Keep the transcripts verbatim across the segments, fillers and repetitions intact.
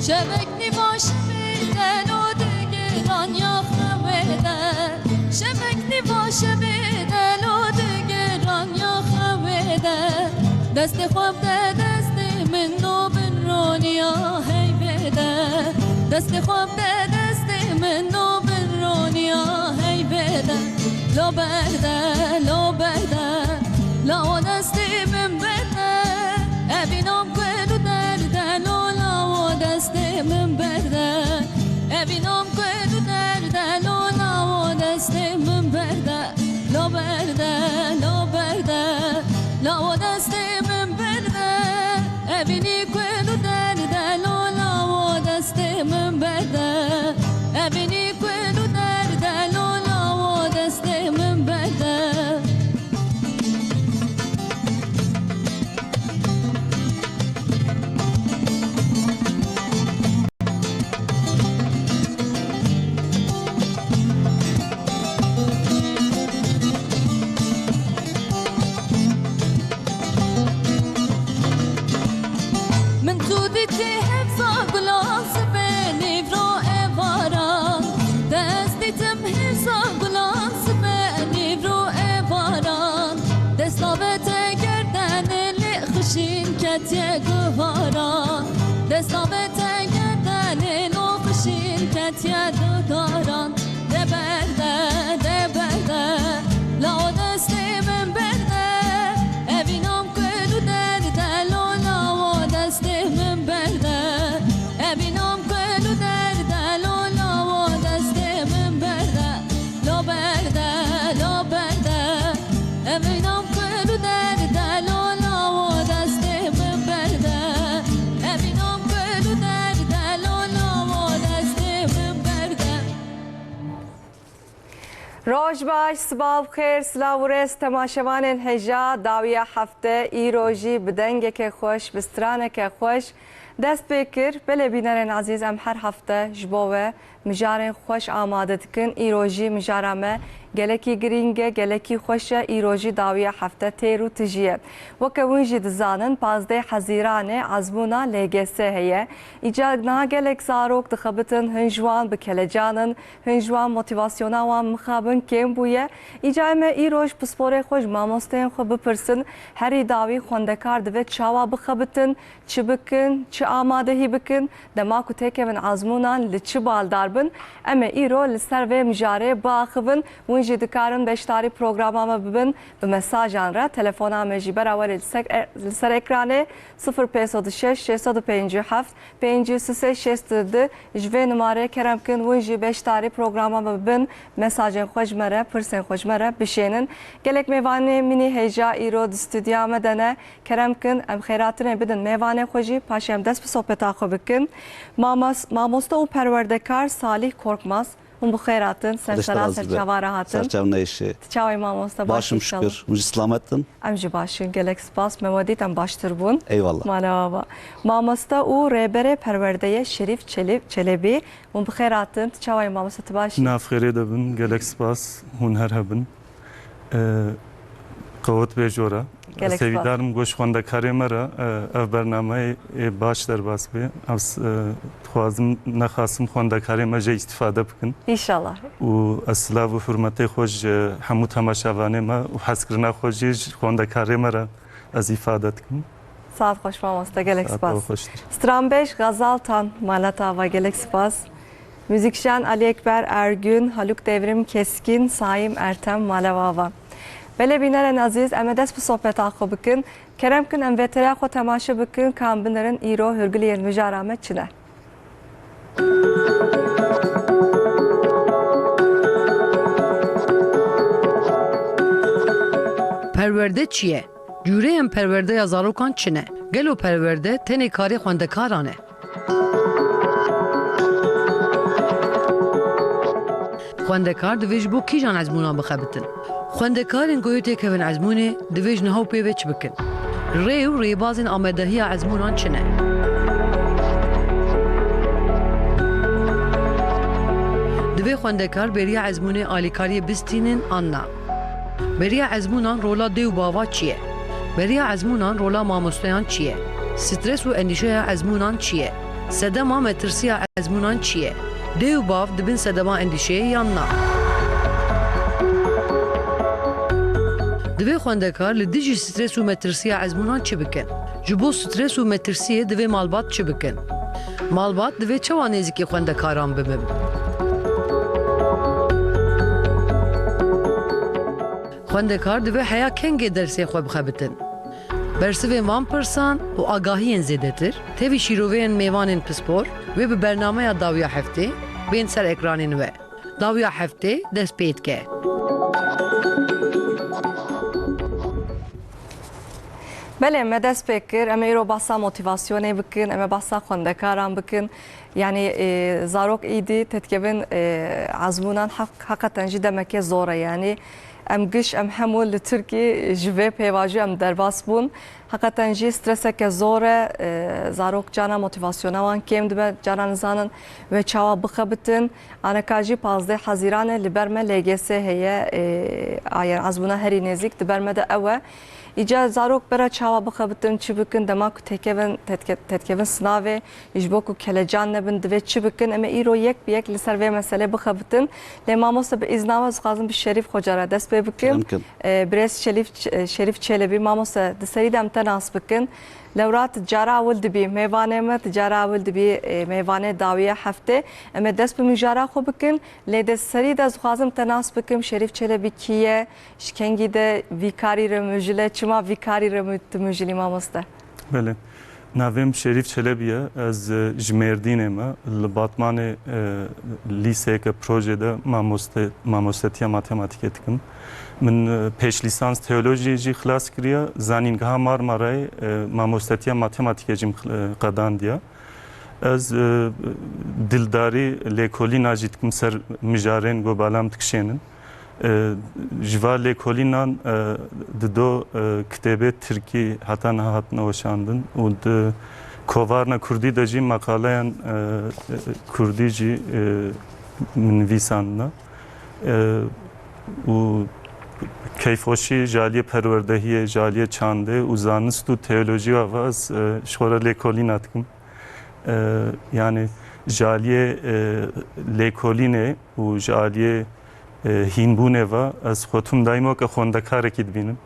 Şevek nîva şevê de lo digiraniya xewê de. Şevek nîva şevê de lo digiraniya xewê de. Destê xwe bide destê min do bin roniya heyvê de. Destê xwe bide destê min do bin roniya heyvê de. Lo berde, lo berde, lawo destê min berde. Evîna ku êlo derde, lo lawo destê min berde. Evîna ku êlo derde, lo lawo destê min berde. Lo berde, lo berde, lawo destê min berde. Evînî ku êlo derde, lo lawo destê min berde. Evînî ku êlo derde, lo lawo destê min berde. Min tu dîtî hevza gulan sibê nîvro êvaran. Te ez dîtim hevza gulan sibê nîvro êvaran. Desta ve te gerdenê lê xişîn ketiye guharan. Desta ve te gerdenê lo xişîn ketiye guharan. De berde, de berde, lawo destê min berde. Evînam ku êlo derde, lo lawo destê min berde. Evînam ku êlo derde, lo lawo destê min berde. Lo berde, lo berde. Evînam ku êlo derde, lo lawo destê min berde. Evînam ku êlo derde, lo lawo destê min berde. Roj baş, sibav xêr, silav û rêz temaşevanên hêja dawiya hefte, îro jî bi dengeke xweş, bi straneke xweş dest pê kir. Belê bînerên ezîz, em her hefte ji bo we mijarên xweş amade dikin. Îro jî mijara me gelekî girîng e, gelekî xweş e. Îro jî dawiya hefte têr û tijî ye. Weke hûn jî dizanin, pazdeh Hezîranê ezmûna L G S heye. Îcar niha gelek zarok dixebitin, hin ji wan bi kelecan in, hin ji wan motîvasyona wan mixabin kêm bûye. Îcar me îroj pisporê xwe ji mamosteyên xwe bipirsin, herî dawî xwendekar divê çawa bixebitin, çi bikin, çi amadehî bikin, dema ku têkevin ezmûnan li çi baldar bin. Em ê îro li ser vê mijarê biaxivin. Hûn jî dikarin beşdarî programa me bibin bi mesajan re. Telefona me jî bera we li ser, li ser ekranê: sifir pênc sed û şeş, şeş sed û pêncî û heft, pêncî û sê, şêst û du. Ji vê numarê kerem kin, hûn jî beşdarî programa me bibin, mesajên xwe ji me re, pirsên xwe ji me re bişênin. Gelek mêvanê min ê hêja îro di stûdyoya me de ne. Kerem kin, em xêratinê bidin mêvanê xwe jî, paşê em dest bi sohbeta xwe bikin. Mamas-, mamoste û perwerdekar Salih Korkmaz, hûn bi xêr hatin, ser Xwedê ji te sera, razî ser be. Çava re hatin. Ser çav neyşe. Tu çawa yî mamoste? Baş Başim inşallah. Şükür. Hûn jî selamet in. Em jî baş in, gelek spas. Me we dît, em baştir bûn. Eyvallah. Mala ava. Mamoste û rêberê perwerdeyê Şerîf Çelî-, Çelebî, hûn bi xêr hatin. Tu çawa yî mamoste, tu baş î? Nav xêrê de bin, gelek spas. Hûn her hebin. Ee, qewet bê jora. Gelek spas. Ez hêvîdar im ku ji xwendekarê me re, e, ev bernameyê, e, baş derbas bê. Ez, e, dixwazim, nexasim xwendekarê me jê îstîfade bikin. Înşallah. Û ez silav û hurmetê xwe ji hemû temaşevanê me û hezkirina xwe jî ji xwendekarê me re ez îfade dikim. Saet xweş mamoste, gelek spas. Saet xweş. Stranbêj Xezal Tan, mala te ava, gelek spas. Muzîkjen Alî Ekber Ergün, Haluk Devrim Keskin, Saîm Ertem, mala we ava. Belê bînerên ezîz, em ê dest bi sohbeta xwe bikin. Kerem kin, em vêtereya xwe temaşe bikin, ka em binerin îro hûrgiliyên mijara me çi ne. Perwerde çi ye? Cûreyên perwerdeya zarokan çi ne? Gelo perwerde tenê karê xwendekaran e? Xwendekar divê ji bo kîjan ezmûnan bixebitin? Xwendekarên ku yê têkevin ezmûnê divê ji niha û pê ve çi bikin? Rê û rêbazên amedehiya ezmûnan çi ne? Divê xwendekar beriya ezmûnê alîkariyê bistînin an na? Beriya ezmûnan rola dê û bava çi ye? Beriya ezmûnan rola mamosteyan çi ye? Stres û endîşeya ezmûnan çi ye? Sedema metirsiya ezmûnan çi ye? Dê û bav dibin sedema endîşeyê yan na? Divê xwendekar li dijî stres û metirsiya ezmûnan çi bikin? Ji bo stres û metirsiyê divê malbat çi bikin? Malbat divê çawa nêzîkî xwendekaran bibin? Xwendekar divê heya kengê dersê xwe bixebitin? Bersivên van pirsan û agahiyên zêdetir tevî şîroveyên mêvanên pispor wê bi bernameya dawiya heftê bên ser ekranên we. Dawiya heftê dest pê dike. Belê, me dest pê kir. Em ê îro behsa motivasyonê bikin, em ê behsa xwendekaran bikin. Yanî, e, zarok îdî têdikevin, e, ezmûnan heq-, heqeten jî demeke zor e. Yanî, em giş, em hemû li Tirkî ji vê pêvajoyê em derbas bûn. Heqeten jî streseke zor e, e, zarok carna motivasyona wan kêm dibe, carna nizanin wê çawa bixebitin. Aneka jî pazdeh Hezîran e, li ber me L G S heye, e, a, yanî ezmûna herî nêzîk di ber me de ew e. Îcar zarok bera çawa bixebitin, çi bikin, dema ku têkevin, têdike-, têdikevin sinavê, ji bo ku kelecan nebin, divê çi bikin? Em ê îro yek bi yek li ser vê meselê bixebitin. Lê mamoste, bi îzna we, ez dixwazim bi Şerîf Xoca re dest pê bikim. Em kin. E, birêz Şelîf Ç-, e, Şerîf Çelebi, mamoste, di serî de em te nas bikin. Lewra tu cara ewil dibî mêvanê me, tu cara ewil dibî, e, mêvanê dawiya heftê. Em ê dest bi mijara xwe bikin. Lê di serî de ez dixwazim te nas bikim, Şerîf Çelebi kî ye? Ji kengî de vî karî re mijûl e, çima vî karî re mi-, tu mijûlî, mamoste? Belê. Navê min Şerîf Çelebî ye. Ez, e, ji Mêrdînê me. Li Batmanê, e, lîseyeke projê de mamoste-, mamostetiya matematîkê dikim. Min, e, pêşlîsans teolojiyê jî xilas kiriye. Zanîngeha Marmarayê, e, mamostetiya matematîkê jî min xil-, e, qedandiye. Ez, e, dildarî lêkolîna jî dikim ser mijarên ku bala min dikişênin. E, ji va lêkolînan, e, dido, e, kitêbê tirkî heta niha hatine weşandin û di kovarna kurdî de jî meqaleyan, e, kurdî jî, e, min nivîsandine. E, û keyfxweşî ji aliyê perwerdehiyê, ji aliyê çandê û zanist û teolojî ve ez, e, ji xwe re lêkolîna dikim. E, yanî ji aliyê, e, lêkolînê û ji aliyê, e, hînbûnê ve ez xwe tim daîm weke xwendekarekî dibînim.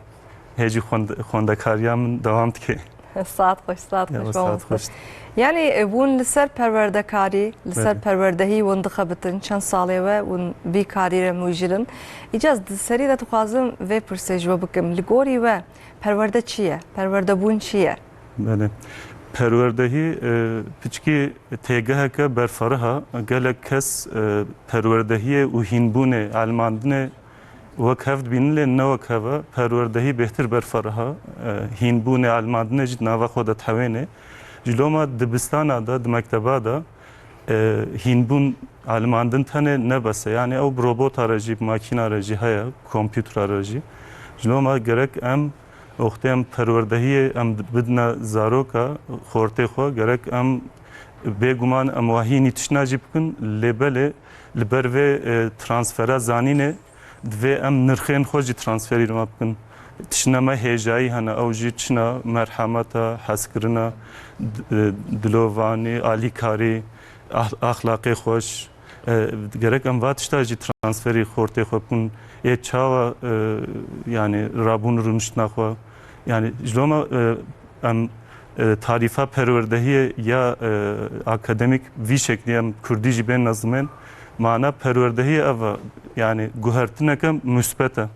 Hê jî xwend-, xwendekariya min dewam dike. Saet xweş, saet xweş, mamoste. Yanî, e, hûn li ser perwerdekarî, li ser perwerdehî hûn dixebitin, çend salê we hûn vî karî re mijûl in. Îcar di serî de dixwazim vê pirsê ji we bikim. Li gorî we perwerde çi ye? Perwerdebûn çi ye? Belê. Perwerdehî, e, piçkî têgeheke berfireh e. Gelek kes, e, perwerdehiyê û hînbûnê, elmandinê wek hev dibînin, lê ne wek hev e. Perwerdehî bêhtir berfireh e. E, hînbûnê, elmandinê jî di nava xwe de dihewêne. Ji loma dibistana de, di mekteba de, e, hînbûn, elmandin tenê ne bes e. Yanî ew bi robota re jî, bi makîna re jî heye, kompûtera re jî. Ji loma gerek em, wextê em perwerdehiyê em bidine zaroka xortê xwe, gerek em bêguman em wahînî tiştna jî bikin, lê belê li ber vê, e, transfera zanînê divê em nirxên xwe jî transferî li me bikin. Tiştine me hêjayî hene, ew jî çi ne? Merhemet e, hezkirin e, d-, e, dilovanî, alîkarî, ax-, axlaqê xweş. E, gerek em va tişta jî transferî xortê xwe bikin. Ê çawa, e, yanî rabûn û rûniştina xwe? Yanî ji loma, e, em, e, tarîfa perwerdehiyê ya, e, akademîk vî şeklî em kurdî jî bên nezimên, mana perwerdehiyê ev e, yanî guhertineke musbet e.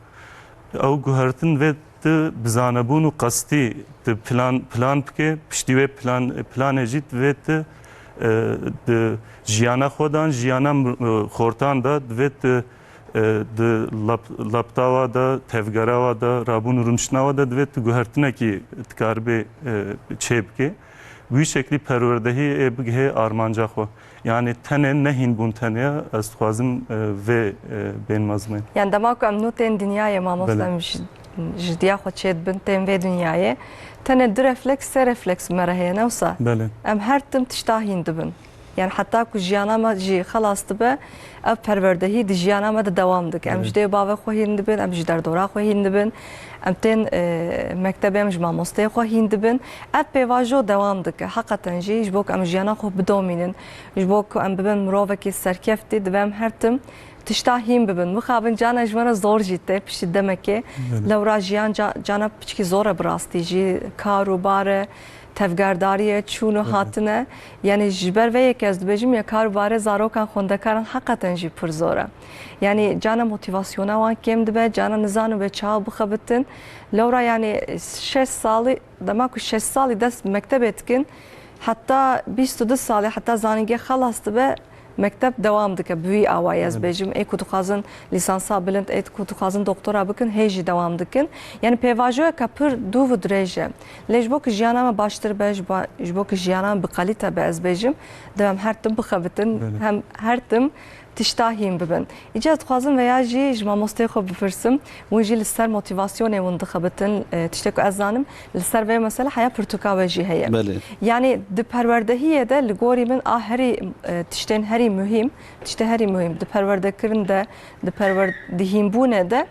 Ew guhertin vê tu bi zanebûn û qestî tu plan, plan bike, piştî wê plan, planê jî divê tu, e, di jiyana xwe dan, jiyana mir-, e, xortan de divê tu, e, di lap-, laptawa de, tevgerawa de, rabûn û rûniştinawa de divê tu guhertinekî dikaribê, e, çêbikê. Wî şeklî perwerdehî ê bigihê armanca xwe. Yanî tenê ne hînbûn tenê ye, ez dixwazim, e, vê, e, bên mezmên. Yanî dema ku em nû tên dinyayê, mamoste, Belê. em ji, ji diya xwe çêdibin, tên vê dinyayê. Tenê du refleks, sê refleks me re heye, ne wisa? Belê. Em her tim tişta hîn dibin. Yani heta ku jiyana me jî xelas dibe, ev perwerdehî di jiyana me de dewam dike. Em ji dê û bavê xwe hîn dibin, em ji derdora xwe hîn dibin, em tên, e, mektebê, em ji mamosteyê xwe hîn dibin. Ev pêvajo dewam dike. Heqeten jî ji bo ku em jiyana xwe bidomînin, ji bo ku em bibin mirovekî serkeftî, divê em her tim tişta hîn bibin. Mixabin cana ji me re zor jî tê, piştî demekê. Lewra jiyan ca-, cana piçkî zor e bi rastî jî. Kar û bar e, tevgerdarî ye, çûn û hatin e. Yani ji ber vê yekê ez dibêjim ya kar û barê zarokan xwendekaran heqeten jî pir zor e. Yani cana motivasyona wan kêm dibe, cana nizanin wê çawa bixebitin. Lewra yani şeş salî, dema ku şeş salî dest bi mektebê dikin, heta bîst û du salî, heta zanîngê xelas dibe, mekteb dewam dike. Bi wî awayî ez bêjim, ê ku dixwazin lîsansa bilind, ê ku dixwazin doktora bikin, hê jî dewam dikin. Yani pêvajoyeke pir dûv û dirêj e. Lê ji bo ku jiyana me baştir be, ji ba-, ji bo ku jiyana me bi kalîte be, ez bêjim, divê em her tim bixebitin, hem her tim tişta hîn bibin. Îca ez dixwazim veya jî ji mamosteyê xwe bipirsim, hûn jî li ser motivasyonê hûn dixebitin, e, tiştê ku ez zanim, li ser vê mesele heya pirtûka we jî heye. Belê. Yani di perwerdehiyê de li gorî min a herî, e, tiştên herî muhîm, tiştê herî muhîm di perwerdekirin de, di perwer-, di hînbûnê de,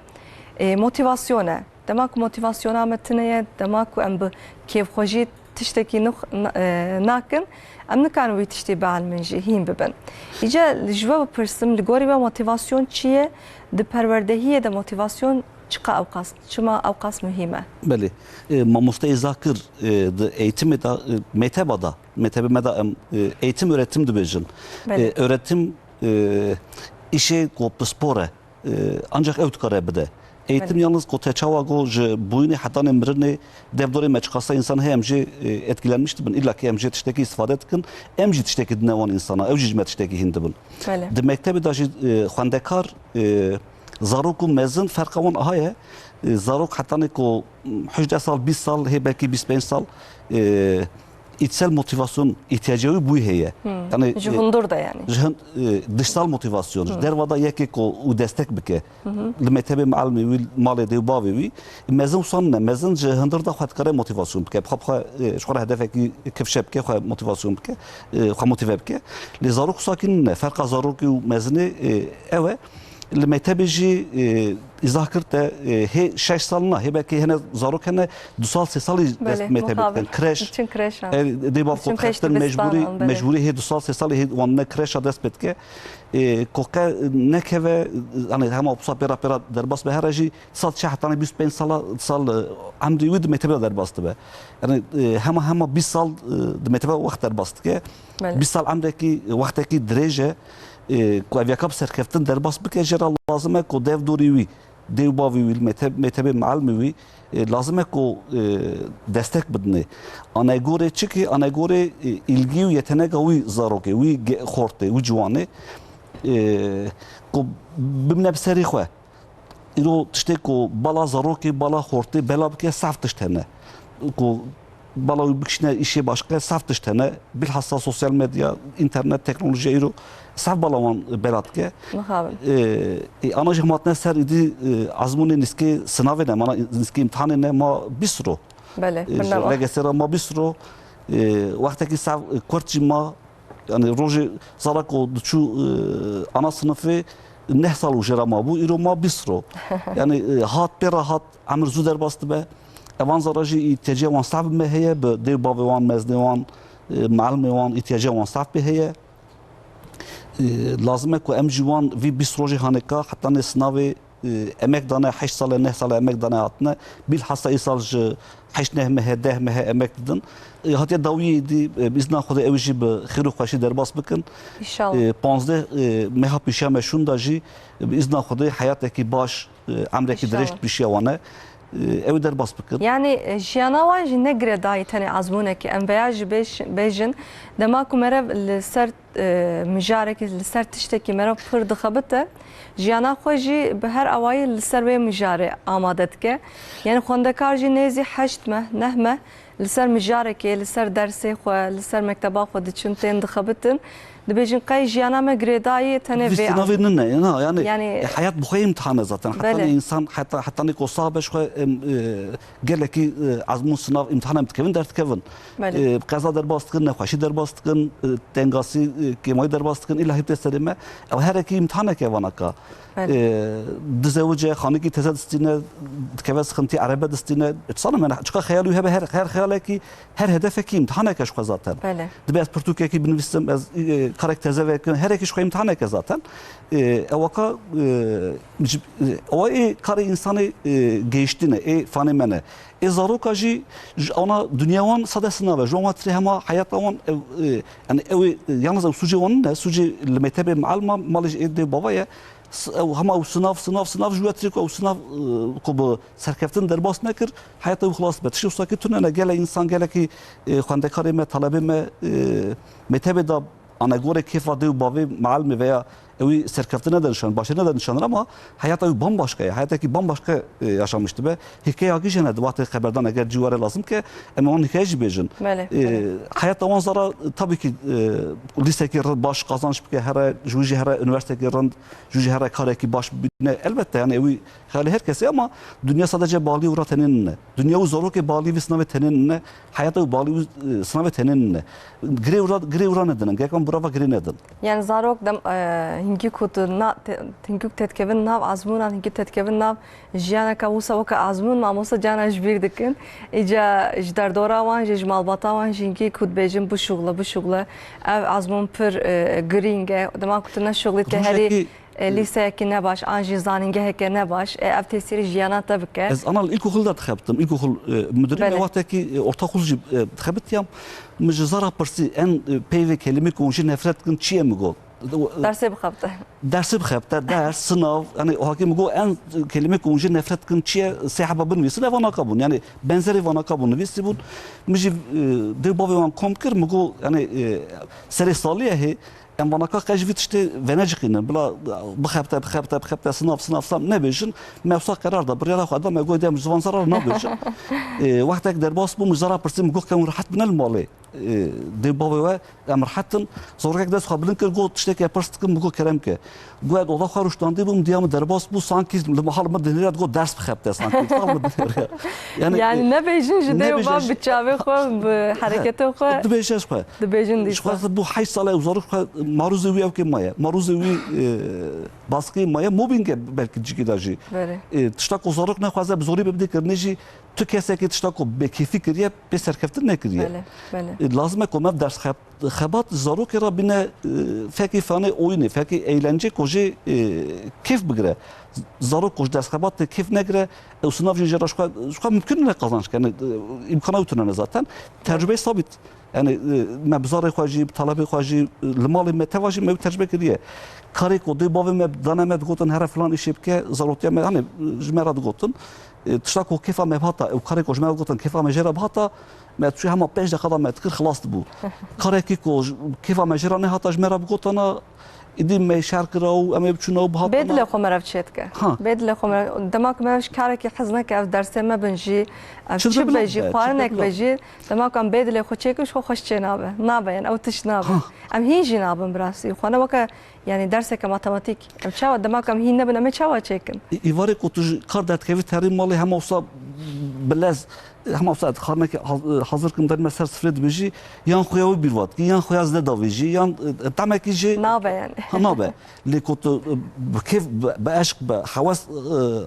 e, motivasyon e. Dema ku motivasyona me tune ye, dema ku em bi kêfxwejî tiştekî nux-, na-, e, nakin, em nikarin wî tiştî bielmin jî, hîn bibin. Îca ji we bipirsim, li gorî we motivasyon çi ye? Di perwerdehiyê de motivasyon çiqa ewqas, çima ewqas muhîm e? Belê. E, mamosteyê Zakir, e, di eğitimê de, e, mekteba da, mektebê me de em, e, eğitim öğretim dibêjin. Belê. E, öğretim, e, îşê ku pispor e. E, ancak ew dikare bide. Eğitim yalnız ku te çawa got ji bûyînê hetanê mirinê dev dorê me çiqasa însan heye em jê, e, etkilenmiş dibin. Îlla ki em jê tiştekî îstifade dikin, em jî tiştekî dine wan însana, ew jî ji me tiştekî hîn dibin. Belê. Di mektebê de jî, e, xwendekar, e, zarok û mezin ferqa wan aha ye. E, zarok hetanê ku, m, hejdeh sal, bîst sal, hê belkî bîst pênc sal, e, içsel motivasyon ihtiyacı wî bûyî heye. Hmm. Yani, ji e, hundur de yani. Ji hin-, e, dışsal motivasyon. Hmm. Ji derva da yekê ku û destek bike. Hı hı. Li mektebê muallimê wî, malê dê û bavê wî. Mezin wisa ne. Mezin ji hundir da xwe dikare motivasyon bike. Bi xwe, bi xwe, e, ji xwe re hedefekî kifşe bike, xwe motivasyon bike, e, xwe motive bike. Lê zarok wisa kî ne. Ferqa zarokê û mezinê, e, ew e. Li mektebê jî, e, îzah kir te, e, hê şeş sal na, hê belkî hene zarok hene du sal, sê salî dest mektebê dikin. Kreş. Diçin kreşan. E, dê bav xwe xestin mecbûrî, belê. Mecbûrî hê du sal, sê salî hê wan ne kreşa dest pê dike. E, koke nekeve, hani hema wisa pêra pêra derbas be here jî sal çi hetanî bîst pênc sala, sal, e, emrî wî di mektebê de derbas dibe. Yani, e, hema hema bîst sal, e, di mektebe wext derbas dike. Belê. Bîst sal emrekî, wextekî dirêj e, e, ku ev yeka bi serkeftin derbas bike, jê re lazim e ku dev dorî wî, dê û bavê wî, mete-, metebê muallimê wî, e, lazim e ku, e, destek bidinê. Anegorê çi ki, anegorê, e, îlgî û yeteneka wî zarokê, wî ge-, xortê, wî ciwanê, e, ku bimine bi serî xwe. Îro tiştê ku bala zarokê, bala xortê bela bike, saf tişt hene. Ku bala wî bikişîne îşê başqe, saf tişt hene. Bilhassa sosyal medya, înternet, teknolojiya îro saf bala wan bela dike. Mixabin. Ê, ê, ana jî hema hatine ser îdî, ê, ezmûnê nîskê sinavê ne, mana nîskê îmtihanê ne, ma bîst ro. Belê, ê, ji pir ne ma. L G S re ma bîst ro. Ê, wextekî saf, ê, kurt jî ma. Yani rojê zara ku diçû, e, ana sinifê neh sal û jê re mabû, îro ma bîst ro. Yani, e, hat pê re hat, emir zû derbas dibe. Evan zara jî îhtiyacê wan saf bi me heye, bi dê û bavê wan, mezinê wan, e, muallimê wan îhtiyacê wan saf pê heye. E, lazim e ku em jî wan vî bîst rojê hanê ka, heta nê sinavê e, emek dane, heşt sale, neh sale emek dane hatine. Bilhassa îsal ji heşt neh mehe, deh mehe emek didin. E, hatiye dawiyê dî, e, bi îzna Xwedê ew jî bi xêr û xweşî derbas bikin. Înşallah. E, panzdeh, e, meha pêşiya me şûnda jî, e, bi îzna Xwedê heyatekî baş, e, emrekî dirêj pêşiya wan e. E, ew derbas bikin. Yani, e, jiyana wan jî ne girêdayî tenê ezmûnekê. Em veya jî bêj-, bêjin, dema ku meriv li ser e, mijarekî li ser tiştekî meriv pir dixebite, jiyana xwe jî bi her awayî li ser wê mijarê amade dike. Yani xwendekar jî nêzî heşt meh, neh meh li ser mijarekê, li ser dersê xwe, li ser mekteba xwe diçin, tên dixebitin. Dibêjin qey jiyana me girêdayî tenê vê sînavê nine, na, yani, yani, e, heyat bi xwe îmtihan e zaten. Heta ne insan, heta, heta ne ko sabe ji xwe, em, e, gelekî, e, ezmûn, sînav, îmtihan em dikevin, derdikevin. E, qeza derbas dikin, nexweşî derbas dikin, e, tengasî, e, kêmayî derbas dikin, îlahî tê serê me. Ew herekî îmtihaneke vanaka. E, dizewice, xanîkî teze distîne, dikeve sixintî, erebe distîne. E, tu sanim, yani, çiqa xeyal wî hebe, her, her xeyalekî, her hedefekî îmtihaneke ji xwe zaten. Dibe ez pirtûkekî binivîsim, ez, e, karek teze vekim, herekî ji xwe îmtihaneke zaten. E, ewaka, e, ji, e, ewa ê karê însanê, e, gehiştîne, ê fanê me ne. Ê zaroka jî, ji ana dinya wan sade sinav e. Ji wan tirê hema heyata wan, ew, e, yani ew ê, e, yalnız ew sûcê wan ne, sûcê li mektebê mealima, malê jî ê dê bava ye. S-, ew hema ew sinav, sinav, sinav ji we tirê ku ew sinav, e, ku bi serkeftin derbas nekir, heyata ew xilas be. Tiştê wisa kî tune ne, gelek însan, gelekî, e, xwendekarê me, talebê me, e, mektebê de anegorê kêfa dê û bavê mealmê veya ewî serkeftin nede nişan, başarî nede nişanir ama heyata wî bambaşka ye. Heyatekî bambaşka, e, yaşamiş dibe. Hîkeya kî jene di wextê xeberdan eger cî were lazim ke em wan hîkeye jî bêjin. E, heyata wan zara tabii ki, e, lîsekî rind baş qazanç bike here, ji wî jî here unîverstekî rind, ji wî jî here karekî baş bîne. Elbette yani ewî xeyalê her kesê ama dinya sadece balî û ra tenê nine. Dinya û zarokê balî vî sinavê tenê nine. Heyata û balî û, e, sinavê tenê nine. Girê û ra, girê û ra nedin. Gerek em bi ra ve girê nedin. Yani zarok dem, e, hingî ku tu na, te, hingî ku têdikevin nav azmûnan, hingî têdikevin nav jiyaneke wisa weke azmûn, mamoste cana ji bîr dikin. Îca ji derdora wan jî, ji malbata wan jî hingî ku dibêjin bişuxle, bişuxle. Ev azmûn pir, e, girîng e. Dema ku tu neşuxlî te herî, e, lîseyekî nebaş, an jî zanîngeheke nebaş, e, ev tesîrî jiyana te bike. Ez ana li îlkoxul de dixebitim. Îlkoxul, e, müdürî me wextekî, e, ortaokul jî, e, dixebitiyam. Min ji zara pirsî en, e, peyvê kelimê ku hûn jê nefret dikin çi ye, min got. Dersê bixebite. Dersê bixebite, ders, sınav, yani o hakê min got en kelimê ku hûn jê nefret dikin çi ye, sê heba binivîsin, ev vanaka bûn. Yani benzerê vanaka bûn, nivîsî bûn. Min jî, e, dê bavê wan kom kir, min got, yani, e, serê saliyê hê, em vanaka qe ji vî tiştê veneciqînin. Bila bixebite, bixebite, bixebite, sınav, sınav, sınav nebêjin. Me wisa qerar da, biryara xwe da, me got, dem ji van zara nabêjin. E, wextek derbas bû, min zara pirsî, min got, ke hûn rehet bine li malê. E, dê bavê we, em rehet in. Zarokek dest xwe bilind kir, got, tiştekê pirs dikim, min got, kerem ke. Got, ez oda xwe rûştandî bûm, diya min derbas bû, sankî li mehal min dinêre, digot, ders bixebite, sankî li mehal min dinêre. Yani, yani, e, nebêjin ji dê û va bi çavê xwe, bi hereketê xwe. Dibêje ji xwe. Dibêjin dîsa. Ji xwe bû heşt sal e û zarok xwe marûzê wî ew kê maye. Marûzê wî, e, baskiyê maye, mobbing e belkî cîkî de jî. E, tişta ku zarok nexwaze bi zorî be bidê kirinê jî, tu kesekî tişta ku bêkêfî kiriye, pê serkeftin nekiriye. Belê, belê. E, lazim e ku me ders xeb-, xebat zarokê re bîne, e, fekî fanê oyunê, fekî eğlence ku jê, e, kêf bigire. Zarok ku ji ders xebatê kêf negire, ew sınav jî jê re ji xwe, ji xwe mimkun ne qazanç ke, ne, e, îmkana wî tune ne zaten. Tecrübeyê sabit. Yani, e, me bi zarê xwe jî, bi talebê xwe jî, e, li malê me teva jî me wî tecrübe kiriye. Karê ku dê bavê me dane me digotin here filan îşê bike, zarotiya me, hani, e, ji me re digotin. E, tişta ku kêfa me bihata, ew karê ku ji me re digotin, kêfa me jê re bihata, me çû hema pênc deqa da me dikir, xilas dibû. Karekî ku ji, kêfa me jê re nehata ji me re bigotana, îdî me şer kira û em ê biçûna û bihatana. Bê dilê xwe merev çê dike. Ha. Bê dilê xwe merev, dema ku merev ji karekî hez neke, ev dersê me bin jî, ev çi be jî, xwarinek be jî, dema ku em bê dilê xwe çêkin, ji xwe xweş çê nabe. Nabe, yani ew tişt nabe. Ha. Em hîn jî nabin bi rastî. Xwe ne weke, yani derseke matematîk. Em çawa, dema ku em hîn nebin, em ê çawa çêkin? Î-, îvarê ku tu ji kar derdikevî terî malê hema wisa bi lez, hema wisa xarnekê haz-, hazir kim derme ser sifrê dibêjî, yan xuya wî bîr va dikî, yan xuya zide davêjî, yan, e, temekî jê nabe yani. Ha, nabe. Lê ku tu, e, bi kêf, bi, bi eşq, bi hewes, e,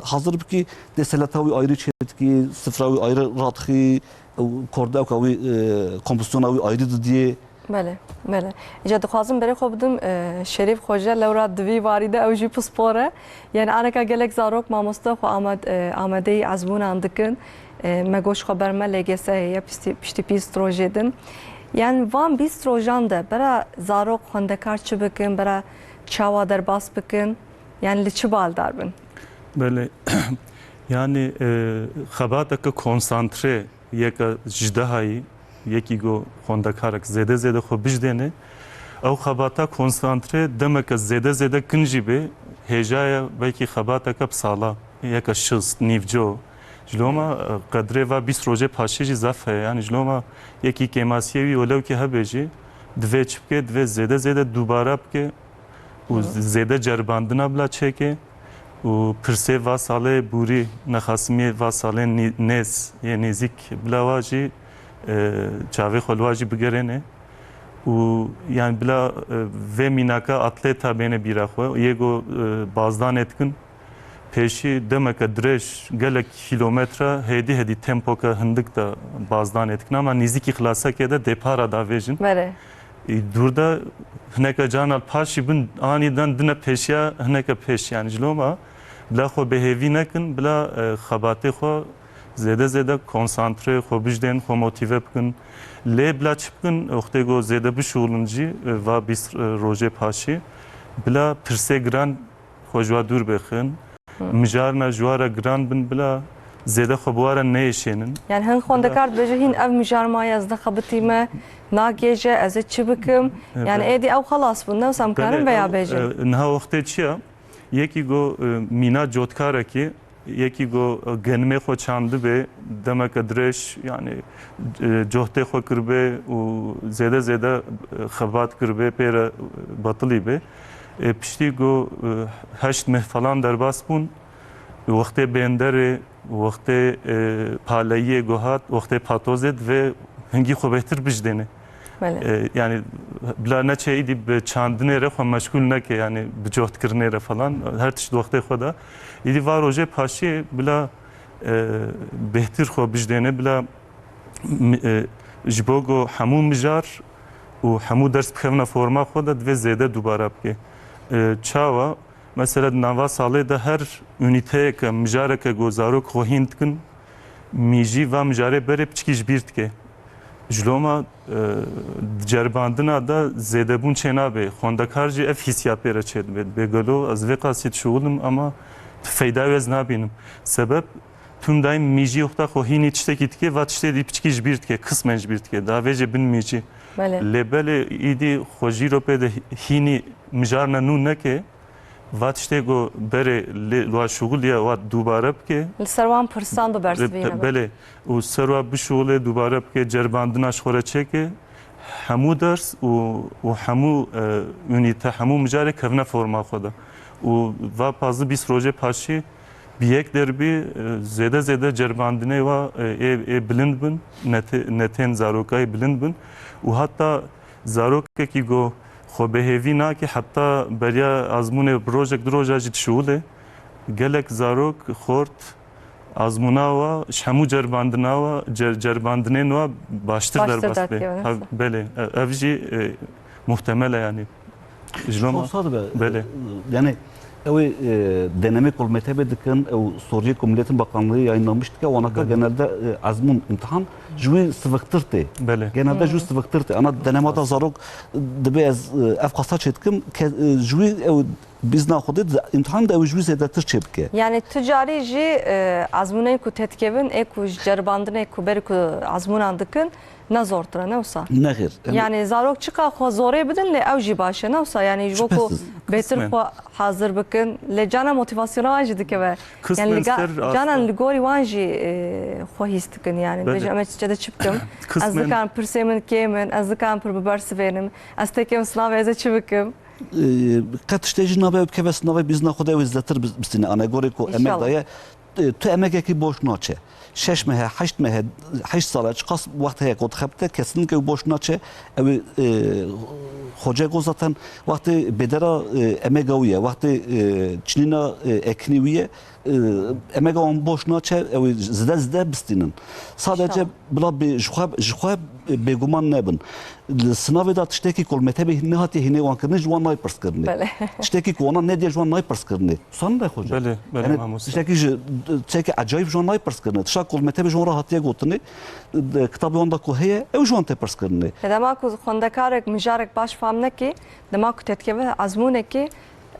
hazir bikî, dê seleta wî ayrî çêdikî, sifra wî ayrî radixî, e, kordewka wî, e, kompozisyona wî ayrî didiyê. Belê, belê. Îca dixwazim berê xwe bidim, e, Şerîf Xoce, lewra di vî warî de ew jî pispor e. Yani aneka gelek zarok mamoste xwe amed-, e, amadeyî ezmûnan dikin. E, me goş xwe ber me L G S heye, piştî, piştî bîst rojê din. Yani van bîst rojan de bera zarok xwendekar çi bikin, bera çawa derbas bikin? Yani li çi baldar bin? Belê. Yani, e, xebateke konsantre yeke ji dehayî, yekî go xwendekarek zêde zêde xwe bijdêne, ew xebata konsantre demeke zêde zêde kin jî bê, hêjaya belkî xebateke bi sala, yeke şist, nîvco. Ji loma, e, qedrê va bîst rojê paşê jî zaf heye. Yani ji loma yekî kêmasiyê wî welewkî hebe jî, divê çi bike, divê zêde zêde dubara bike û Hı. zêde ceribandina bila çêke û pirsê va salê bûrî, nexasimiyê va salê nî-, nêz yê nêzîk bila wa jî, e, çavê xwe li wa jî bigerêne û, yani, bila, e, vê mînaka atleta bêne bîra xwe. Yê ku, e, bazdanê dikin, pêşî demeke dirêj, gelek kîlometre, hêdî hêdî tempoke hindik de bazdanê dikin, ama nîzîkî xilasekê de depara davêjin. Belê. Î dûr de hineke carna li paşî bin, anîden dine pêşiya hineke pêş, yani ji loma bila xwe bêhêvî nekin, bila, e, xebatê xwe zêde zêde konsantre xwe bijdên, xwe motive bikin. Lê bila çi bikin, wextê ku zêde bişuxulin jî, e, va bîst, e, rojê paşî, bila pirsê giran xwe ji wa dûr bixin. Hı. Mijarna ji wa re giran bin, bila zêde xwe bi wa re neyêşênin. Yani hin xwendekar dibêje, hîn ev mijar maye, ez nexebitîme, nagêje, ez ê çi bikim? E, Yani be- êdî ew xelas bûn, ne wisa em karin Belê, veya ew, bêjin. e, niha wextê çi ya? Yekî go, e, mîna cotkarekî, yekî go, e, genimê xwe çandibe, demeke dirêj, yani, e, cohtê xwe kiribe û zêde zêde, e, xebat kiribe, pê re, e, betilî be. E, piştî go, e, heşt meh falan derbas bûn, wextê bênderê, wextê, e, paleyiyê go hat, wextê patozê divê hingî xwe bêhtir bijdêne. Belê. E, yani, bila neçe îdî bi çandinê re xwe meşgûl neke, yani bi cohtkirinê re falan, her tişt wextê xwe de. Îdî va rojê paşiyê bila, e, bêhtir xwe bijdêne, bila m-, e, ji bo ku hemû mijar û hemû ders bikevine forma xwe de, divê zêde dubara bike. E, çawa? Mesela di nava salê de her unîteyeke, mijareke ku zarok xwe hîn dikin, mîjî va mijarê berê piçikî ji bîr dike. Ji loma, e, di ceribandina de zêdebûn çênabe. Xwendekar jî ev hîsiya pê re çêdibe. Dibê gelo ez vê qasî dişuxulim ama tu feyda wê ez nabînim. Sebeb tu daîm mîjî wexta xwe hînî tiştekî dike, va tiştê dî piçikî ji bîr dike, kismên ji bîr dike. Davêje bin mîjî. Belê. Lê belê îdî xwe jîro pê de hînî mijarna nû neke, va tiştê ku berê lê wa şuxuliye, wa dubare bike. Li ser wan pirsan bibersivîne. Be-, belê. Û ser wa bişuxulê, dubare bike, ceribandina ji xwe re çêke. Hemû ders û, û hemû, e, unîte, hemû mijarê kevine forma xwe de. Û va pazdeh bîst rojê paşî bi yek derbî, e, zêde zêde ceribandinê wa, e, ê, ê bilind bin, netê-, netên zarokayê bilind bin. Û heta zarokekî go xwe bêhêvî nake, heta beriya azmûnê bi rojek du roja jî dişuxule. Gelek zarok xort azmûna wa, ji hemû ceribandina wa, cer-, ceribandinên wa baştir Baştir derbas be. derdikevin, Ha, evet. belê. E, ev jî, e, muhtemel e yani. Ji loma Çok sade be. Belê. Yani ew ê, e, deneme kolmetebê dikin, ew soriyê ku Milletên Bakanlığı yayınlamış dike, wanaka Belê. genelde, e, azmûn, imtihan ji wî siviktir tê. Belê. Genelde ji wî Hmm. siviktir tê. Ana denemada zarok dibe ez, e, ev qasa çêdikim, ke, e, ji wî ew bîzna xwe dê, imtihan de ew ji wî zêdetir çêbike. Yani tu carî jî, e, azmûnên ku têdikevin, ê ku ji ceribandinê ku berî ku azmûnan dikin, ne zortir e, ne wisa? Nexêr. Em Yani zarok çiqa xwe zorê bidin, lê ew jî baş e, ne wisa? Yani ji bo ku Şüphesiz. bêtir Kısmen. xwe hazir bikin, lê cana motivasyona wan jî dikeve. Kısmen Yani li ga-, ser asta. canan li gorî wan jî, e, xwe hîs dikin. Yani Belê. dibêjin, em ê çi de çi bikim? Ez Kısmen. dikarim pirsê min kêm in, ez dikarim pir bibersivênim, ez têkevim sinavê, ez ê çi bikim? E, qet tiştê jî nabe ew bikeve sinavê bîzna xwe de ew ê zêdetir bis-, bistîne. Ana gorê ku emek İnşallah. daye, e, tu emegekî boş naçe. Şeş mehe, heşt mehe, heşt sale, çiqas wext heye ku dixebite, kesinlikle ew boş naçe. Ew ê, e, xoce got zaten wextê bêdera, e, emega wî ye, wextê, e, çinîna, e, ekinî wî ye, e, emega wan boş naçe, ew ê zide zide bistînin. Sadece İnşallah. bila bê, ji xwe, ji xwe bêguman nebin. Li sinavê de tiştekî ku li mektebê nehatiye hînê wan kirinê ji wan nayê pirs kirinê. Belê. Tiştekî ku wana nediye ji wan nayê pirs kirinê. Wisa ne xoce? Belê, belê, Yani mamoste. tiştekî ji, tiştekî ecayîb ji wan nayê pirs kirinê. Tişta ku li mektebê ji wan re hatiye gotinê, di kitabê wan de ku heye, ew ji wan tê pirs kirinê. Lê dema ku xwendekarek mijarek baş fam nekî, dema ku têdikeve ezmûnekî,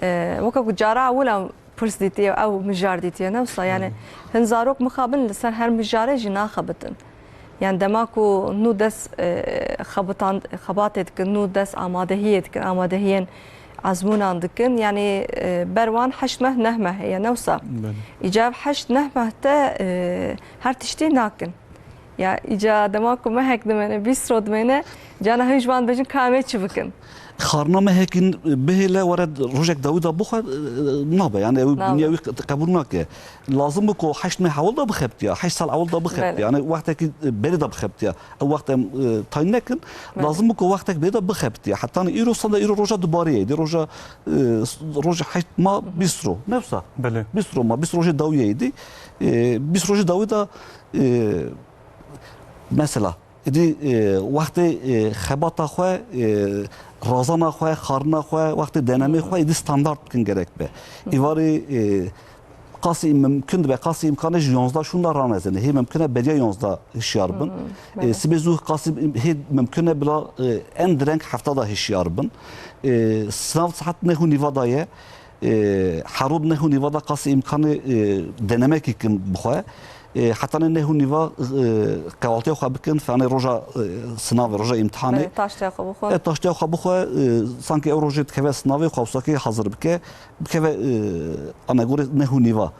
e, weke ku cara ewil em pirs dîtiye, ew mijar dîtiye, ne wisa? Yani Hı. hin zarok mixabin li ser her mijarê jî naxebitin. Yani dema ku nû dest, e, xebitan-, xebatê dikin, nû dest amadehiyê dikin, amadehiyên ezmûnan dikin, yani, e, ber wan heşt meh, neh meh heye, ne wisa? Belê. Îca ev heşt neh meh te, e, her tiştî nakin. Ya îca dema ku mehek dimene, bîst ro dimene, cana hûn ji wan dibêjin ka em ê çi bikin? Xarina mehekî bihêle were rojek dawî de bixwe, e, nabe. Yani ew Nabe. Dinya wî qebûl nake. Lazim bû ku heşt meh ewil de bixebitiya, heşt sal ewil de bixebitiya. Belê. Yani wextekî, e, berê de bixebitiya. Ew wext em, e, tayin nekin. Belê. Lazim bû ku wextek berê de bixebitiya. Hetanî îro sanda îro roja dubarê ye. Di roja, e, roja heşt ma bîst ro. Ne wisa? Belê. Bîst ro ma, bîst rojê dawiyê yê dî. E, bîst rojê dawî de, e, mesela, êdî, e, wextê, e, xebata xwe, e, razana xwe, xarina xwe, wextê denemê xwe, êdî standart bikin gerek be. Îvarê, e, qasî mimkun dibe, qasî îmkanê ji yonzda şûnda ranezin. Hê mimkun e beriya yonzda hişyar bin. Hmm, E, belê. Sibê zû qasî hê mimkun e bila, e, en direng hefta da hişyar bin. E, sınav saet neh û nîva da ye. E, herod neh û nîva da qasî îmkanê, e, denemekî kin bixwe. E, hetanê neh û nîva, e, qewaltiya xwe bikin, fenê roja, e, sınavê, roja îmtihanê. Belê, taştiya xwe bixwe. E, taştiya xwe bixwe, e, sankî ew rojê dikeve sınavê xwe, wisa kê hazir bike. Bikeve, e, anegorê neh û nîva.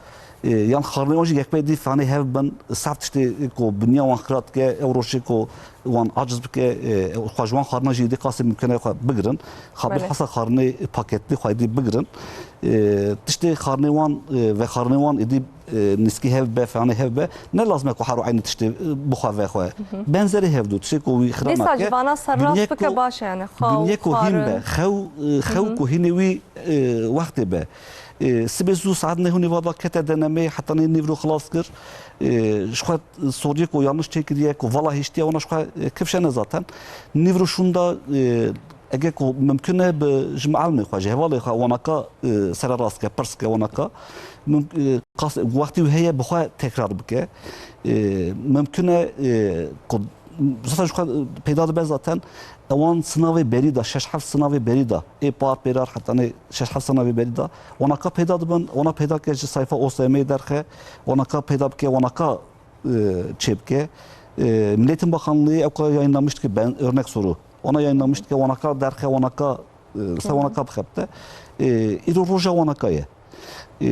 E, yan xarnê wan jî yekbe dî fanê hev bin, saf tiştê ku binya wan xira dike, ew rojê ku wan aciz bike, e, xwe ji wan xarna jî dê qasê mimkune xwe bigirin. Xabir Belê. Hesa xarnê paketli xwe dî bigirin. E, tiştê xarnê wan, e, ve xarnê wan êdî, e, nîskî hev be, fanê hev be. Ne lazim e ku her eynî tiştê, e, bixwe ve xwe. Benzerê hev dû, tiştê ku wî xira Dîsa nake. Ji vana serrast Binyek bike ku, baş e yani. Xew, binyek ku hîn xarin. Be. Xew, e, xew ku hînê wî e, wextê be. E, sibê zû saet neh û nîva da kete denemê, hetanê nîvro xilas kir. E, ji xwe soriyê ku yanlış çêkiriye, ku vala hiştiye, wana ji xwe, e, kifşene zaten. Nîvro şûnda, e, ege ku mimkun e bi ji mialmê xwe, ji hevalê xwe wanaka, e, sererast ke, pirs ke wanaka. Mim-, e, qas-, wextî wî heye bi xwe tekrar bike. E, mimkun e, e, ku zaten ji xwe peyda dibe zaten ewan sinavê berî de, şeş heft sinavê berî de, ê par pêrar hetanê şeş heft sinavê berî de, wanaka peyda dibin, wana peyda ke ji sayfa O S M'ê derxe, wanaka peyda bike, wanaka, e, çêbike. E, Milli Eğitim Bakanlığı ew ka yayınlamış dike, ben örnek soru. Wana yayınlamış dike, wanaka derxe, wanaka, e, ser wanaka bixebite. E, îro roja wanaka ye. E,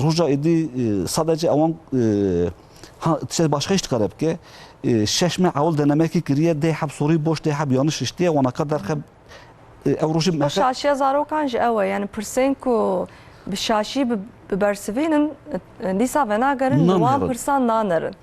roja êdî, e, sadece ewan, e, ha, tiştek başka jî dikare bike. E, şeş meh ewil denemekî kiriye, dê heb sorî boş, dê heb yanlış hiştiye, wanaka derxe, e, ew rojî Bu meke- şaşiya zarokan jî ew e. Yani pirsên ku bi şaşî bi, bi bersivînin, e, dîsa venagerin, li wan Nanerin. Pirsan nanerin.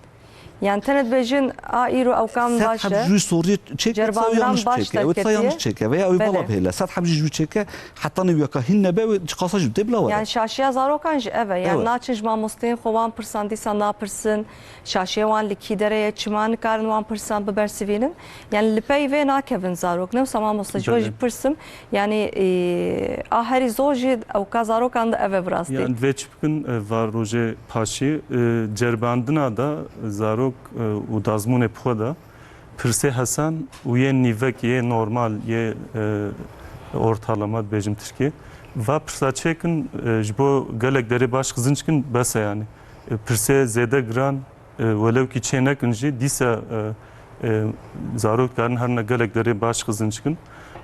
Yani tenê dibêjin, a îro ew kam Sed baş heb e. Jû sorî çêke, Cerbandan yanlış baş çêke. Ew derketiye. Yanlış çêke. Veya ew Belê. Vala bihêle. Sed heb jî jû çêke. Heta ne wiyaka hîn nebe, wê çiqasa jî tê bila were. Yani şaşiya zarokan jî ev e. Yani Ew e. Naçin ji mamosteyên xwe wan pirsan dîsa napirsin. Şaşiya wan li kî derê ye, çima nikarin wan pirsan bibersivînin? Yani li pey vê nakevin zarok. Ne wisa mamoste ji we Belê. Jî pirsim. Yani, e, a herî zor jî ew ka zarokan de ev e bi rastî. Yani vê çi bikin, e, va rojê paşî, e, ceribandina de zarok, e, û dazmûnê bi xwe de pirsê hesan û yê nîvek, yê normal, yê, e, ortalama dibêjim tirkî. Va pirsa çêkin, e, ji bo gelek derê baş xizinc kin, bes e yani. E, pirsê zêde giran, e, welewkî çê nekin jî, dîsa, e, e, zarok dikarin herine gelek derê baş xizinc kin.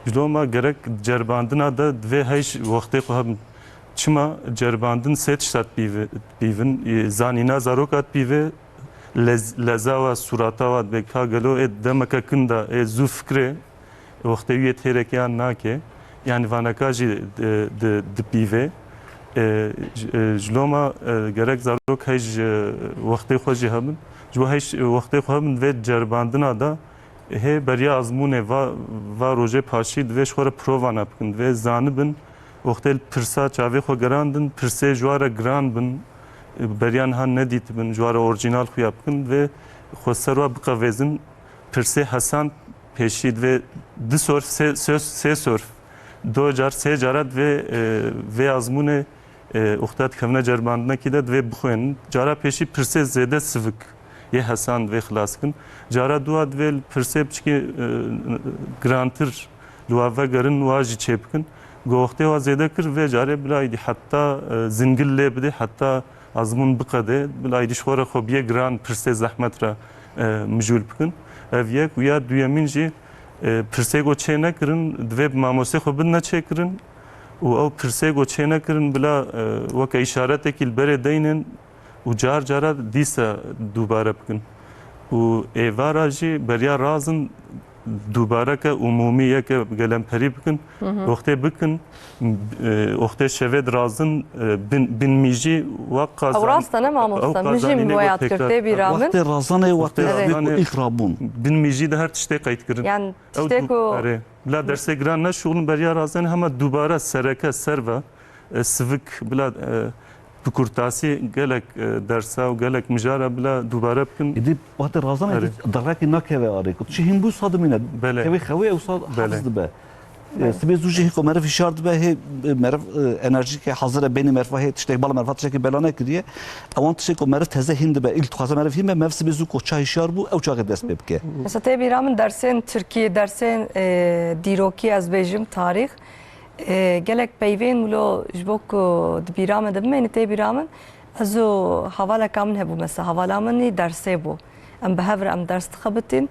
Ji loma gerek ceribandina de divê heyş wextê xwe hebin. Çima ceribandin sê tişta dipîve-, dipîvin, e, zanîna zaroka dipîve, lez-, leza wa, surata wa dibe ka gelo ê demeke kin de ê zû fikirê, wextê wî yê têreke yan nake. Yani vaneka jî di, di, dipîve. E, ji, e, ji loma, e, gerek zarok hej, e, wextê xwe jî hebin. Ji bo hej wextê xwe hebin vê ceribandina de hê beriya azmûnê va, va rojê paşî divê ji xwe re provana bikin. Divê zanibin, wextê li pirsa çavê xwe gerandin, pirsê ji wa re giran bin, e, beriya niha nedîtibin, ji wa re orjînal xuya bikin, divê xwe ser wa biqevêzin. Pirsê hesan pêşî divê du sorf, sê, sê, sê sorf, do car, sê cara divê, e, vê azmûnê, e, wexta dikevine ceribandinekî de divê bixwînin. Cara pêşî pirsê zêde sivik yê hesan divê xilas kin. Cara dûa divê li pirsê piçikê, e, girantir li wa vegerin, wa jî çêbikin. Go wextê wa zêde kir, vê carê bila êdî heta, e, zingil lê bidê, heta azmûn biqede, bila êdî ji xwe re xwe biyê giran pirsê zehmet re, e, mijûl bikin. Ev yek û ya duyemîn jî, e, pirsê ku çê nekirin, divê bi mamostê xwe bidine çêkirin û ew pirsê ku çê nekirin bila, e, weke îşaretekî li berê deynin û car cara dîsa dubare bikin. Û êvara jî beriya razin dubareke umûmî yeke gelemperî bikin, Hı hı. oxtê bikin, e, oxtê şevê dirazin, e, bin, bin mijî wa Ew qazan-, rast e, ne mamoste? ew Min jî qazanînê min waya got dikir, tekrar. tê bîra min. Wextê razanê, wextê Wextê razanê razanê. Îlk rabûn. Bin mijî de her tiştê qeyd kirin. Yani Ew tiştê du-, ku erê. Bila dersê giran neşuxulin beriya razanê hema dubare sereke ser ve, e, sivik bila, e, bi kurtasî gelek, e, dersa û gelek mijara bila dubare bikin. Êdî wextê razan Erê. êdî derekî nakeve arê. Ku çi hîn bû sa dimîne. Belê. Kevê xewê ew sa Belê. hafz dibe. E, Belê. Sibê zû jî hê ku meriv hişyar dibe, hê, e, meriv, e, enerjîke hazir e, beynê meriv hê tiştek bala meriv tiştekî bela nekiriye. Ewan tiştek ku meriv teze hîn dibe. Îlk dixwaze meriv hîn be, meriv sibê zû ku ça hişyar bû, ew çaxê dest pê bike. Mesela tê bîra min dersên Tirkî, dersên, e, dîrokî ez bêjim, tarîx. E, gelek peyvên wilo ji bo ku di bîra me de bimêne tê bîra min, ez û hevaleka min hebû, mesela hevala min î dersê bû. Em bi hev re em ders dixebitîn.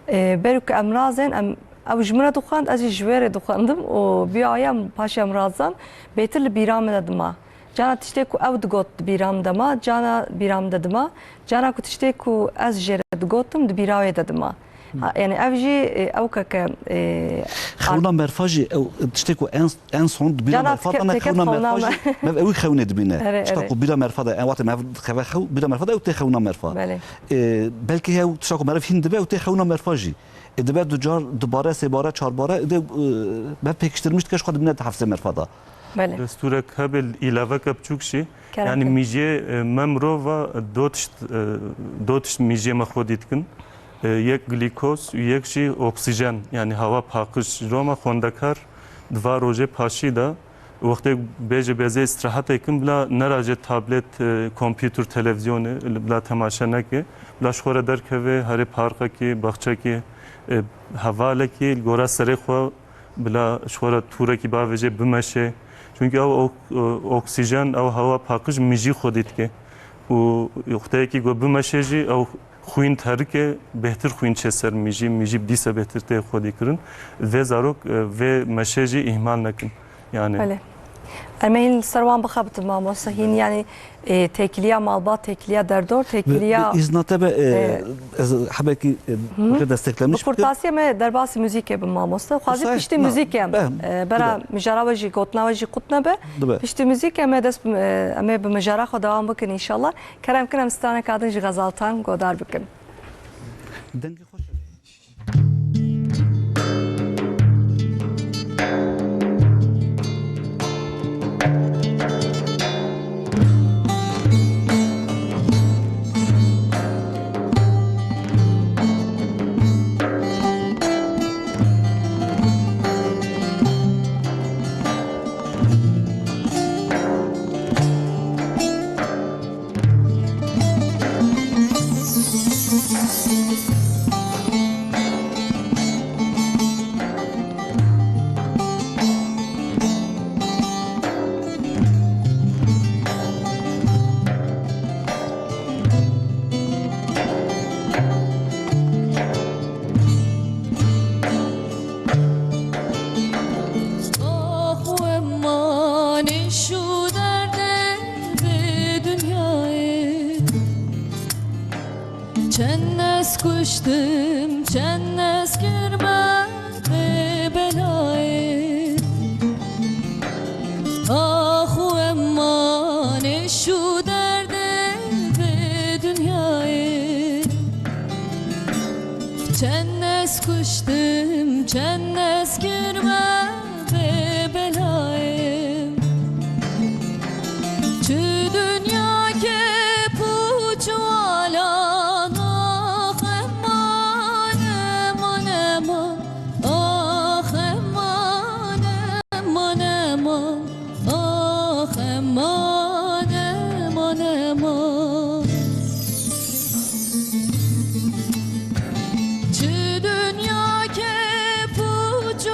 E, berî ku em razên, em, ew ji min re dixwend, ez jî ji wê re dixwendim û bi aya em paşê em razan, bêtir li bîra min de dima. Cana tiştê ku ew digot di bîra min de ma, cana bîra min de dima, cana ku tiştê ku ez jê re digotim di bîra wê de dima. Ha, yani ev jî, e, ew ke ke, e, Xewna merfa jî ew tiştê ku en, en son di bîra Cana merfa tike-, de ne teket xewna xewna merfa jî me- mev ew xewnê dibîne. Erê, Tişta erê. ku bîra merfa de en wate mev dixeve xew, bîra merfa de ew tê xewna merfa. Belê. E, belkî ew tişta ku meriv hîn dibe ew tê xewna merfa jî. E, dibe du car, dubare, sêbare, çarbare, de, e, mev pêkiştirmiş dike ji xwe dibîne di hefsê merfa de. Belê. Destûrek hebe îlaveke biçûk jî. Kerem Yani kin. mijê, e, me mirova do tişt, e, do tişt mijê me xwedî dikin. E, yek glîkoz û yek jî oksîjen, yani hewa paqij. Ji roma xwendekar di va rojê paşî de wextê bêje bêzê îstirahetê kin bila neraje tablet, e, kompûter, televîzyonê, bila temaşe neke. Bila ji xwe re derkeve, herê parkekê, baxçekê, e, hevalekê, li gora serê xwe bila ji xwe re tûrekî bavêje, bimeşe. Çunkî ew ok-, oksîjen, ew hewa paqij mijî xwedî dike. Û wexteyekî ku bimeşe jî ew xwîn terike, bêhtir xwîn çê ser mijî, mijî dîse bêhtir tê xwedî kirin. Vê zarok, e, vê meşe jî îhmal nekin. Yani Belê. Em ê hîn li ser wan bixebitin mamoste. Hîn yani, e, têkiliya malbat, têkiliya derdor, têkiliya Bi, bi îzna te be, e, e, ez hebekî, e, Hı. hoca desteklemiş Bi bikim. kurtasî em ê derbasî muzîkê bin mamoste. Xwazî Müsait, piştî na, muzîkê em, be, e, bera dibe. mijara we jî, gotina we jî qut nebe. Dibe. Piştî muzîkê em ê dest, e, em ê bi mijara xwe dewam bikin înşallah. Kerem kin em straneka din ji Xezaltan godar bikin. Dengê xweş e. Ax û eman, îş û derdê vê dinyayê. Çend ez kuştim, çend ez kir me vê belayê. Ax û eman, îş û derdê vê dinyayê. Çend ez kuştim, çend ez kir me vê belayê. Çi dinya kep û çi walan, ax eman, eman, eman. Ax eman, eman, eman. Ax eman, eman, eman. Çi dinya kep û çi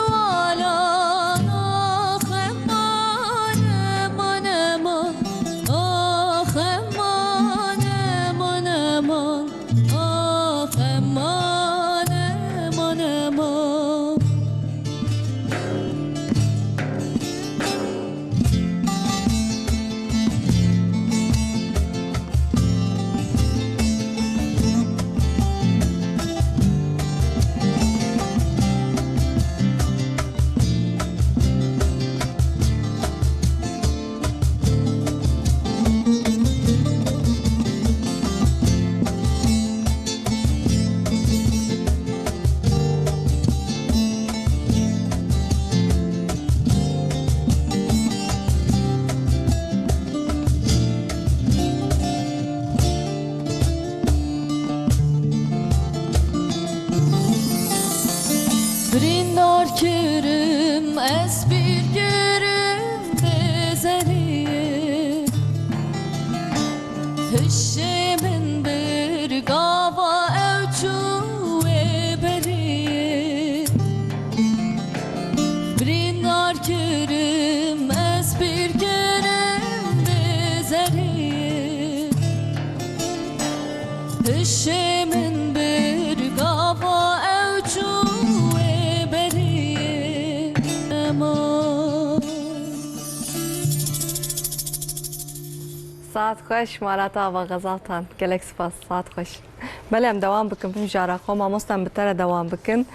Birîndar kirim ez pîr kirim dê zerê. Hişê min bir gava ew çû wê berê. Birîndar kirim ez pîr kirim dê zerê. Hişê min bir gava ew çû wê berê. Ema. Saet xweş, Malata Ava Xezaltan. Gelek spas, saet xweş. Belê, em dewam bikin, mijara xwe. Mamoste, em bi te re dewam bikin.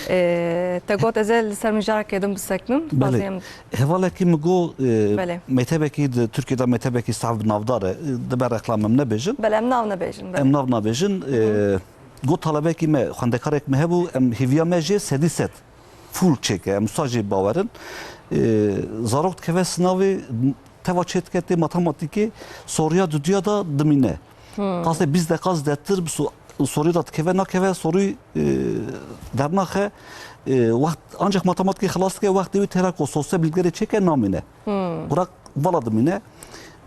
Ee, te got, ez ê li ser mijara kedim biseknim. Belê. Dixwazim Hevalekî min got, e, Belê. Mektebekî di Tirkiyê de mektebekî sav navdar e. Dibe reklam em nebêjin. Belê, em nav nebêjin, belê. Em nav nabêjin. E, got talebekî me, xwendekarek me hebû, em hêviya me jê sedî sed full çêke. Em wisa jê bawer in. E, zarok dikeve sinavê, teva çêdike tê matematîkê, soriya duduya da dimîne. Qasê bîst deqa zêdetir bi so-, sorî de dikeve, nakeve, sorî, e, dernaxe, e, wext, ancak matematîkê xilas dike, wextê wî têra ku sosyal bilgilerê çêke namîne. Qurak vala dimîne.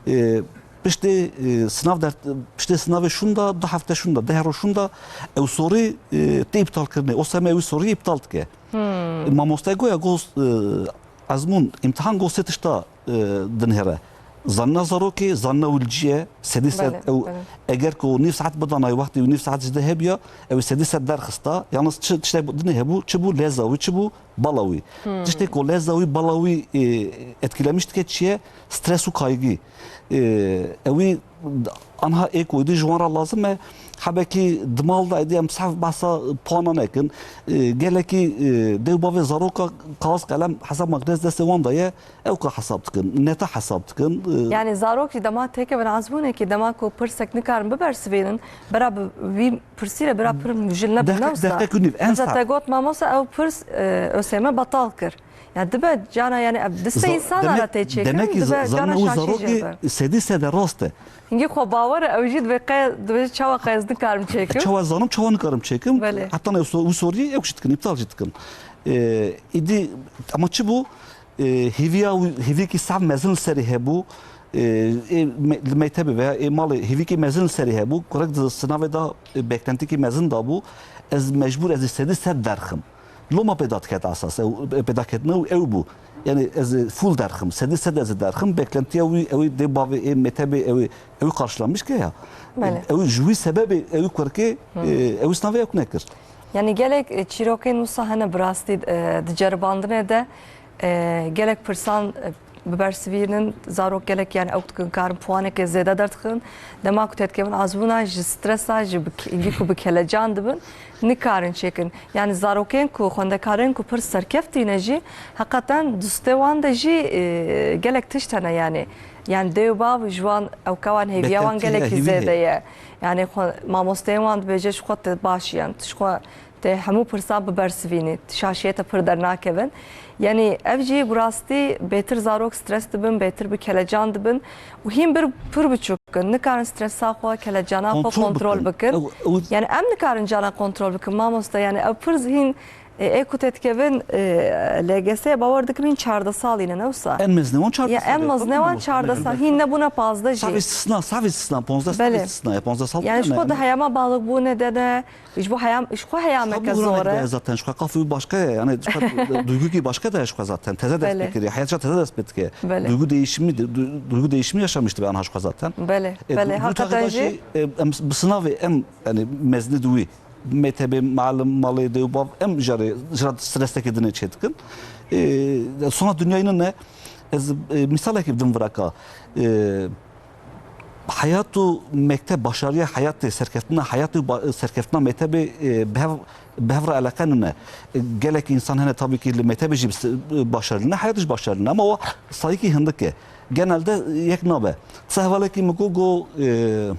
E, piştê, e, sınav dert, piştê sınavê şûnda, du hefte şûnda, deh roj şûnda, ew sorî, e, tê îptal kirinê. O seme ew sorî îptal dike. E, mamoste goya, go, e, ezmûn, îmtihan go sê tişta e, dinêre. Zanîna zarokê, zanîna wî li cî ye, sedî sed Belê, ew, belê. Eger ku nîv saet bidanayê, wextê wî nîv saet ji de hebiya, ew ê sedî sed derxista. Yalnız çi tiştek dinê hebû, çi bû, leza wî çi bû, bala wî. Tiştê ku leza wî, bala wî, e, etkilemiş dike çi ye? Stres û kaygî. E, ewî anha ê ku êdî ji wan re lazim e, hebekî di mal de êdî em sehf behsa puana nekin. E, gelekî, e, dê û bavê zaroka kaxez qelem hesab makineyê destê wan de ye. Ew ka hesab dikin, neta hesab dikin. E, Yani zarok jî dema têkevin ezmûnekî, dema ku pirsek nikarin bibersivînin, bira bi vî pirsî re bira pir mijil nebin, Deqeq, ne wisa? Deqeq û nîv, en Mesela sert. Te got mamoste ew pirs, e, ÖSYM betal kir. Ya dibe cana yani ev diste Za-, insana demek, ra tê çêkin, demek ki dibe za-, cana zaten o şaşî zarokê jê be. Sedî sede rast e. Hingî xwe bawer e, ew jî dibe qe-, dibe çawa qe ez nikarim çêkim. Çawa zanim, çawa nikarim çêkim. Belê. Heta ne so-, wî soriyê ew jî dikin, îptal jî dikin. E, îdî, ama çi bû? E, hêviya wî, hêviyekî sav mezin li serê hebû. E, ê me-, li mektebê veya ê malê hêviyekî mezin li serê hebû. Kurek di sinavê de, e, beklentikî mezin de bû. Ez mecbûr, ez ê sedî sed derxim. Loma pêda diket esas, ew, e, pêda ketine û ew bû. Yani ez ê full derxim, sedî sed ez ê derxim. Beklentiya wî, ew ê dê bavê ê mektebê, ew ê, ew ê karşılamış ke ya. Belê. Ew ji wî sebebê, ew kurkê, e, ew sinavê ew nekir. Yani gelek, e, çîrokên wisa hene bi rastî, e, di ceribandinê de, e, gelek pirsan, e, bibersivînin, zarok gelek yani ew dikin karin puaneke zêde derdixin. Dema ku têdikevin azmûna ji stresa, ji bi ke-, hingî ku bi kelecan dibin, nikarin çêkin. Yani zarokên ku, xwendekarên ku pir serkeft tîne jî, heqeten dustê wan de jî, e, gelek tişt hene yani. Yani dê û bav ji wan ewka wan hêviya wan Beklentiye, gelekî hêvî zêde heye. Ye. Yani xwe, mamosteyên wan dibêje ji xwe te baş yan, tu ji xwe te hemû pirsan bibersivînî, tu şaşiyê te pir dernakevin. Yani ev jî bi rastî bêtir zarok stres dibin, bêtir bi kelecan dibin û hîn bir pir biçûk in. Nikarin stresa xwe, kelecana xwe Kontrol kontrol bikin. bikin. Ew, ew Yani em nikarin cana kontrol bikin mamoste. Yani ev pir hîn E, ê ku têdikevin, e, L G S bawer dikim hîn çardeh salî ne, ne wisa? En mezin wan çardeh Ya, en salî, mezin tamam, wan olsun, çardeh salî. Hîn nebûne pazdeh jî. Sav istisna, sav istisna, ponzdeh sal Belê. istisna ye, ponzdeh sal Yani ji tane xwe di yani. heyama balixbûnê de ne, ji bo heyam, ji xwe heyameke Tabi zor e. Zaten ji xwe qafî wî başka ye, yani ji xwe duygukî başka de ji xwe zaten. Teze dest Belê. pê kiriye, heyat jî teze dest pê dike. Belê. Duygu değişimi de, du-, duygu değişimi yaşamıştı be anha ji xwe zaten. Belê, E, belê, du-, du hakikaten taxê de jî. jî, e, em s-, bi sinavê em, yani mezinî di wî. Mektebê, malim, malê, dê û bav, em jarê, jira streseke dinê çê dikin. E, sona dinyayê ne, ez, e, misalekê bidim viraka. E, heyat û mekteb, başariya heyatê, serkeftina heyatê û ba-, serkeftina mektebê, e, bi hev, bi hev re eleqe nine. E, gelek insan hene tabii ki li mektebê jî bi se-, başarî ne, heyatê jî başarî ne, ama o sayîkî hindik e. Genelde yek nabe. Qise hevalekî min got, got, e,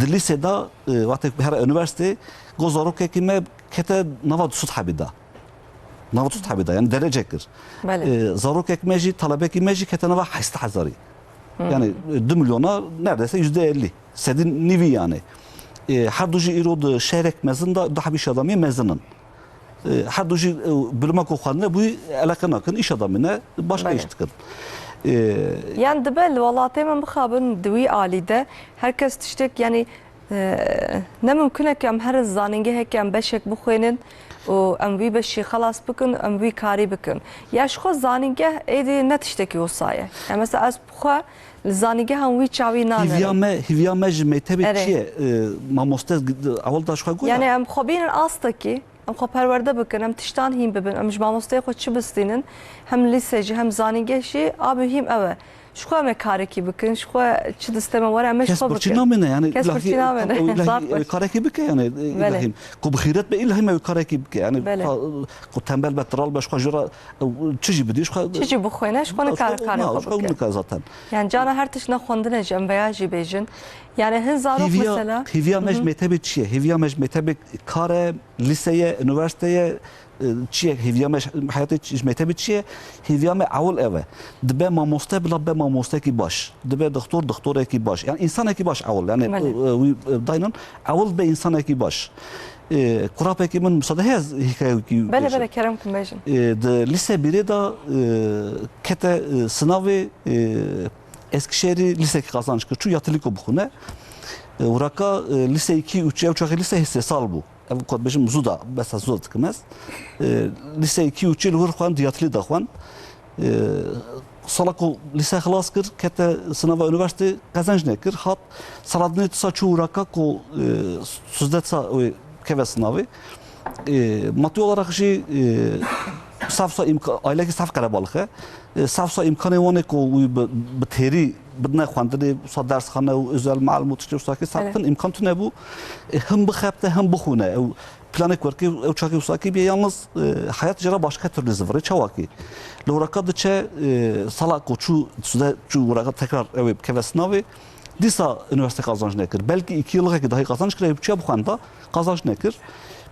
di lîsê de, e, wextê ku here unîversîtê, got zarokekî me kete nava du sed hebî de. Nava du sed hebî de, yani derece kir. Belê. E, zarokek me jî, talebekî me jî kete nava heşt sed hezarî. Yani, e, du milyona neredeyse yüzde elli. Sedî nîvî yani. E, her du jî îro di şehrek mezin de du hebî şadamiyê mezin in. E, her du jî, e, bilima ku xwendine bûyî eleqe nakin, îşa damîne, başka Belê. iş dikin. E, Yan dibe li welatê me mixabin di wî alî de her kes tiştek, yanî, e, ne mimkun e ku em her zanîngehekê em beşek bixwînin û em wî beşî xelas bikin, em wî karî bikin. Ya ji xwe zanîngeh êdî ne tiştekî wisa ye. Ya mesela ez bi xwe li zanîngehan wî çawî Hîviya nanirim. me, hîviya me ji mektebê Erê. çi ye? E, mamoste ewil da ji xwe goya. Yani em xwe bînin astekî, em xwe perwerde bikin, em tiştan hîn bibin, em ji mamosteyê xwe çi bistînin, hem lîse jî hem zanîngeh jî a muhîm ew e. Ji xwe em ê karekî bikin, ji xwe çi disteme were em ê ji Kes xwe birçî bikin. namîne, yani Kes illa birçî hî-, namîne. illa hî-, Zaf ew baş. karekî bike, yani Belê. illa hî. Ku bi xîret be illa hîm ew karekî bike, yani Belê. fa-, ku tembel be, tiral be, ji xwe jûra, ew çi jî bidî, ji xwe Çi jî bixwîne, ji xwe nikare karê na, xwe ji xwe bike. nikare zaten. Yani cana her tişt ne xwendine jî em veya jî bêjin. Yani hin zarok Hîviya, mesela. hîviya me ji Hı hı. mektebê çi ye? Hîviya me ji mektebê kar e, lîse ye, unîversîte ye, e, çi ye? Hîviya me ji heyatê çi, ji mektebê çi ye? Hîviya me ewil ev e. Dibe mamoste bila be mamostekî baş. Dibe doktor, doktorekî baş. Yani insanekî baş ewil. Yani, Belê. e, e, wî, e, daynan ewil be insanekî baş. E, kurapekî min musade heye ez hikayekî Belê, bêjim. belê, kerem kin bêjin. E, di lîse bîrê de, e, kete, e, sinavê, e, Eskişehirî lîsekî qazanç kir. Çû Yatîlîko bixwîne. E, Uraka, e, lîse iki, üç, ew çaxê lîse sê sal bû. Ev ku dibêjim zû da, besa zû dikim ez. E, lîse iki, üçê li wir xwend, Yatîlî de xwend. E, sala ku lîse xilas kir, kete sinava unîversîtê, qezenc nekir, hat. Sala dinê tisa çû Uraka ku, e, suzde tisa wê keve sinavê. E, maddi olarak jî, e, saf sa imka-, ailekî saf qerebalix e. E, saf sa imkanê wan ê ku wî bi, bi têrî bidine xwendinê, wisa dersxane û özel muallim û tiştê wisa kî saf Evet. tin imkan tune bû. E, him bixebite, him bixwîne. Ew planek werkê ew çaxê wisa kî bîye, yalnız, e, heyat jê re başka türlü zivirê çawa kî. Li Uraka diçe, e, sala ku çû, sude çû Uraka tekrar ew ê bikeve sinavê, dîsa unîversîte qazanc nekir. Belkî iki yıllık ki dahi qazanç kir, ew çiya bixwenda, qazanç nekir.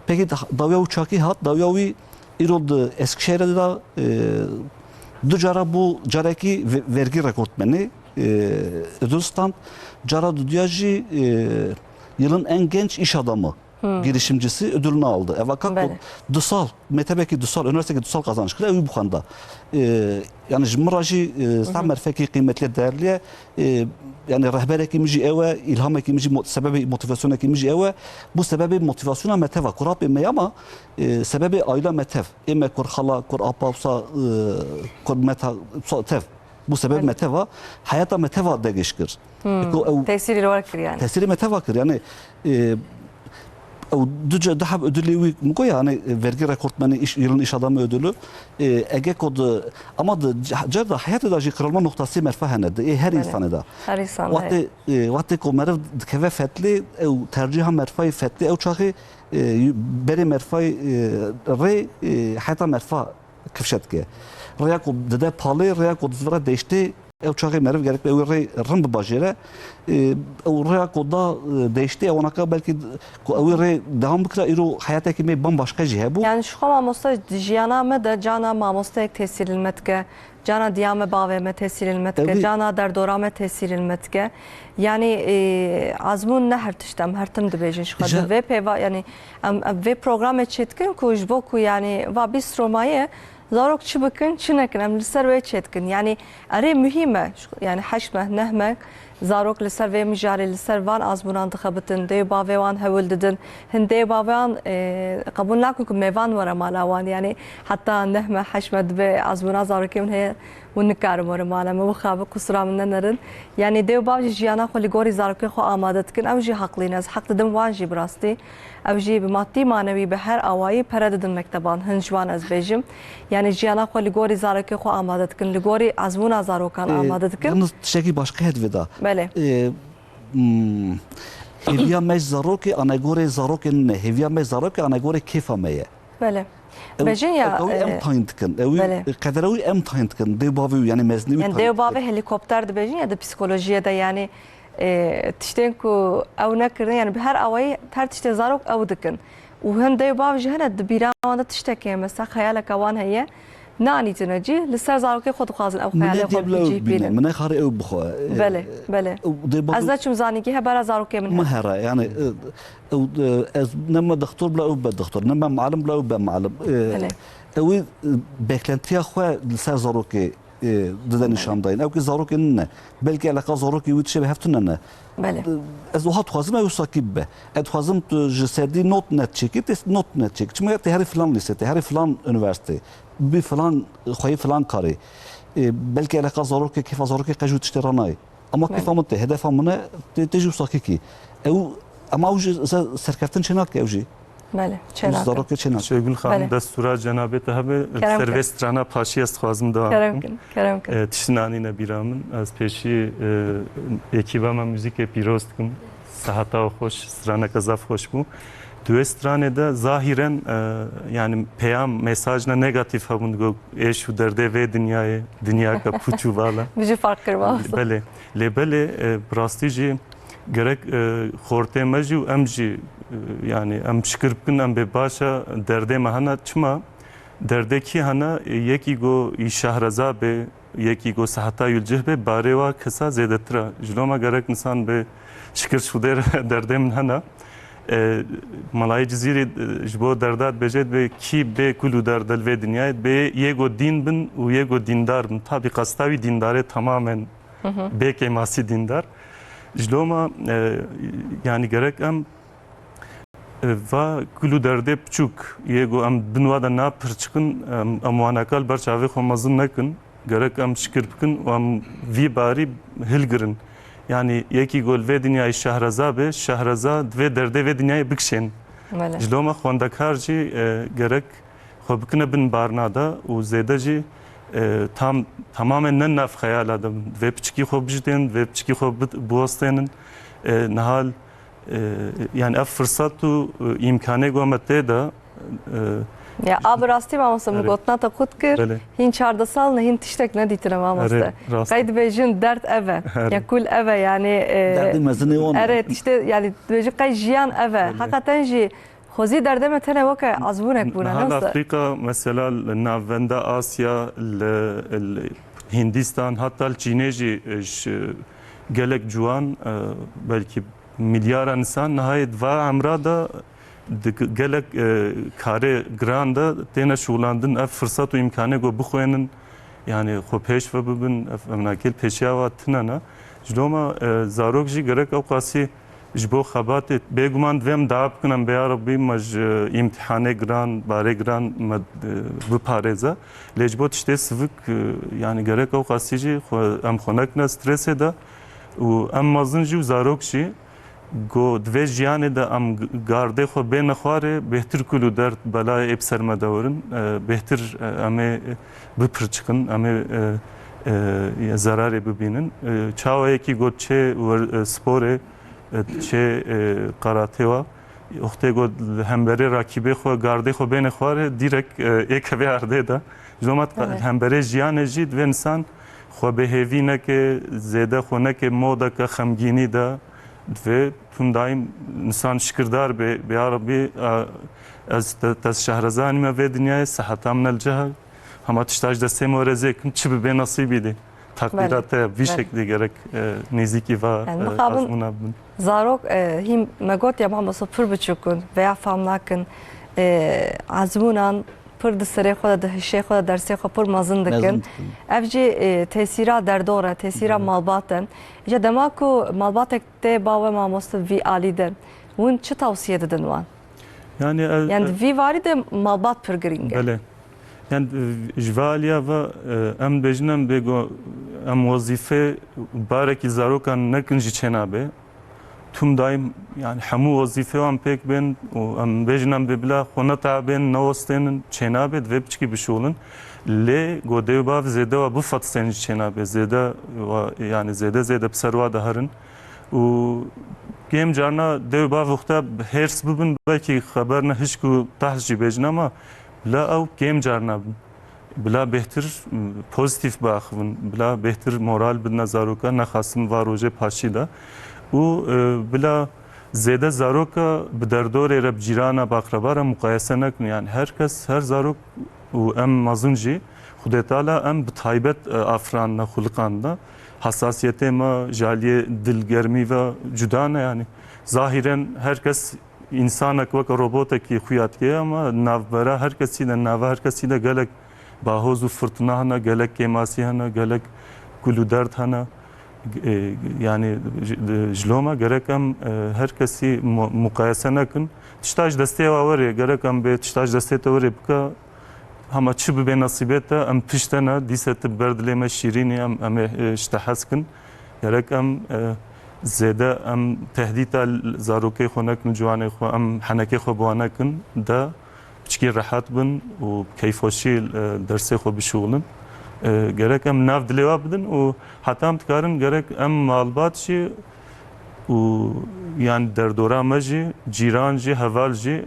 Peki da-, dawiya wî çakî hat, dawiya wî îro di Eskişehirê de, e, du cara bû, carekî ve-, vergi rekortmeni, e, ödül stand, cara duduya jî, e, yılın en genç iş adamı Hmm. girişimcisi ödülünü aldı. Evaka Belê. ku du sal, mektebekî du sal, üniversiteki du sal qazanç kir, ew bixwenda. E, yani ji min re jî, e, saf Hı hı. merfekî qîmetli, değerli ye. E, yani rehberekî min jî ew e, îlhamekî min jî, mo-, sebebê motivasyonekî min jî ew e. Bu sebebê motivasyona me teva, kurapê me ama, e, sebebê aîla me tev. Ê me kur xala, kur apa wisa, e, kur meta wisa tev. Bu sebeb Belê. me teva, heyata me teva degêş kir. Hmm. Eko ew Tesîrî li we kir yani. Tesîrê me teva kir. Yani, e, ew du ce-, du heb ödülê wî min got ya, hani, e, vergi rekortmeni, iş, yılın iş adamı ödülü. E, ege ku di, ama di c-, cer de heyatê de jî kırılma noktası merfa hene, di ê her Belê. insanê de. Her insan de Wextê, heye. e, wextê ku meriv dikeve fetlê, ew tercîha merfayê fetlê, ew çaxê, e, berê merfayê, e, rê, e, heyata merfa kifşe dike. Rêya ku dide palê, rêya ku dizivire deştê, ew çaxê meriv gerek be ew rê rin bibajêre. E, ew rêya ku da, e, deştê, ewanaka belkî d-, ku ew rê devam bikira, îro heyatekî me bambaşka jî hebû. Yani ji xwe mamoste di jiyana me de cana mamosteyek tesîr li me dike, cana diya me bavê me tesîr li me dike, Ew ê cana derdora me tesîr li me dike. Yani, e, azmûn ne her tişt em her tim dibêjin ji xwe. Ji Di vê pêva, yani, Em, em vê programê çêdikin ku ji bo ku, yani, va bîst Romayê zarok çi bikin, çi nekin, em li ser wê çêdikin. Yani, erê muhîm e. Yani, heşt meh, neh meh zarok li ser vê mijarê, li ser van azmûnan dixebitin, dê û bavê wan hewl didin. Hin dê û bavê wan, e, qebûl nakin ku mêvan were mala wan. Yani, heta neh meh, heşt meh dibe azmûna zarokê min heye, hûn nikarin werin mala min, wixabe qusura min nenerin. Yani, dê û bav jî jiyana xwe li gorî zarokê xwe amade dikin. Ew jî heqlî ne. Ez heq didim wan jî bi rastî. Ew jî bi madî manewî bi her awayî pere didin mekteban, hin ji wan ez bêjim. Yani jiyana xwe li gorî zarokê xwe amade dikin, li gorî ezmûna zarokan Ê, amade dikin. Yalnız tiştekî başka heye di vê de. Belê. Ê, hmm, hêviya me ji zarokê anegorê zarokê ne, hêviya me ji zarokê anegorê kêfa me ye. Belê. Ew, Bêjin ya, ew, ew em e, tayin dikin. Ew, belê. Qedera wî em tayin dikin. Dê û bavê wî, yani mezinê wî Yani tayin dê û bavê dikin. Helikopter dibêjin ya di psîkolojiyê de, yani, e, tiştên ku ew nekirin, yani bi her awayî her tiştê zarok ew dikin. Û hin dê û bav jî hene di bîra wan de tiştekê, mesela xeyaleke wan heye. nanîtine cî, li ser zarokê xwe dixwazin ew xeyalê xwe bicîh bînin. Min nexare ew bixwe. Belê, belê. Ez neçûm zanîngehê bera zarokê min here. Min here, yani, e, ew, e, ez ne me dixtor bila ew be dixtor, ne me muallim bila ew be muallim. E, Belê. Ew ê, e, beklentiya xwe li ser zarokê, e, dide nîşan dayîn. Ew ki zarokê nine. Belkî eleqa zarokê wî dişê bi hev tune ne. Belê. Ez wiha dixwazim ew sakî bibe. Ez dixwazim tu ji sedî not net çêkî, tê not net çêkî. Çima tê herî filan lîse, tê herî filan unîversîte, bî filan xweyî filan karê. E, belkî eleqa zarokê, kêfa zarokê qe ji wî tiştê re nayê. Ama kêfa min tê, hedefa min e, tê, tê jî wisa kekî. Ew, ema ew jî se-, serkeftin çênake ew jî. Belê, çênake. Zarokê çênake. Şêgul Xanim, Belê. Destûra cenabê te hebe, Kerem ser ke. Vê strana paşî ez dixwazim dewam Kerem bikim. Kin, kerem kin. E, tiştî nanîne bîra min. Ez pêşî, e, ekîba me muzîkê pîroz dikim. Seheta xweş, straneke zaf xweş bû. Di wê stranê de zahîren, e, yani peyam, mesajna negatîf hebûn, digot, êş û derdê vê dinyayê, dinyaka pûç û vala. Bijî fark kir, mamoste. Belê. Lê belê, e, bi rastî jî gerek, e, xortê me jî û em jî, e, yani em şikir bikin, em bê baş e, derdê me hene. Çima? Derdê kî hene? E, yekî go î şehreza bê, yekî go seheta yû li cih bê, barê wa kesa zêdetir e. Ji loma gerek insan bê şikir şûdêr derdê min hene. E, Melayê Cizîrî, e, ji bo derda dibêje, dibê kî bê kul û derde li vê dinyayê, dibê yê go dîn bin û yê go dîndar bin. Tabî qesta wî dîndarê temamen Hı hı. bê kêmasî dîndar. Ji loma, e, yani gerek em, e, va kul û derdê piçûk yê ku em bin wa de napirçikin, em, em waneka li ber çavê xwe mezin nekin. Gerek em şikir bikin û em vî barî hilgirin. Yani yekî ku li vê dinyayê şehreza be, şehreza divê derdê vê dinyayê bikişên. Belê. Ji loma xwendekar jî, e, gerek xwe bikine bin barna de û zêde jî, e, tam, tamamen ne nav xeyala de bin. Divê piçikî xwe bijitên, divê piçikî xwe bit-, biwestênin. E, niha, e, yani ev firsat û, e, îmkanê ku me tê de, e, Ya, a bi rastî mamoste, min Erê. gotina te qut kir. Belê. Hîn çardeh sal ne, hîn tiştek nedîtine mamoste. Erê, rast. Qey dibêjin derd ev e. Erê. Ya kul ev e, yani, e, Derdê mezinê wan e. Erê, tiştê, yani dibêjin qey jiyan ev e. Belê. Heqeten jî Xwezî derdê me tenê weke azbûnek bûne, Niha li ne wisa? Afrîka, mesela li Navenda Asya, li, li Hindistan, heta li Çînê jî, e, ji gelek ciwan, e, belkî milyara insan nihayê di va emra de di gelek, e, karê giran de têne şûlandin. Ev firsat û îmkanê ku bixwênin, yani xwe pêş ve bibin, ev emnakê li pêşiya wa tine ne. Ji loma, e, zarok jî gerek ew qasî ji bo xebatê, bêguman divê em dua bikin, em bê ya Rebbî me ji îmtîhanê giran, barê giran me, e, biparêze. Lê ji bo tiştê sivik, e, yani gerek ew qasî jî xwe, em xwe nekine stresê de û em mezin jî û zarok jî ku di vê jiyanê de em g-, gardê xwe bêne xwarê, bêhtir kul û derd belayê ê bi ser me de werin, e, bêhtir, e, em ê bipirçikin, em ê, e, e, zerarê bibînin. E, çawa yekî got çê wer-, e, sporê, e, çê, e, karatê wa, wextê got li hemberê rakîbê xwe, gardê xwe bêne xwarê, dîrek, e, ê kevê erdê de. Ji doma Evet. hemberê jiyanê jî divê insan xwe bêhêvî neke, zêde xwe neke modeke xemgînî de. Divê tim daîm insan şikirdar be, bê ya Rebbî, e, ez te, te şehrezanî me vê dinyayê, seheta min el cih e. Hema tişta ji destê me were zêkim, çi bibe nesîbî dê. Takdîra Belê, te vî belê. şeklî gerek, e, nêzîkî va, Yani e, mixabin azmûna bin. Zarok, e, hîn me got ya mamoste pir biçûk in, veya fam nakin, e, azmûnan pir di serê xwe de, di hişê xwe de, dersê xwe pir mezin dikin. Mezin dikin. Ev jî, e, tesîra derdor e, tesîra Belê. malbat e. Îca dema ku malbatek tê ba we mamoste vî alî de, hûn çi tawsiye didin wan? Yani, e, Yani e, di vî warî de malbat pir girîng e. Belê. Yani, e, ji vê aliya ve, e, em dibêjin em bêgo, em wezîfe barekî zarokan nekin jî çênabe. Tim daîm, yani, hemû wezîfê wan pêk bên û em bêjin em bê bila xwe netabên, newestênin, çênabe, divê piçikî bişolin. Lê go dê û bav zêde wa bifetistên jî çênabe. Zêde wa, yani, zêde zêde bi ser wa de herin. Û kêm carna dê û bav wexta hêrs bibin, belkî xeber ne hişk û tehs jî bêjin, ama bila ew kêm carna bin. Bila bêhtir, m, pozîtîf biaxivin, bila bêhtir moral bidine zarokan, nexasim va rojê paşî de. Û, e, bila zêde zaroka bi derdorê re, bi cîrana, bi aqreba re muqayese nekin. Yani her kes, her zarok û em mezin jî Xwedê Teala em bi taybet, e, afirandine, xuliqandine. Hesasiyetê me ji aliyê dilgermî ve cuda ne, yanî zahiren her kes însanek weke robotekî xuya dike, ama navbera her kesî de, nava her kesî de gelek bahoz û firtina hene, gelek kêmasî hene, gelek kul û derd hene. E, yanî ji, ji loma gerek em, e, her kesî mu-, muqayese nekin. Tişta ji destê wa were, gerek em bê tişta ji destê te were bike, hema çi bibe nesîbê te, em pişt te ne, dîse tu ber dilê me şîrînî, em, em ê, e, ji te hez kin. Gerek em, e, zêde em tehdîta zarokê xwe nekin û ciwanê xwe, em henekê xwe bi wan nekin, de piçkî rehet bin û keyfxweşî, e, dersê xwe bişuxulin. E, gerek em nav dilê wa bidin û heta em dikarin gerek em malbat jî û yan derdora me jî, cîran jî, heval jî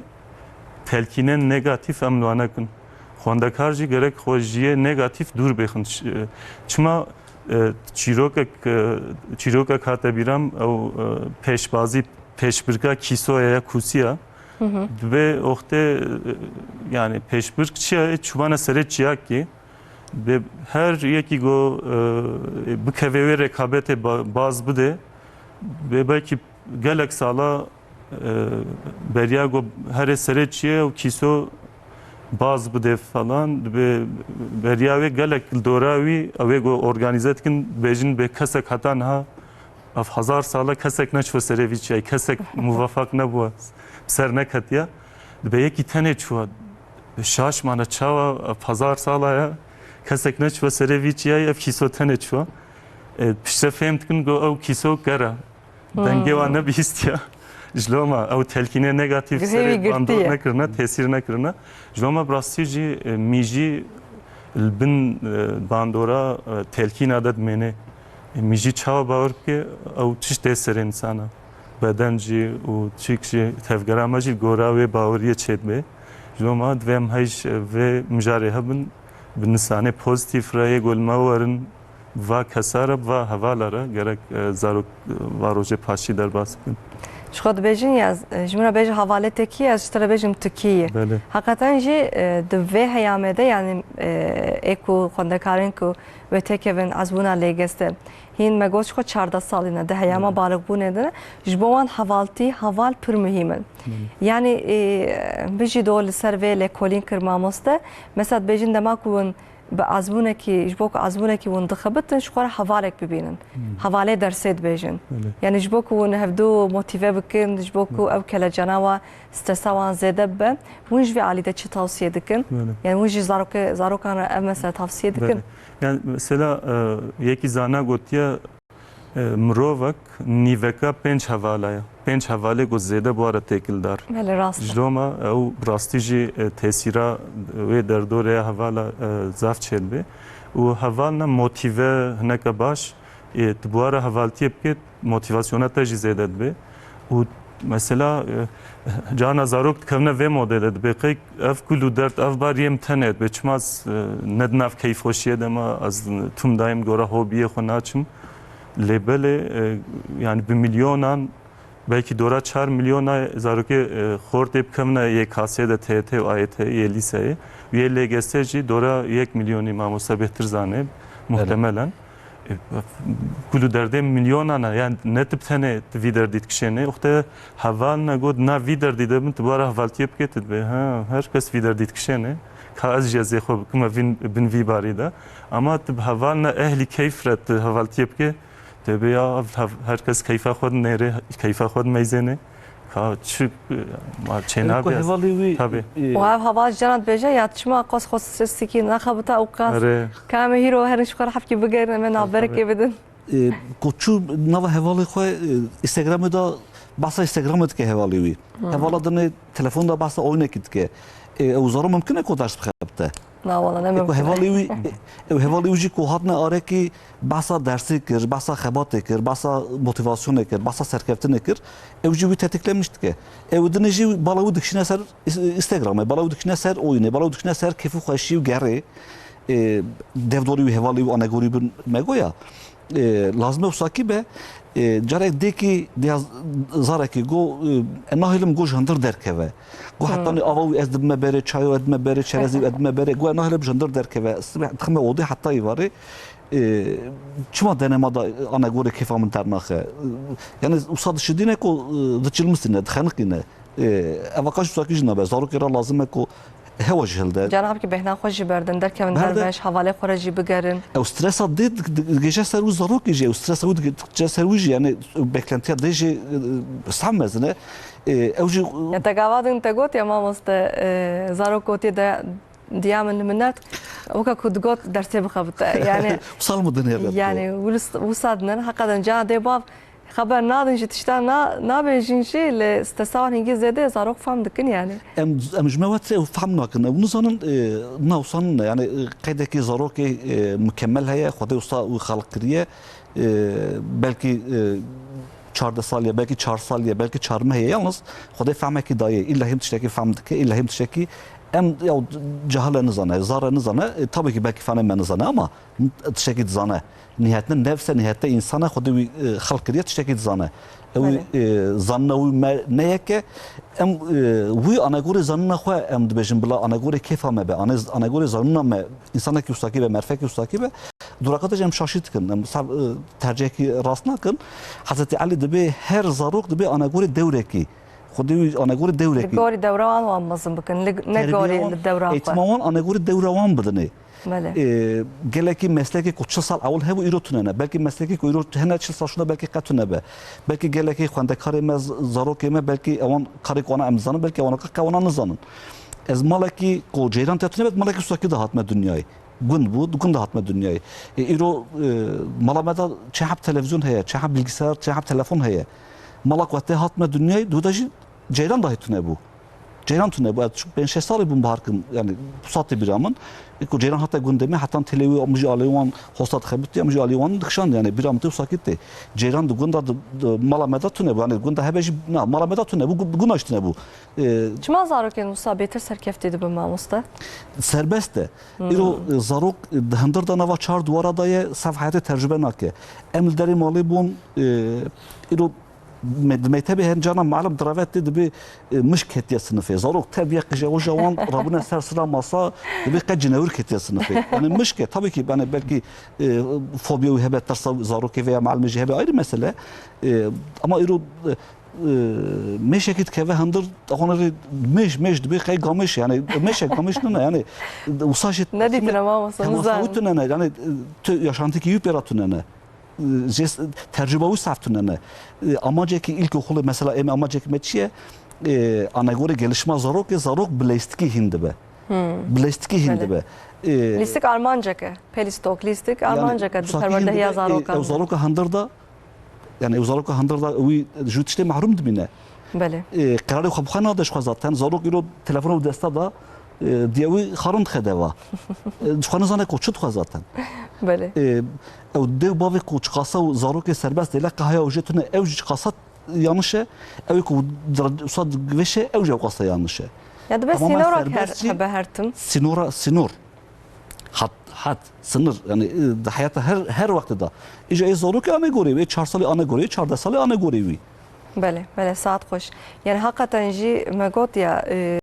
telkînên negatîf em li wan nekin. Xwendekar jî gerek xwe ji yê negatîf dûr bêxin. Ç-, e, çima, e, çîrokek, e, çîrokek hate bîra min, ew, e, pêşbazî, pêşbirka kîsoya ya kûsiya. Hı hı. Dibê oxtê, e, yani pêşbirk çi ye? Çûbane serê çiyakî. Dibê her yekî go, e, bikeve wê rekabetê ba-, baz bide. Dibê belkî gelek sala, e, beriya go herê serê çiyê û kîso baz bide falan. Dibê beriya wê gelek li dora wî, ew ê go organîze dikin, bêjin bê kesek heta niha ev hezar sala kesek neçû serê vî çiyayî, kesek muvafaq nebû, ser neketiye. Dibê yekî tenê çûwa, şaş mane çawa ev hezar sala ye, kesek neçûwa serê vî çiyayî, ev kîso tenê çûwa. E, piştre fêm dikin go ew kîso ker e. Dengê wan nebihîstiye. Ji loma ew telkînê negatîf Guhê wî serê bandor girtiye. Nekirine, tesîr nekirine. Ji loma bi rastî jî, e, mîjî li bin, e, bandora, e, telkîna de dimêne. E, mîjî çawa bawer bike, ew tişt tê serê insana. Beden jî û çîk jî tevgera me jî li gora wê baweriyê çêdibe. Ji loma divê em heyş, e, vê mijarê hebin, bi nisanê pozîtîf re yê go li me werin, va kesa re, va hevala re gerek, e, zarok, e, va rojê paşî derbas bikin. Ji xwe dibêjin ya, e, ji min re bêje hevalê te kî ye, ez ji te re bêjim tu kî yî. Belê. Heqeten jî, e, di vê heyamê de, yanî, e, ê ku xwendekarên ku wê têkevin ezbûna L G S, hîn me got ji xwe çardeh salî ne, di heyama Belê. Baliqbûnê de ne, ji bo wan hevaltî, heval pir muhîm in. Belê. Yanî, e, min jî do li ser vê lêkolîn kir mamoste. Mesela dibêjin dema ku hûn bi ezmûnekî, ji bo ku ezmûnekî hûn dixebitin, ji xwe re hevalek bibînin. Hmm. Hevalê dersê dibêjin. Belê. Yanî ji bo ku hûn hevdu motîve bikin, ji bo ku Belê. Ew kelecana wan, stresa wan zêde bibe, hûn ji vê alî de çi tavsiye dikin? Belê. Yanî hûn jî zarokê-, zarokan re ev mesele tavsiye dikin? Belê. Yani mesela, e, yekî zana gotiye, E, mirovek nîveka pênc hevala ye. Pênc hevalê ku zêde bi wa re têkildar. Belê, rast e. Ji loma ew bi rastî jî, e, tesîra wê derdorê ya hevala, e, zaf çêdibe. Û heval ne motîve hineke baş, e, tu bi wa re hevaltiyê bike, motîvasyona te jî zêde dibe. Û mesela, e, carna zarok dikevine vê modê de, dibê qey ev kul û derd, ev bar yê min tenê dibe. Çima ez, e, ne di nav keyfxweşiyê de me, ez tûm dayim gora hobiyê xwe naçim. Lê belê, e, yani bi milyonan, belkî dora çar milyona zarokê, e, xortê bikevine Y K S'ê de, T Y T û A Y T'ê, yê lîseyê. Yê L G S'ê jî dora yek milyonî, mamoste bêhtir zane, muhtemelen. E, kul û derdê milyonan e. Yani ne tu bi tenê tu vî derdî dikişênê. Oxte heval ne got, na vî derdî de bin, tu bara hevaltiyê bike, tu dibê. Ha, her kes vî derdî dikişênê. Ka ez jî ez ê xwe bikime vîn, bin vî barî de. Ama tu bi heval ne ehlî keyf re tu hevaltiyê bike, tu dibê ya ev hev-, her kes keyfa xwe dinêrê, keyfa xwe dimeyzênê. Ka çi, ma çê Ê, ku nabê ez. Hevalê wî, Tabii. E, û ev heval ji caran dibêje ya çima qas xwe stresîkî nexebita û qas Erê. Ka em ê hîro herin ji xwe re hevkî bigerin, em ê navberekê Tabii. Bidin. E, ku çû nava hevalê xwe, e, Instagramê de bahsa Instagramê dike hevalê wî. Hmm. Hevala dinê telefon de bahsa oyunekî dike. E, ew zaro mimkin e ku ders bixebite. Na wala, ne Ê ku mimkin e. Hevalê wî, ew hevalê wî jî ku hatine arekî, behsa dersê kir, behsa xebatê kir, behsa motivasyonê kir, behsa serkeftinê kir, ew jî wî tetiklemiş dike. Ew dinê jî bala wî dikişîne ser Instagramê, bala wî dikişîne ser oyunê, bala wî dikişîne ser kêf û xweşî û gerê, e, devdorî wî, hevalê wî, anegorî bin me goya. E, lazim e wisa kî be, e, carek dêkî diya zarekî go, e, e, nahêlim go ji hundir derkeve. Go hetanî ava wî ez dibime berê, çayo ez dibime berê, çerezî ez dibime berê, go e nahêlim ji hundir derkeve. Sibeh dixime odê heta îvarê. E, çima denema da anegorê kêfa min dernaxe? E, yani wisa dişidîne ku, e, diçilmisîne, dixeniqîne. E, eva kaş wisa kî jî nabe. Zarokê re lazim e ku hewa jî hilde. Cenab ki bêhna xwe jî berdin, derkevin Berde. derveş, hevalê xwe re jî bigerin. Ew stresa dê di-, di-, digêje ser wî zarokê jî, ew stresa wî digêje ser wî jî, yani beklentiya dê jî, e, sax mezin e. E, ew jî Ya te gava din te got ya mamoste, e, zarok gotiye de diya min li min net, weka ku digot dersê bixebite. Yani Sal mı dineye yani wisa dinen, hakikaten ca dê bav Xeber nadin ji tişta na, nabêjin jî, lê stresa wan hingî zêde ye, zarok fam dikin yani. Em, em ji me wet ew fam nakin. Ew nizanin, e, na wisa nine. Yani, e, qeydekî zarokê, e, mukemel heye, Xwedê wisa wî xelq kiriye. E, belkî, e, çardeh sal ye, belkî çar sal ye, belkî çar meh ye. Yalnız Xwedê fehmekî daye. Îlla him tiştekî fehm dike, îlla him tiştekî em ya cahil e nizane, zar e nizane. E, tabii ki belkî fane me nizane ama tiştekî dizane. Nihayetinde nefs e, nihayetinde însan e, Xwedê wî, e, xelq kiriye, tiştekî dizane. Ew, Belê. e, zanina wî me ne yek e. Em, e, wî anegorê zanina xwe em dibêjin bila anegorê kêfa me be, ane-, anegorê zanina me, însanekî wisa kî be, merfekî wisa kî be. Duraka te jî em şaşî dikin. Em sa-, e, tercihekî rast nakin. Hezretî Elî dibê her zarok dibê anegorê dewrekî. Xwedê wî anegorê Li dewrekî. gorî dewra wan wan mezin bikin, li, ne Terbiye gorî wan, li dewra xwe. eğitima wan anegorê dewra wan bidinê. Belê. Ê, gelekî meslekê ku çil sal ewil hebû, îro tune ne. Belkî meslekê ku îro hene çil sal şûna belkî qet tune be. Belkî gelekî xwendekarê me, z-, zarokê me, belkî ewan karê ku wana em dizanin, belkî ewana qe wana nizanin. Ez malekî ku ceyran te tune be, malekî wisa kî de hatime dinyayê. Gund bû, di gund de hatime dinyayê. Ê, îro, e, mala me de çeheb televîzyon heye, çeheb bilgisayar, çeheb telefon heye. Mala ku te hatime dinyayê, di wê de jî ceyran dahî tune bû. Ceyran tune bû. Ez çûk pênc şeş salî bûm bahar kim, yani pusatê bîra min. Ku ceyran hate gundê me, hetan têlê wî, min jî alê wan hosta dixebitî, min jî alê wan dikişand, yani bîra min tê wisa kî tê. Ceyran di gunda di, di mala me de tune bû. Yani gunda hebe jî, na, mala me de tune bû, gu-, gunda jî tune bû. E, Çima zarokên wisa bêtir serkeftî dibin mamoste? Serbest e. Hmm. Îro, e, zarok, e, di hundir de nava çar duwara de ye, sev heyatê tecrube nake. Em li derê malê bûn, e, îro Me-, di mektebê hin cana muallim direve tê dibê, e, mişk ketiye sinifê. Zarok tev ye qije wija wan rabûne ser sira masa, dibê qe cinewir ketiye sinifê. Yani mişk e, tabii ki, yani belkî, e, fobiya wî hebe, tirsa zarokê vê ya muallimê jî hebe, ayrı mesele. E, ama îro, e, e, mêşekî dikeve hundir, axwe rê mêş, mêş dibê qey gamiş, yani mêşek gamiş nine, yani wisa jî Nedîtine mamoste, hewasa nizanim. wî tune ne, yani, e, tu yaşantîkî wî pêra tune ne. Jê s-, tecrüba wî saf tune ne. E, amacekî ilkokulê, mesela, em amacekî me çi ye? E, anegorê gelişma zarokê, zarok bi leyistikî hîn dibe. Hmm. Bi leyistikî hîn Belê. dibe. E, Lîstik armancek e. Pelîstok, lîstik Yani, armancek e di wisa kî hîn perwerdehiya dibe, e, zarokan ew de. zaroka hundir de, yani ew zaroka hundir de wî ji wî tiştê mahrum dimîne. Belê. E, qerarê xwe bi xwe nade ji xwe zaten. Zarok îro telefona wî desta da, e, diye wî xarin dixe deva. E, ji xwe nizane ku çi dixwe zaten. Belê. E, ew dê û bavê ku çiqasa û zarokê serbest dêle qehaya û jê tune ew jî çiqasa yanlış e. Ew ku dir-, wisa divêşe ew jî ew qasa yanlış e. Ya dibe Tamamen sînora serbest her, jî hebe her tim. Sînora, sînor. Hat, hat, sınır. Yani, e, di heyata her, her wextê de. Îja ê zarokê ane gorê wî, çar salî ane gorê, çardeh salî ane gorê wî. Belê, belê, saet xweş. Yani hakikaten jî me got ya, e,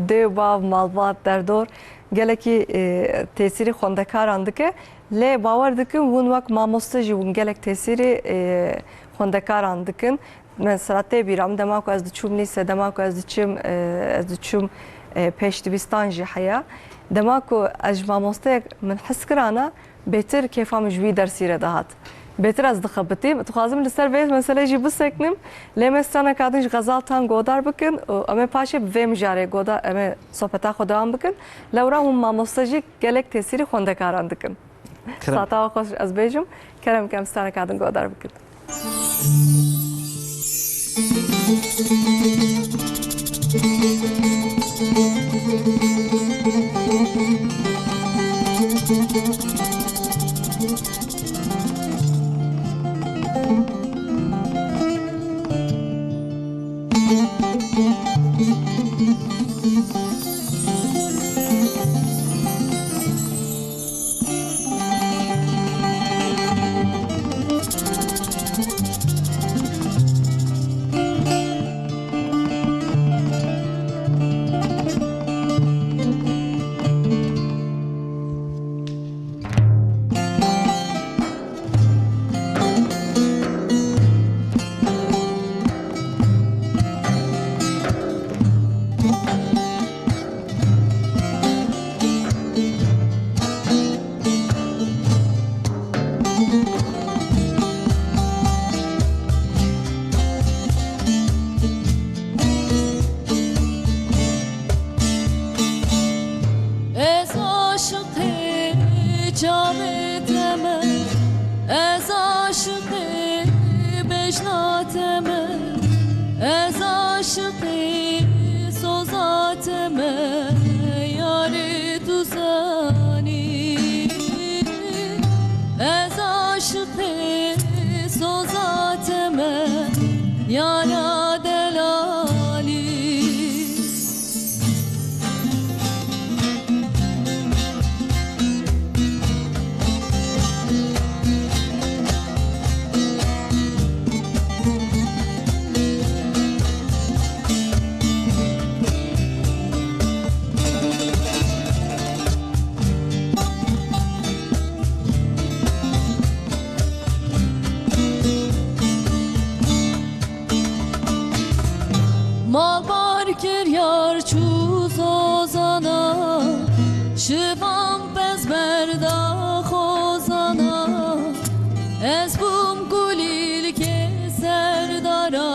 dê û bav, malbat, derdor gelekî, e, tesîrî xwendekaran dike. Lê bawer dikim hûn wek mamoste jî hûn gelek tesîrî, e, xwendekaran dikin. Mesela tê bîra min, dema ku ez diçûm lîse, dema ku ez diçim, e, ez diçûm, e, pêşdibîstan jî heya. Dema ku ez ji mamosteyek min hez kirana, bêtir kêfa min ji wî dersî re dihat. Bêtir ez dixebitîm. Dixwazim li ser vê meselê jî biseknim. Lê me straneka din ji Xezal Tan godar bikin û em ê paşê bi vê mijarê goda-, em ê sohbeta xwe dewam bikin. Lewra hûn mamoste jî gelek tesîrî xwendekaran dikin. Kerem. Sata we xweş ez bêjim. Kerem ke em straneka din godar bikin. Aşiqê çavê te me, ez aşiqê bejna te me, ez aşiqê soza te me, yarê tu zanî. Ez aşiqê soza te me, yara delalî. Malbar kir yar çû zozana, şivan pez berda xozana. Ez bûm kulîlkê serdara,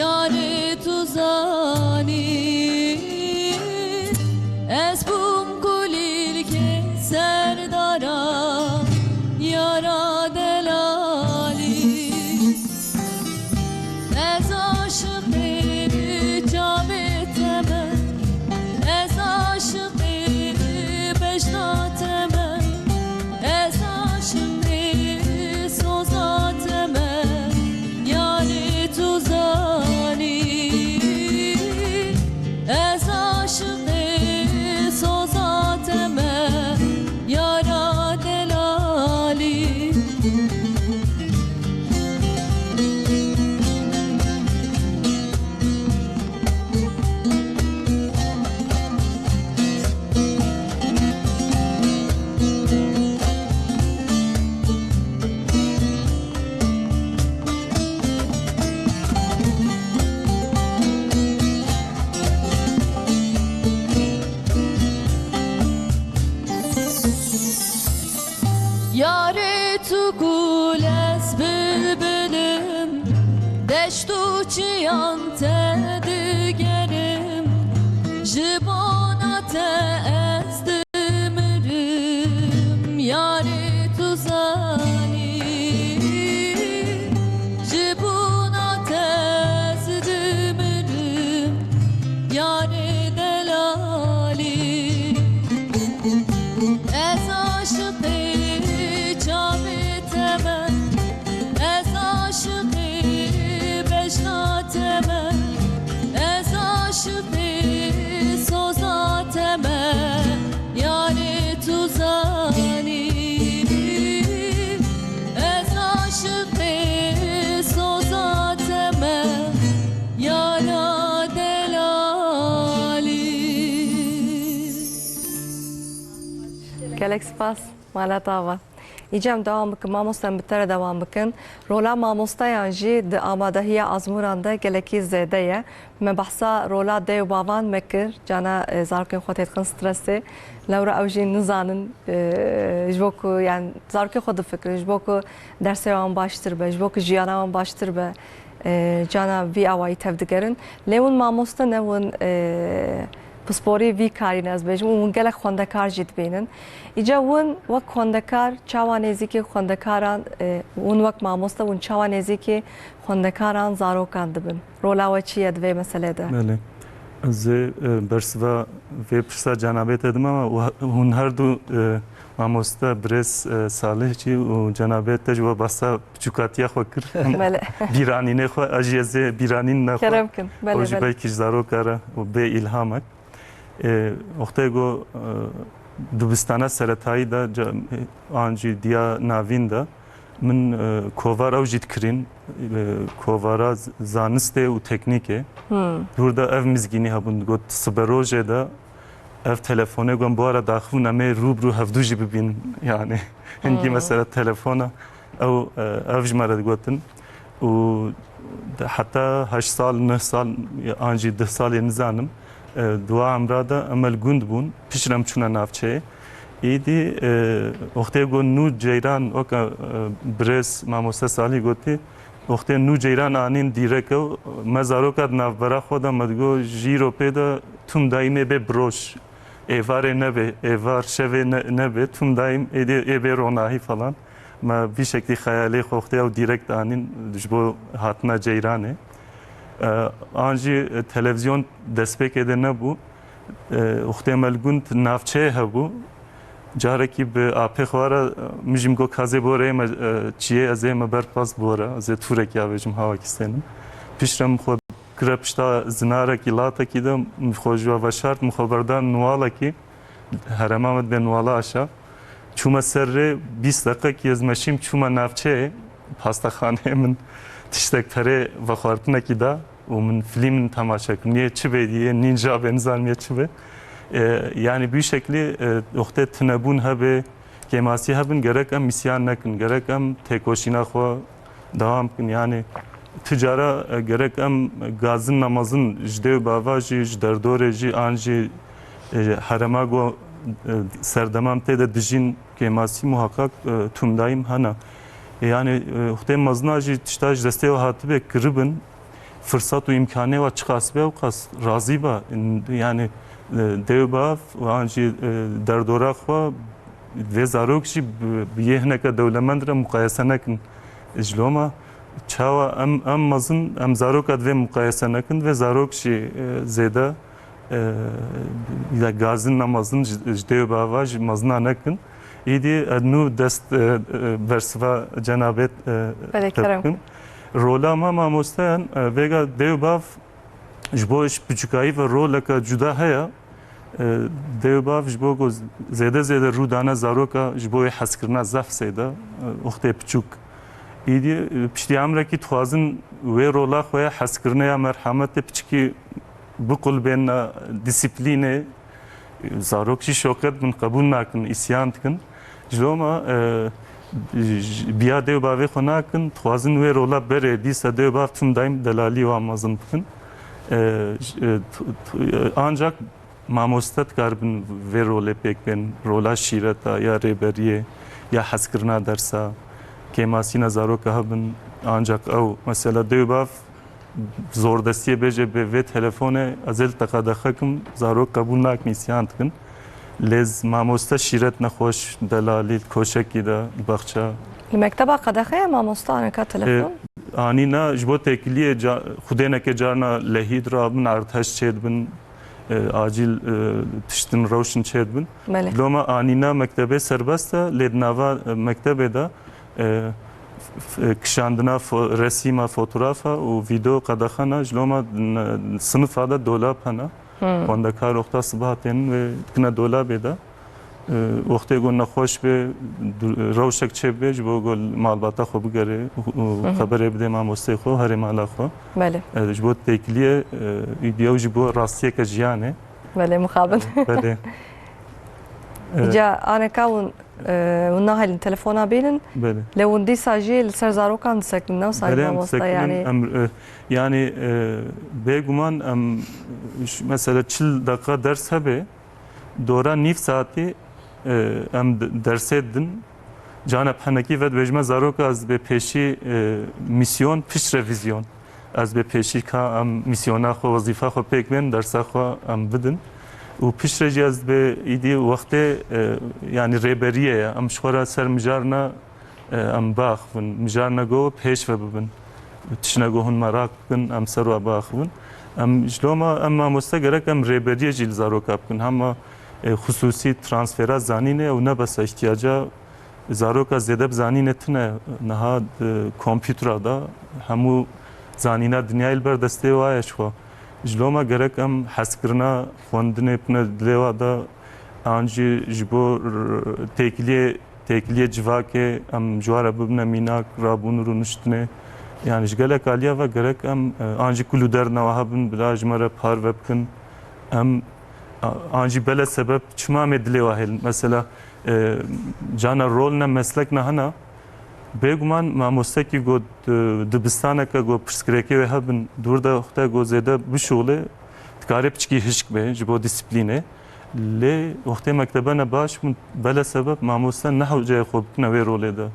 yarê tu zanî. Ez bûm kulîlkê serdara, yara delalî. Ez aşiqê çavê te me, ez aşiqê bejna te me, ez aşiqê soza te me, yarê tu zanî. Ez aşiqê soza te me, yara delalî. Yarê tu gul, ez bilbilim, deşt û çiyan te digerim, ji bona te ez dimirim, yarê tu zanî. Ji bona te ez dimirim, yarê delalî. Ez aşiqê çavê te me, ez aşiqê bejna te me, ez aşiqê soza te me, yarê tu zanî. Ez aşiqê soza te me, yara delalî. Gelek spas, mala te ava. Îca em dewam bikin, mamoste, em bi te re dewam bikin. Rola mamosteyan jî di amadehiya azmûran de gelekî zêde ye. Me behsa rola dê û bavan me kir, cana, e, zarokên xwe tê dikin stresê. Lewra ew jî nizanin, e, ji bo ku, yani, zarokên xwe difikirin, ji bo ku dersê wan baştir be, ji bo ku jiyana wan baştir be, e, cana vî awayî tevdigerin. Lê hûn mamoste ne, hûn, e, pisporî vî karî ne, ez bêjim, û hûn gelek xwendekar jî dibînin. Îca hûn wek xwendekar çawa nêzîkî xwendekaran, e, hûn wek mamoste hûn çawa nêzîkî xwendekaran, zarokan dibin? Rola we çi ye di vê meselê de? Belê. Ez ê, e, bersiva vê pirsa cenabê te dim ama hûn her du, e, mamoste birêz, e, Salih jî û cenabê te ji we behsa piçûkatiya xwe kir. Belê. Bîranînê xwe, ez jî ez ê bîranîn ne xwe. Kerem kin. Belê, o jî belê. Belkî ji zaroka re û bê îlhamek. E, wextê ku, e, dibistana seretayî de, ca-, e, an jî diya navîn de, min, e, kovar ew jî dikirîn, e, kovara z-, zanistê û teknîkê. Hmm. Dûr de ev mizgînî hebûn, digot, siberojê de ev telefonê ku em bi we re daxivin, em ê rû bi rû hevdû jî bibînin. Yani, hingî Hmm. mesela telefona, ew, e, ev ji me re digotin. Û de-, heta heşt sal, neh sal, an jî deh salê nizanim, e, di wa emra de em li gund bûn, piştre em çûne navçeyê. Îdî, e, wextê ku nû ceyran, weke, e, birêz mamoste Salî gotî, wextê nû ceyran anîn dîrek ew, me zaroka di navbera xwe de me digot, ji îro pê de tum dayîmê bê biroj. Êvarê nebe, êvar şevê ne, nebe, tüm daîm êdî ê bê ronahî falan. Me vî şeklî xeyalê xwe wextê ew dîrekt anîn ji bo hatina ceyranê. E, an jî, e, televîzyon destpêkê de nebû. E, wextê me li gund navçeyê hebû. Carekî bi apê xwe re, e, min jî min got, "Ka zê boreyê me, e, çiyê ez ê me ber pas bore, ez ê tûrekî avêjim, hawakî stênim." Piştre min xwe kire pişta zinarekî, latekî de, min xwe ji we veşart, min xwe berda niwalekî, herêma me dibê niwala aşav. Çûme ser rê, bîst deqekî ez meşîm, çûme navçeyê, pastaxaneyê min tiştek perê vexwartinekî da û min fîlm temaşe kirin. Yê çi bê, yê nînca bê, nizanim yê çi bê. E, yanî bi şeklî, e, wextê tinebûn hebe, kêmasî hebin, gerek em îsyan nekin, gerek em têkoşîna xwe dewam bikin. Yanî tu cara, e, gerek em gazin nemezin ji dê û bava jî, ji derdorê jî, an jî, e, herêma ku, e, serdema em tê de dijîn, kêmasî muhakkak, e, tûmdayîm hene. E, yanî, e, wextê mezina jî tişta ji destê we hatibe kiribin, firsat û îmkanê we çiqas be, ew qas razî be. Yanî, e, dê û bav û an jî, e, derdora xwe vê zarok jî bi, bi yê hineke dewlemend re muqayese nekin. Ji loma çawa em, em mezin, em zaroka divê muqayese nekin, divê zarok jî, e, zêde, e, ya gazin nemezin ji, ji dê û bava jî mezina nekin. Îdî ez nû dest, e, e, bersiva cenabêt, e, Belê, kerem. Rola me mamosteyan, e, vêga dê û bav ji bo ji piçûkayî ve roleke cuda heye. E, dê û bav ji bo ku zêde zêde rû dane zaroka, ji bo wê hezkirina zaf zêde, e, wextê piçûk. Îdî, e, piştî emrekî dixwazin wê rola xwe ya hezkirinê ya merhemetê piçikî biqulbêne disiplînê. Zarok jî şoqe dibin, qebûl nakin, îsyan dikin. Ji loma, e, j-, biya dê û bavê xwe nakin, dixwazin wê rola berê, dîsa dê û bav tim daîm delalî wan mezin dikin. E, j-, e, t-, t-, e, ancak mamoste dikaribin vê rolê pêk bên, rola şîreta ya rêberiyê, ya hezkirina dersa, kêmasîna zaroka hebin, ancak ew, mesela dê û bav zordestiyê bêje bê vê telefonê, ez ê li te qedexe kim, zarok qebûl nakin, îsyan dikin. Lê z-, mamoste şîret nexweş, delalî, koşekî de, baxça. Li mekteba qedexe ye mamoste aneka telefon? E, anî na, ji bo têkiliyê ca-, xwedêneke carna lehî dirabin, erdhej çêdibin, e, acîl, e, tiştin rewşin çêdibin. Belê. Loma anîna mektebê serbest e, lê di nava, e, mektebê de, e, f-, f-, kişandina fo-, resîma, fotografa û vîdeo qedexana ji loma n-, sinifa de dolab hene. Hmm. Xwendekar oxta sibaha tên wê dikine dolabê de. E, wextê ku nexweş bê, du-, rewşek çêbê ji bo ku malbata xwe bigere û, û Hı hı. xeberê bidê mamosteyê xwe û herê mala xwe. Belê. E, ji bo têkiliyê, e, îdî ew ji bo rastiyeke jiyanê. Belê, mixabin. Belê. E, Ca aneka hûn, e, hûn nahelin telefona bînin. Belê. Lê hûn dîsa jî li ser zarokan disekinin, ne wisa Belê, em mamoste, disekinin, yanî. em, e, yanî, e, bêguman em ş-, mesela çil deqa ders hebe, dora nîv saetî, e, em d-, dersê didin. Cana bi henekî ve dibêjime zaroka ez dibê pêşî, e, mîsyon, piştre vîzyon. Ez dibê pêşî ka em mîsyona xwe, wezîfa xwe pêk bên, dersa xwe em bidin. Û piştre jî ez dibê îdî wextê, e, yanî rêberiyê ye. Em ji xwe re ser mijarna, e, em biaxivin. Mijarna go pêş ve bibin. Tiştine go hûn meraq bikin, em ser we biaxivin. Em ji loma em mamoste gerek em rêberiyê jî li zaroka bikin. Hema, e, xisûsî transfera zanînê ew ne bes e, îhtiyaca zaroka zêde bi zanînê tune. Niha di kompûtera de hemû zanîna dinyayê li ber destê wa ye ji xwe. Ji loma gerek em hezkirina xwendinê bine dilê wa de, an jî ji bo r-, têkiliyê, têkiliyê civakê em ji wa re bibine mînak, rabûn û rûniştinê. Yanî ji gelek aliya ve gerek em, e, an jî kul û derdina wa hebin, bila ji me re parve bikin. Em, a-, an jî bele sebeb çima em ê dilê wa hêlin. Mesela, e, cana rol ne, meslek ne hene. Bêguman mamostekî got, e, dibistaneke got pirsgirêkê wê hebin, dûr de wexte got zêde bişuxulê, dikare piçkî hişk be ji bo disiplînê. Lê wextê mektebe ne baş bûn, bele sebeb mamoste nehewceye xwe bikine wê rolê de.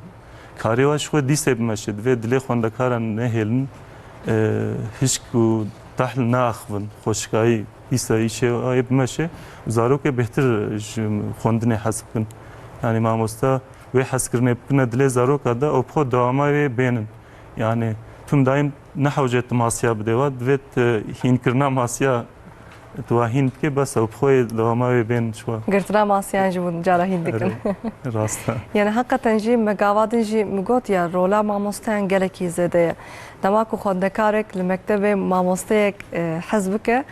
Karê wa ji xwe dîsê bimeşe, divê dilê xwendekaran nehêlin, e, hişk û tehl neaxivin, xweşikayî. Dîsa îşê wê bimeşe û zarokê bêhtir ji xwendinê hez bikin. Yanî mamoste wê hezkirinê bikine dilê zaroka de û bi xwe dewama wê bênin. Yanî tu daîm nehewce tu masiya bidê wa, divê tu hînkirina masiya tu wa hîn bikê, bes ew bi xwe dewama wê bên ji wa. Girtina masiyan jî hûn cara hîn dikin. Erê, rast e. Yanî heqeten jî me gava din jî min got ya rola mamosteyan gelekî zêde ye. Dema ku xwendekarek li mektebê mamosteyek, e, hez bike,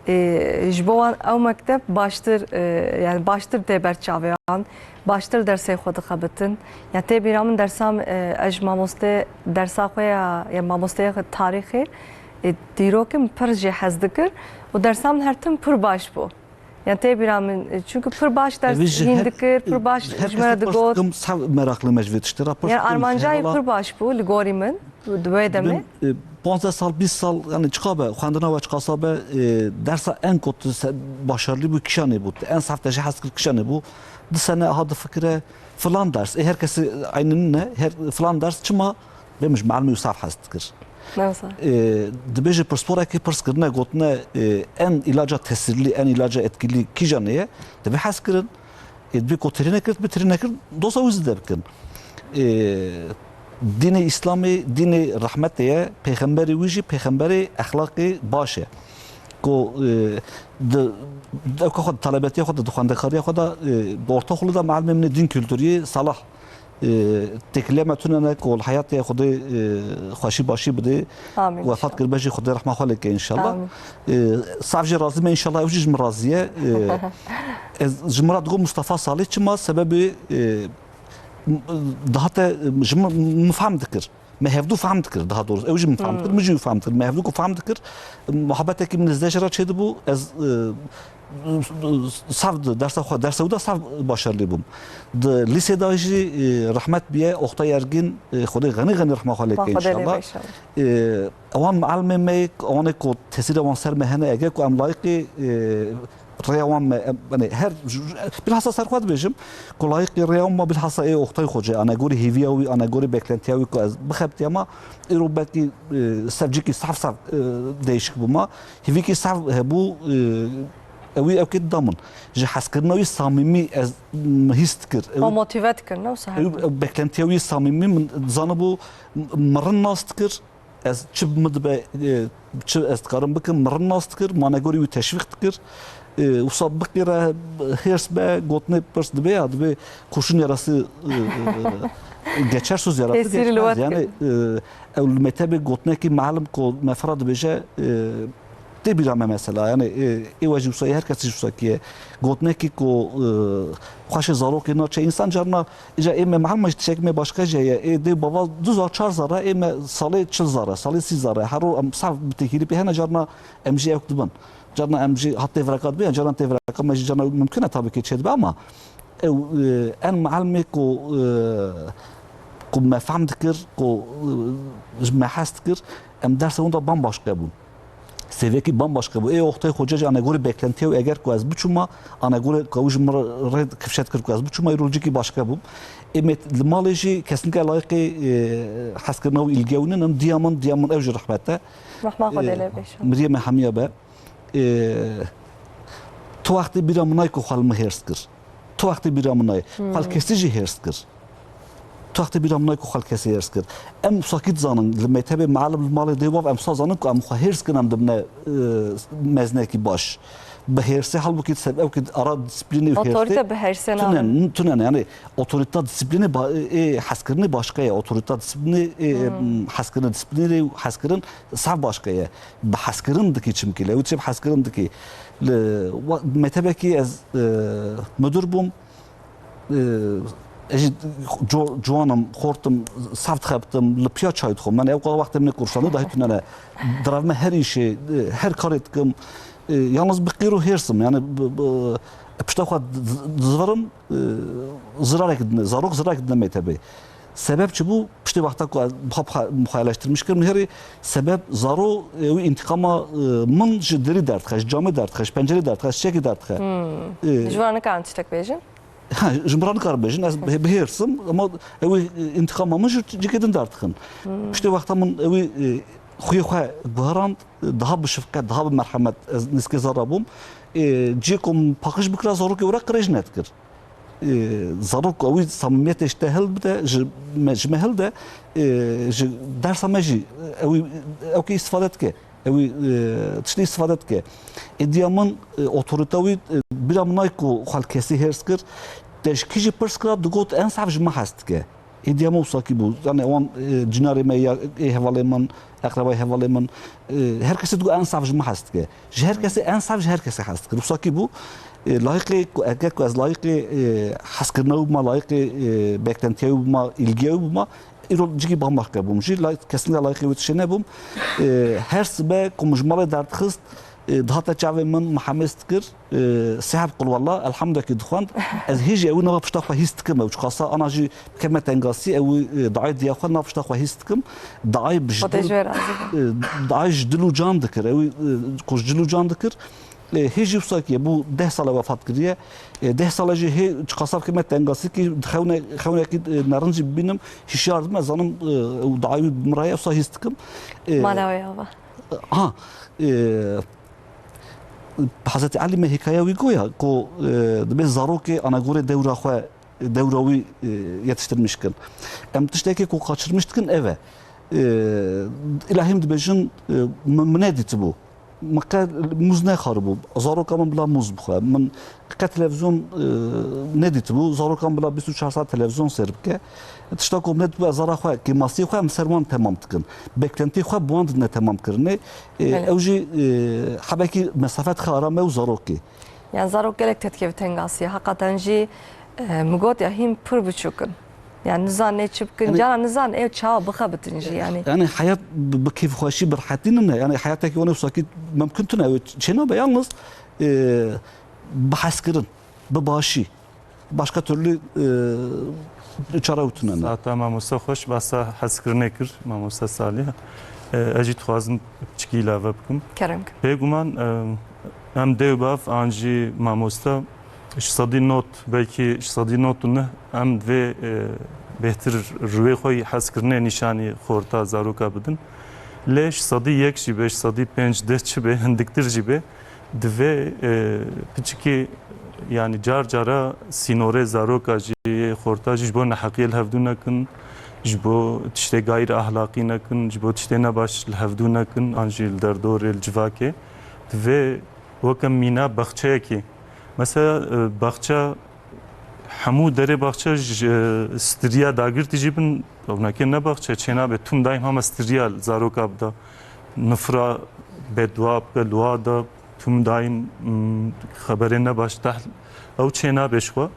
e, ji bo wan ew mekteb baştir, e, yani baştir tê ber çavê wan, baştir dersê xwe dixebitin. Ya tê bîra min dersa min, e, ez ji mamoste dersa xwe ya, ya mamosteya xwe tarîxê, e, dîrokim pir jê hez dikir û dersa min her tim pir baş bû. Yani tê bîra min, e, çünkü pir baş ders Evî ji hîn her, dikir, pir baş her ji me kesî re pirs digot. Dikim, sav meraqlî me ji vê tiştê re pirs Yani dikim, armancayê hêvala. Pir baş bû li gorî min. Di wê demê? Dibin, e, panzdeh sal, bîst sal, yani çiqa be, xwendina we çiqasa be, e, dersa en ku tu se-, başarılı bû kişanê bû, en saf te jî hez kir kişanê bû. Di sene ha difikire filan ders, e, her kesî eynî nîne, her filan ders çima bê min ji melimê wî saf hez dikir. Ne wisa? E, dibêje pirsporekî pirs kirine, gotine, e, en ilaca tesirli, en ilaca etkili kîjan ye, dibê hez kirin. Ê, dibê ku tirîne kir, dibê tirîne kir, doza wî zêde bikin. Ê, dînê Îslamê dînê rehmetê ye, pêxemberê wî jî pêxemberê exlaqê baş e. Ku, ê, di, di ewka xwe, di talebetiya xwe de, di xwendekariya xwe de, ê, di ortaokulu de mealimê min ê dîn kültürî Salah, ê, têkiliya me tune ne ku li heyatê Xwedê, ê, xweşî başî bidê. Amîn Wefat inşallah. Kiribe jî Xwedê rehma xwe lê ke inşallah. Amîn. Ê, sav jî razî me inşallah, ew jî ji min razî ye. Ê, ez ji min re digot Mustafa Salih çima? Sebebê, ê, m-, daha te, e, ji min, min fehm dikir. Me hevdû fehm dikir daha doğrusu. Ew jî min fehm dikir, Hmm. min jî wî fehm dikir. Me hevdû ku fehm dikir, muhabbetekî min nêzdî jê re çêdibû. Ez, e, sav di dersa xwe, dersa wî de sav başarlî bûm. Di lîsê de jî, e, rehmet bûye, Oktay Ergin, e, Xwedê xenî xenî rehma xwe lê ke inşallah. Xwedê lê be inşallah. E, ewan mealimê me, ewanê ku tesîrê wan ser me hene, eger ku em layîqî, e, rêya wan me, em, yani her, bilhassa ser xwe dibêjim, ku layîqî rêya wan me bilhassa ê Oktay Xoce, anegorî hêviya wî, anegorî beklentiya wî ku ez bixebitiyama, îro belkî, e, sevcikî sav sav, e, değişik bûma. Hêvîkî sav hebû, e, ew wî ew kê dida min. Ji hezkirina wî samîmî ez, m, hîs dikir. Ew, O motive dikir, ne wisa ew, her ew beklentiya wî samîmî min zanibû, m-, mirin nas dikir. Ez çi bi min dibe, e, çi ez dikarim bikim, mirin nas dikir, manegorî wî teşwîq dikir. E, wisa biqîre, hêrs be, gotinê pirs dibe ya, dibe kurşun yarası, e, e, geçer söz yarası Tesîrî li geçmez. We Yani, dikir. E, ew li mektebê gotinekî mealim ku me fira dibêje, e, tê bîra me mesela. Yani, e, ê we jî wisa, ê her kesî jî wisa kiye. Gotinekî ku, e, xweşê zarokê naçe. Însan carna Îca ê me mealim jî tiştekî me başka jî heye. Ê dê bava du zar çar zar e, ê me salê çil zar e, salê sî zar e. Her ro em sav bi têkilî pê hene, carna em jî ewk dibin. Carna em jî hat têvireka dibe, carna têvireka me jî carna mimkun e tabii ki çêdibe ama ew, e, en mealimê ku, e, ku me fehm dikir, ku, e, ji me hez dikir, em dersa hûn de bambaşka bûn. Sêvekî bambaşka bû. Ê Oktay Xoce jî anegorê beklentiya wî eger ku ez biçûma, anegorê ku ew ji min re rê kifşet kir ku ez biçûma, îro li cîkî başka bûm. Ê me li malê jî kesinlikle layîqê, e, hezkirina wî, îlgiya wî nîn, em diya min, diya min ew jî rehmet e. Rehma Xwedê E, lê be inşallah. Miriyê me hemiya be. E, tu wextê bîra min nayê ku xwe li min hêrs kir. Tu wextê bîra min nayê. Hmm. Xwe li kesî jî hêrs kir. Tu wextê bîra min nayê ku xwe li kesê hêrs kir. Em wisa kî dizanin, li mektebê mealim li malê dê wav, em wisa zanin ku em xwe hêrs kin, em dibine, e, mezinekî baş. Bi hêrsê, halbûkî di ser, ew kî ara disiplînê û hêrsê Otorîte bi hêrsê tune, nabe. Tune ne, yani otorîta disiplînê ba-, ê hezkirinê başka ye. Otorîta disiplînê, ê, Hmm. hezkirinê disiplînê û hezkirin sav başka ye. Bi hezkirin dikî çimkî, lê ew çi bi hezkirin dikî. Li wa-, mektebekî ez, e, müdür bûm. E, ez jî co-, ciwan im, xort im, sav dixebitim, li piya çay dixwim. Yani ew qala wextê min ê kursanî dahî tune ne. Diravime her îşê, e, her karê dikim. E, yalnız bi qîr û hêrs im. Yani bi, bi, pişta xwe di-, di-, dizivirim, e, zirarek dine, zarok zirarek dine mektebê. Sebep çi bû? Piştê wexta ku ez bixa-, bixa-, mixayeleştirmiş kirim, herî sebep zaro, e, wî întiqama, e, min ji derî derdixe, ji camê derdixe, ji pencerê derdixe, ji çekê derdixe. Hmm. E, Ji wan nikarin tiştek bêjin? Ha, ji min re nikare bêjin, ez bi, bi hêrs im, ama ew ê, e, întiqama min ji cihê din derdixin. Hmm. Piştê wexta min ew ê, e, Xwê xwe guherand, daha bi şefqet, daha bi merhemet ez nêzîkê zara bûm. E, cihê ku min paqij bikira, zarokê were qirêj nedikir. E, zarok ku ewî samimiyetê ji te hildibite, ji me, ji me hilde, e, ji dersa me jî ewî, ewkê îstifade dike. Ewî, e, tiştê îstifade dike. Êdiya min, e, otorîta wî, e, bîra min nayê ku xwe li kesî hêrs kir. Te ji kî jî pirs kira, digot, en zehf ji me hez dike. Êdiya me wisa kî bû. Yani wan, e, cînarê me ya, ê hevalê min, eqrebayê hevalê min, e, her kesê digot en zehf ji me hez dike. Ji her kesê en zehf ji her kesê hez dikir. Wisa kî bû. E, layiqê ku, eger ku ez layiqê, e, hezkirina wî bûma, layiqê, e, beklentiya wî bûma, îlgiya wî bûma, îro cihî bambaşka bûm jî. Lay-, kesinlikle layiqê wî tiştê nebûm. E, her sibe ku min ji malê derdixist, e, dihate çavê min, min hemêz dikir. E, sê heb qulwella, elhamdulillah ki dixwend. Ez hê jî ewî nava pişta xwe hîs dikim. Ew çiqasa ana jî bikeme tengasî, ewî, e, diayê diya xwe nav pişta xwe hîs dikim. Diay bi ji Xwedê dil, ji we razî be. E, diay ji dil û can dikir. Ewî, e, ku ji dil û can dikir. E, hê jî wisa ki ye, bû deh sale wefat kiriye. E, deh sale jî hê çiqasa bikeme tengasî ki xewne, xewnekî, e, nerin jî bibînim, hişyar dibim, ez zanim, e, û diay wî bi min re ye, wisa hîs dikim. E, Mala wê ava. Ha, e, Hezretî Elî me hîkayeya wî goya ku, e, dibê zarokê anagorê dewra xwe, dewra wî, e, yetiştirmiş kin. Em tiştekê ku kaçırmış dikin ev e. E, îlahî min dibêjin, e, min, min nedîtibû. Min qet mûz nexwaribû. Zaroka min bila mûz bixwe. Min qet televîzyon, e, nedîtibû. Zaroka min bila bîst û çar saet televîzyon sêr bike. Tişta ku min nedîtibû, ez zara xwe, kêmasiyê xwe em ser wan temam dikin. Beklentiyê xwe bi wan didine temam kirinê. E, Belê. Ew jî, e, hebekî mesafe dixe ara me û zarokê. Yani zarok gelek te dikeve tengasî. Heqeten jî, e, min got ya hîn pir biçûk in. Yani nizan nê çi bikin, Yani cara nizan ew çawa bixebitin jî yani. Yani heyat bi, bi kêfxweşî, bi rehetî nine. Yani heyatekî wan wisa kî mimkun tune, ew çênabe, yalnız, e, bi hezkirin, bi başî. Başka türlü, e, çare wî tune ne. Saeta mamoste xweş, basa hezkirinê kir, mamoste Salih. E, ez jî dixwazim piçikî îlave bikim. Kerem kir. Bêguman, e, em dê û bav an jî mamoste ji sedî not, belkî ji sedî not û neh em divê, e, bêhtir rûyê xwe yî hezkirinê nîşanî xorta zaroka bidin. Lê ji sedî yek jî be, ji sedî pênc deh çi be, hindiktir jî be, divê, e, piçikî, yani car cara sînorê zaroka jî, xorta jî ji bo neheqiyê li hevdû nekin, ji bo tiştê gayr ahlaqî nekin, ji bo tiştê nebaş li hevdû nekin, an jî li derdorê, li civakê. Divê weke mîna baxçeyekî. Mesela, e, baxça, hemû derê baxçe ji, e, stiriya dagirtî jî bin, ewnekê ne baxçe, çênabe, tûm dayîm hema stiriya li zaroka bida. Nifra bedwa bike, luwa da, tûm dayîm, mm, xeberê nebaş tehl, ew çênabe ji xwe.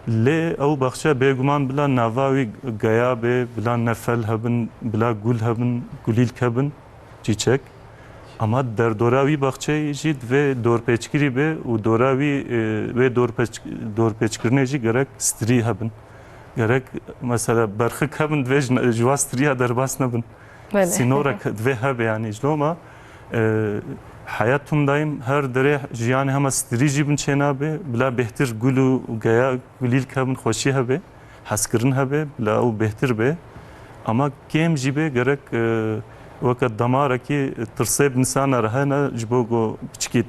Lê ew baxçe bêguman bila nava wî geya be, bila nefel hebin, bila gul hebin, gulîlk hebin. Çîçek. Ama derdora wî baxçeyê jî divê dorpêçkirî be û dora wî, e, wê dorpêç-, dorpêçkirinê jî gerek stirî hebin. Gerek, mesela, berxik hebin, divê ji, ji wa stiriya derbas nebin. Belê. Sînorek divê hebe, yani, ji loma, e, heyat tûm dayîm her derê jiyanê hema stirî jî bin çênabe, bila bêhtir gul û geya gulîlk hebin, xweşî hebe. Hezkirin hebe, bila ew bêhtir be. Ama kêm jî be, gerek, e, weke demarekî tirsê bi insana re hene, ji bo ku piçikî bi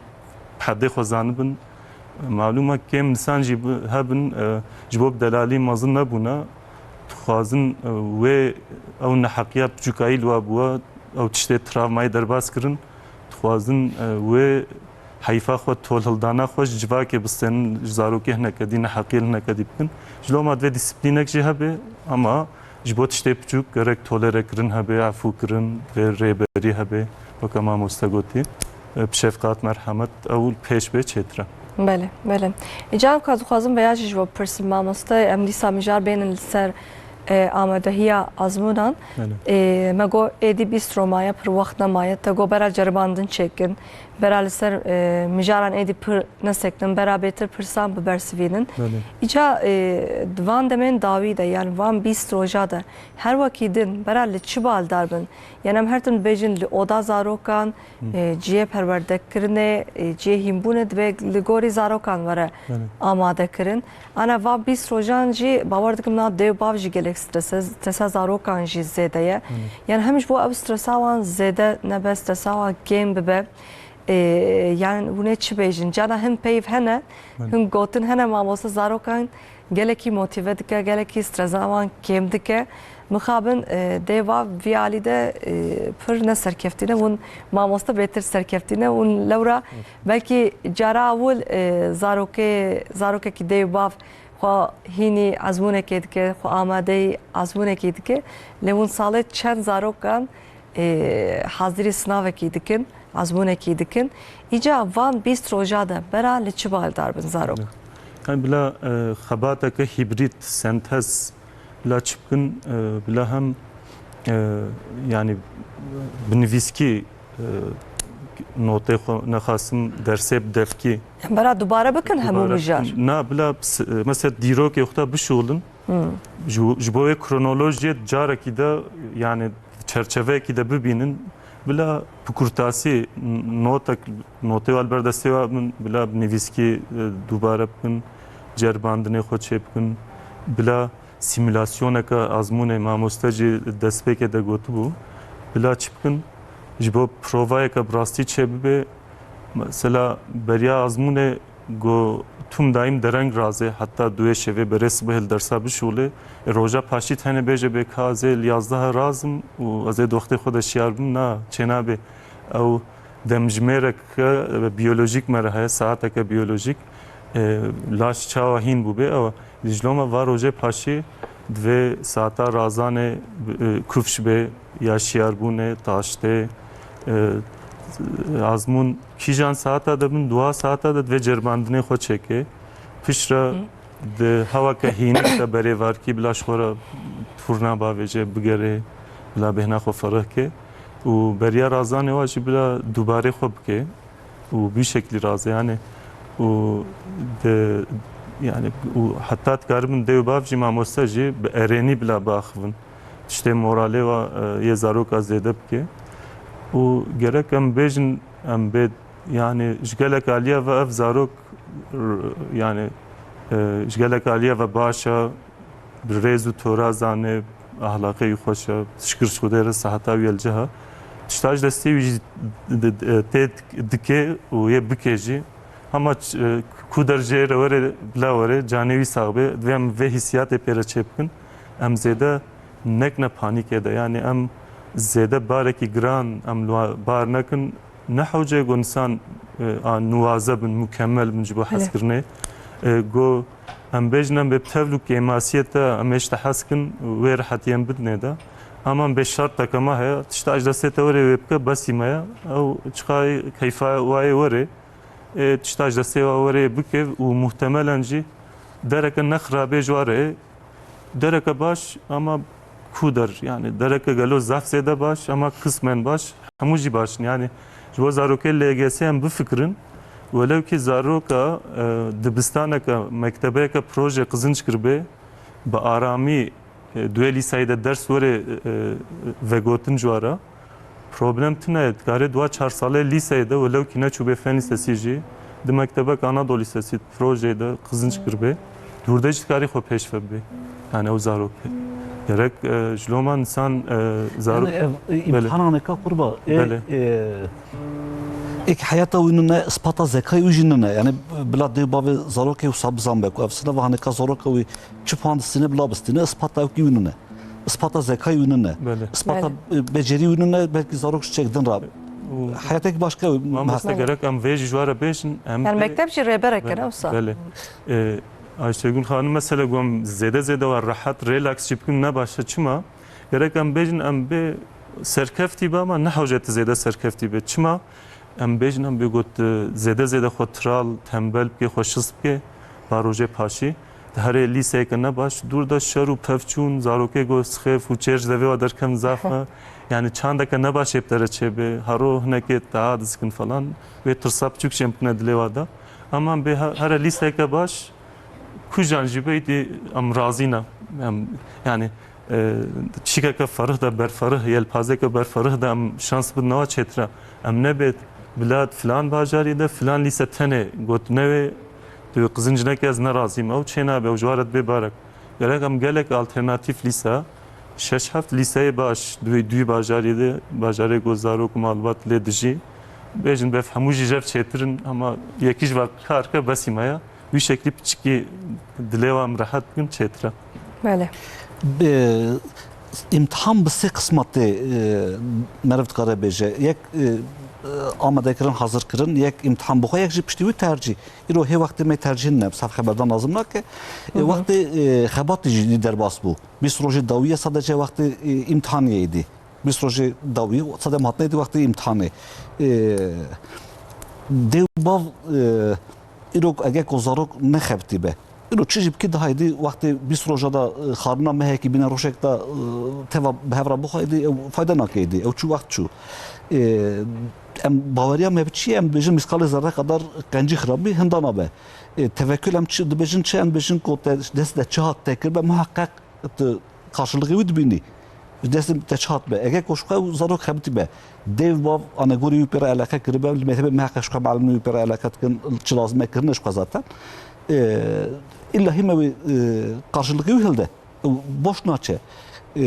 hedê xwe zanibin. Malûm e, kêm insan jî bi-, hebin, e, ji bo bi delalî mezin nebûne, dixwazin, e, wê ew neheqiya piçûkayî li wa bûye, ew tiştê travmayê derbas kirin, dixwazin, e, wê heyfa xwe, tolhildana xwe ji civakê bistênin, ji zarokê hineke dî, neheqiyê hineke dî bikin. Ji loma divê dîsiplînek jî hebe, ama ji bo tiştê piçûk gerek tolerekirin hebe, efûkirin, divê rêberî hebe, weke mamoste gotî, e, bi şefqat, merhemet, ew li pêş bê çêtir e. Belê, belê. Îcar ka dixwazim veya jî ji bo bipirsim mamoste, em dîsa mijar bênin li ser, e, amadehiya azmûnan. Belê. E, me got êdî bîst ro maye, pir wext nemaye. Te got bera ceribandin çêkin. Bera li ser, e, mijaran êdî pir nesekinin, bera bêtir pirsan bibersivînin. Belê. Îca, e, di van demên dawî de, yan van bîst roja de, her wekî din, bera li çi baldar bin? Yan em her tim dibêjin li oda zarokan, Hı. e, cihê perwerdekirinê, e, cihê hînbûnê dibe li gorî zarokan were Belê. amade kirin. Ana va bîst rojan jî bawer dikim na dê û bav jî gelek strese, stresa zarokan jî zêde ye. Hı. Yan hem ji bo ew stresa wan zêde nebe, stresa wan kêm bibe. E, yan hûn ê çi bêjin? Cana hin peyv hene, Hı. hin gotin hene, mamoste zarokan gelekî motive dike, gelekî stresa wan kêm dike. Mixabin, e, dê va vî alî de, e, pir ne serkeftî ne, hûn mamoste bêtir serkeftî ne, hûn lewra Hı. belkî cara ewil, e, zarokê, zarokekî dê û bav xwe hînî ezmûnekê dike, xwe amadeyî ezmûnekê dike. Lê hûn salê çend zarokan, e, hazirî sinavekî dikin, ezmûnekî dikin. Îca van bîst roja de bera li çi baldar bin zarok? Yani bila, e, xebateke hîbrîd, sentez, bila çi bikin, e, bila hem, e, yani bi nivîskî, e, notê xwe nexasim dersê bi devkî Em bera dubare bikin hemû Dubare mijar. Na, bila s-, mesela dîrokê xwe de bişûlin. Hmm. Ji, ji bo wê kronolojiyê carekî de, yani çerçeveyekî de bibînin. Bila bi kurtasî n-, notek, notê wan li ber destê wan bin, bila bi nivîskî, e, dubare bikin, ceribandinê xwe çêbikin. Bila simülasyoneke azmûnê mamoste jî destpêkê de gotibû. Bila çi bikin? Ji bo provayeke bi rastî çêbibe, mesela beriya azmûnê go tûm daîm dereng razê, heta duê şevê berê sibehê li dersa bişûlê. E, roja paşî tenê bêje bê ka ez ê li yazdeh razim û ez ê di wextê xwe de şiyar bim, na, çênabe. Ew demjimêreke, e, biyolojîk me re heye, saeteke biyolojîk. E, laş çawa hîn bûbe, ew e. Ji loma va rojê paşî divê saeta razanê, e, kufş be, ya şiyarbûnê, taştê, e, azmûn kîjan saeta de bin, duwa saeta de divê ceribandinê xwe çêke. Piştre Hı. di hewake hînik de berêvarkî bila ji xwe re furna bavêje, bigere, bila bêhna xwe fereh ke. Û beriya razanê wa jî bila dubarê xwe bike. Û bi şeklî razê, yani, û de, yani, û heta dikaribin dê û bav jî, mamoste jî bi erênî bila biaxivin. Tiştê moralê wa, e, yê zaroka zêde bike. Û gerek em bêjin, em bê, yani, ji gelek aliya ve ev zarok, r-, yani, e, ji gelek aliya ve baş e, bi rêz û tora zane, ahlaqê wî xweş e, şikir ji Xwedê re seheta wî el cih e. Tişta ji destê wî jî di-, di-, tê dik-, dike û yê bike jî. Hema ç-, e, ku der jê re were, bila were, canê wî sax be, divê em vê hîsiyatê pê re çêbikin. Em zêde nekine panîkê de, yanî em zêde barekî giran em li wan bar nekin. Ne hewce ku insan, e, a niwaze bin, mukemmel bin ji bo Belê. hezkirinê. E, ku em bêjin em bê bi tevl û kêmasiyê te em ê ji te hez kin, wê rehetiyê em bidinê de. Ama em bê şerteke me heye, tişta ji destê te were wê bike, besî me ye. Ew çiqa keyfa wayê were, e, tişta ji destê wa were bike û muhtemelen jî dereke ne xirabê ji wa re ye. Dereke baş, ama ku der, yani dereke gelo zaf zêde baş, ama kısmen baş, hemû jî baş in. Yani ji bo zarokê L G S em bifikirin, welew kî zaroka, e, dibistaneke, mektebeyeke proje qizinc kiribe, bi aramî, e, duê lîsayê de ders were, e, e, vegotin ji wa re. Problem tune ye, dikarê dua çar salê lîseyê de, welew kî neçûbê fen lîsesî jî, di mektebek Anadolu Lîsesî projeyê de qizinc kiribe, dûrde jî dikarî xwe pêş ve bibe. Yani ew zarok gerek, e, ji loma insan, e, zarok Yani, ev, e, Belê. imtihananeka qurba. E, Belê. e, êk heyata wî nine, ispata zekayê wî jî nine. Yani bila dê bavê zarokê wisa bizanbe ku ev sineva haneka zaroka wî çi puan distîne bila bistîne, ispata ew kî wî nine. Ispata zekayê wî nine. Belê. Ispata, Belê. e, becerî wî nine, belkî zarok ji çek din rabe. Û Heyatekî başka wî Mamoste, meha- gerek em vê jî ji we re bêjin, em Yani pê mekteb jî rêberek e, Belê, ne wisa? belê. E, Ayşegül Xanim, mesela, ku em zêde zêde we rehet, relax jî bikin, ne baş e. Çima? Gerek em bêjin, em bê serkeftî be, ama ne hewce tu zêde serkeftî be. Çima? Em bêjin, em bê got, e, zêde zêde xwe tiral, tembel bike, xwe şist bike, ba rojê paşî. di herê lîseyeke ne baş, dûr de şer û pevçûn, zarokê ku sixêf û çêr ji devê wa derkevin zaf e. Yani çandeke ne baş ê bi te re çêbe, hero hinekê te adiz dikin falan, wê tirsa piçûk jî em bikine dilê wa de. Ama em bê he-, here lîseyeke baş, kujan jî be, îdî em razî ne. Em, yani, e, çîkeke ferih de, berferih, yelpazeke berferih de em şans bidin wa çêtir e. Em nebê bila di filan bajarî de, filan lîse tenê got newê, tu qizincine ke ez nerazî me, ew çê nabe, ew ji wa re dibê barek. Gerek em gelek alternatîf lîse, şeş heft lîseyê baş, di wê duyî bajarî de, bajarê ku zarok û malbat lê dijî, bêjin bev hemû jî jev çêtir in, ama yekî ji va kar ke besî me ya. Wî şeklî piçikî dilê wan em rehet bikin çêtir e. Belê. Bi, îmtihan bi sê qisma tê, e, meriv dikare bêje. Yek, e, e, amadekirin, hazirkirin, yek îmtihan bi xwe, yek jî piştî wî tercîh. Îro hê wextê me tercîh nine, bi saf xeberdan lazim nake. E, Hı hı. Wextê, e, xebatê jî dî derbas bû. Bîst rojê dawî ye sadece wextê, e, îmtihanê yê dî. Bîst rojê dawî, sadece em hatine dî wextê îmtihanê. E, dê û bav, e, îro ege ku zarok nexebitî be. Îro çi jî bikî daha êdî wextê bîst roja da, e, xarina mehekî bîne rojek da, e, teva bi hev re bixwe êdî ew fayde nake êdî. Ew çû wext çû. E, em baweriya me bi çi ye? Em dibêjin mîskalê zerre qedar qencî xirabî hinda nabe. E, tevekul em çi dibêjin çi? Em dibêjin ku te dest de çi hat te kiribe muheqeq tu karşılığı wî dibînî. Ji destê te çi hatbe. Ege ku ji xwe zarok xebitî be, dê û bav anegorî wî pê re eleqe kiribe, li mektebê muheqeq ji xwe melimê wî pê re eleqe dikin, çi lazim e kirine ji xwe zaten. E, îlla hîme wî, e, karşılığı wî hilde. Ew boş naçe. E,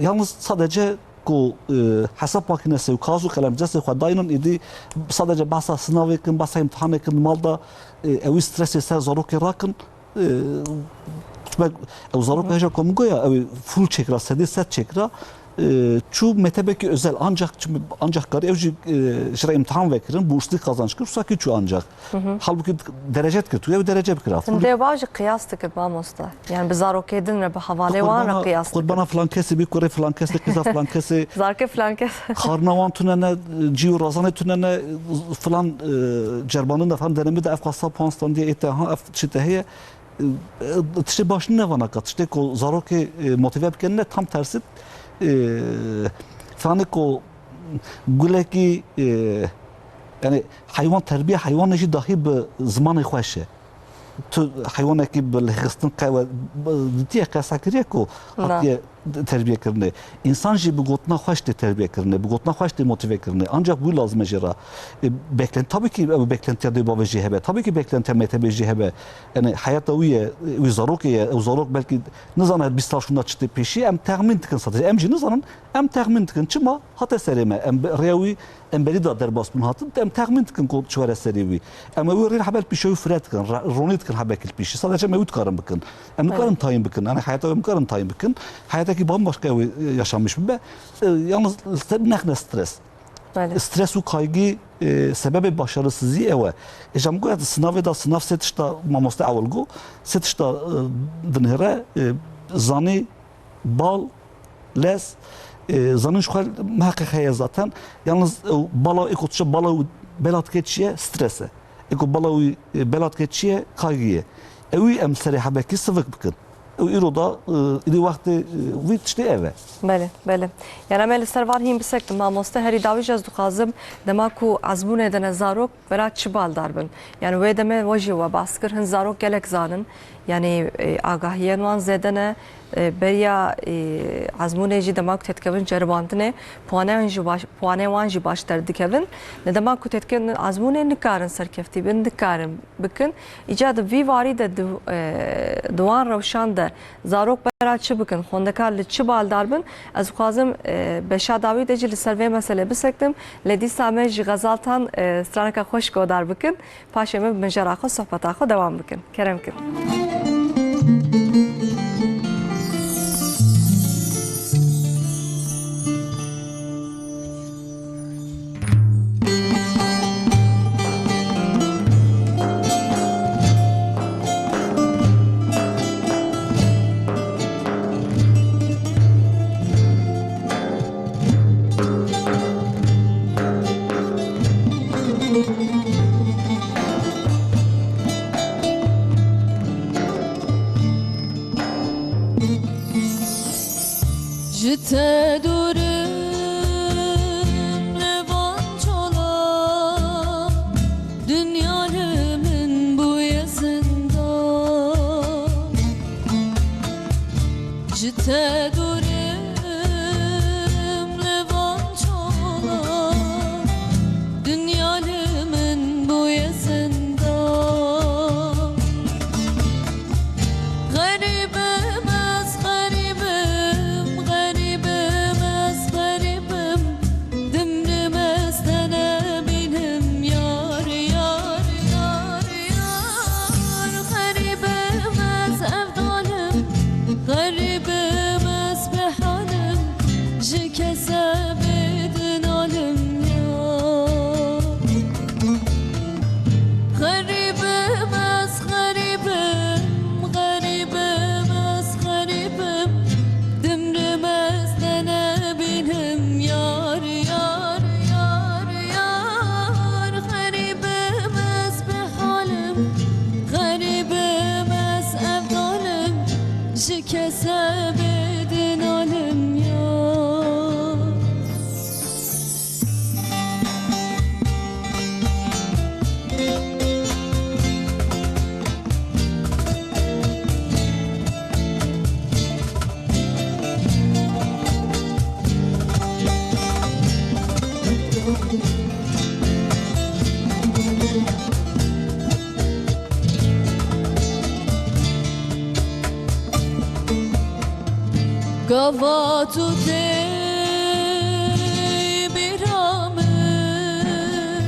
yalnız sadece ku, e, hesab makinesi û kaxez û qelem destê xwe daynin, êdî sadece behsa sinavê kin, behsa îmtihanê kin, mal da, e, ewî stresê ser zarokê rakin. E, me, ew zarok hêja ku min goya, ew ê full çêkira, sedê sed çêkira, e, çû mektebekî özel, ancak, ancak karî ew jî, e, ji re îmtihan vekirin, bursî qazanç kir, wisa kî çû ancak. Hı hı. Halbûkî derece dikir, tu ew derece bikira. Full. Dê bav jî qiyas dikir mamoste. Yani bi zarokê din re, bi hevalê wan re qiyas dikir. Qurbana filan kesê bî, kurê filan kesê, qîza filan kesê. Zarokê filan kes. Xarina wan tune ne, cî û razanê tune ne, filan, e, ceribandin de, filan denemê de ev qasa puan standiye ê te, ha, ev çi te heye. E, e, tiştê baş nîne vana ka, tiştê ku zarokê, e, motive bikin ne, tam tersi, e, fanê ku gulekî, e, yani heywan, terbiya heywanê jî dahî bi zimanê xweş e. Tu heywanekî bi lêxistin qewe, bi, ditiye qesa kiriye ku Na. hatiye terbiye kirine. Însan jî bi gotina xweş tê terbiye kirine, bi gotina xweş tê motive kirine. Ancak wî lazim e jê re. E, beklent-, tabii ki ew beklentiya dê bavê jî hebe. Tabii ki beklentiya mektebê jî hebe. Yani heyata wî ye, wî zarokê ye. Ew zarok belkî nizane bîst sal şûnda çi tê pêşî. Em texmîn dikin sadece. Em jî nizanin. Em texmîn dikin. Çima? Hate serê me. Em bi rêya wî em berî da derbas bûn hatin. Em texmîn dikin ku çi were serê wî. Em ewî rê hebel pîşe wî fire dikin. Ra-, ronî dikin hebekî li pîşî. Sadece em ewî dikarin bikin. Em nikarin Evet. tayin bikin. Yani heyata em nikarin tayin bikin. Heyetekî bambaşka wî, e, yaşamiş bibe. E, yalnız ser nexne stres. Belê. Stres û kaygî, e, sebebê başarısızî ew e. Êja min goya di sinavê de, sinav sê tişta mamoste ewil got, sê tişta, e, dinêre, e, zanî, bal, lez, e, zanin ji xwe miheqeq heye zaten. Yalnız, e, bala, ê ku tişta bala û bela dike çi ye? Stres e. Ê ku bala wî, e, bela dike çi ye? Kaygî ye. Ewî em serê hebekî sivik bikin. Ew îro da, e, îdî wextê, e, wî tiştê ev e. Belê, belê. Yani em ê li ser van hîn bisektin mamoste, herî dawî jî ez dixwazim dema ku ezmûnê de ne zarok bera çi baldar bin? Yani wê demê we jî we behs kir, hin zarok gelek zanin. Yani, e, agahiyên wan zêde ne, e, beriya, e, ezmûnê jî dema ku têdikevin ceribandinê, puaneyên jî baş, puanê wan jî baş derdikevin. Ne dema ku têdikevin ezmûnê nikarin serkeftî bin, nikarin bikin. Îca di vî warî de di, e, di wan rewşan de zarok bera çi bikin, xwendekar li çi baldar bin, ez dixwazim, e, beşa dawî de jî li ser vê meselê bisektim. Lê dîsa me ji Xezal Tan, e, straneke xweş godar bikin. Paşê me bi mijara xwe sohbeta xwe dewam bikin. Kerem kin. Ji te dûr im li van çola, dinya li min bûye zindan. Ji te dûr im li van çola, dinya li min bûye zindan. Xerîb im ez, xerîb im, xerîb im ez, xerîb im. Dimrim ez te nebînim, yar, yar, yar, yar. Xerîb im ez, ev dalim, xerîb im ez, bêhal im. Ji kesê bêdin alim ya. Xerîb im ez, xerîb im, xerîb im ez, xerîb im. Dimrim ez te nebînim, yar, yar, yar, yar. Xerîb im ez, bêhal im, xerîb im ez, ev dalim. Ji kesê bêdin alim ya. Gava tu tê bîra min,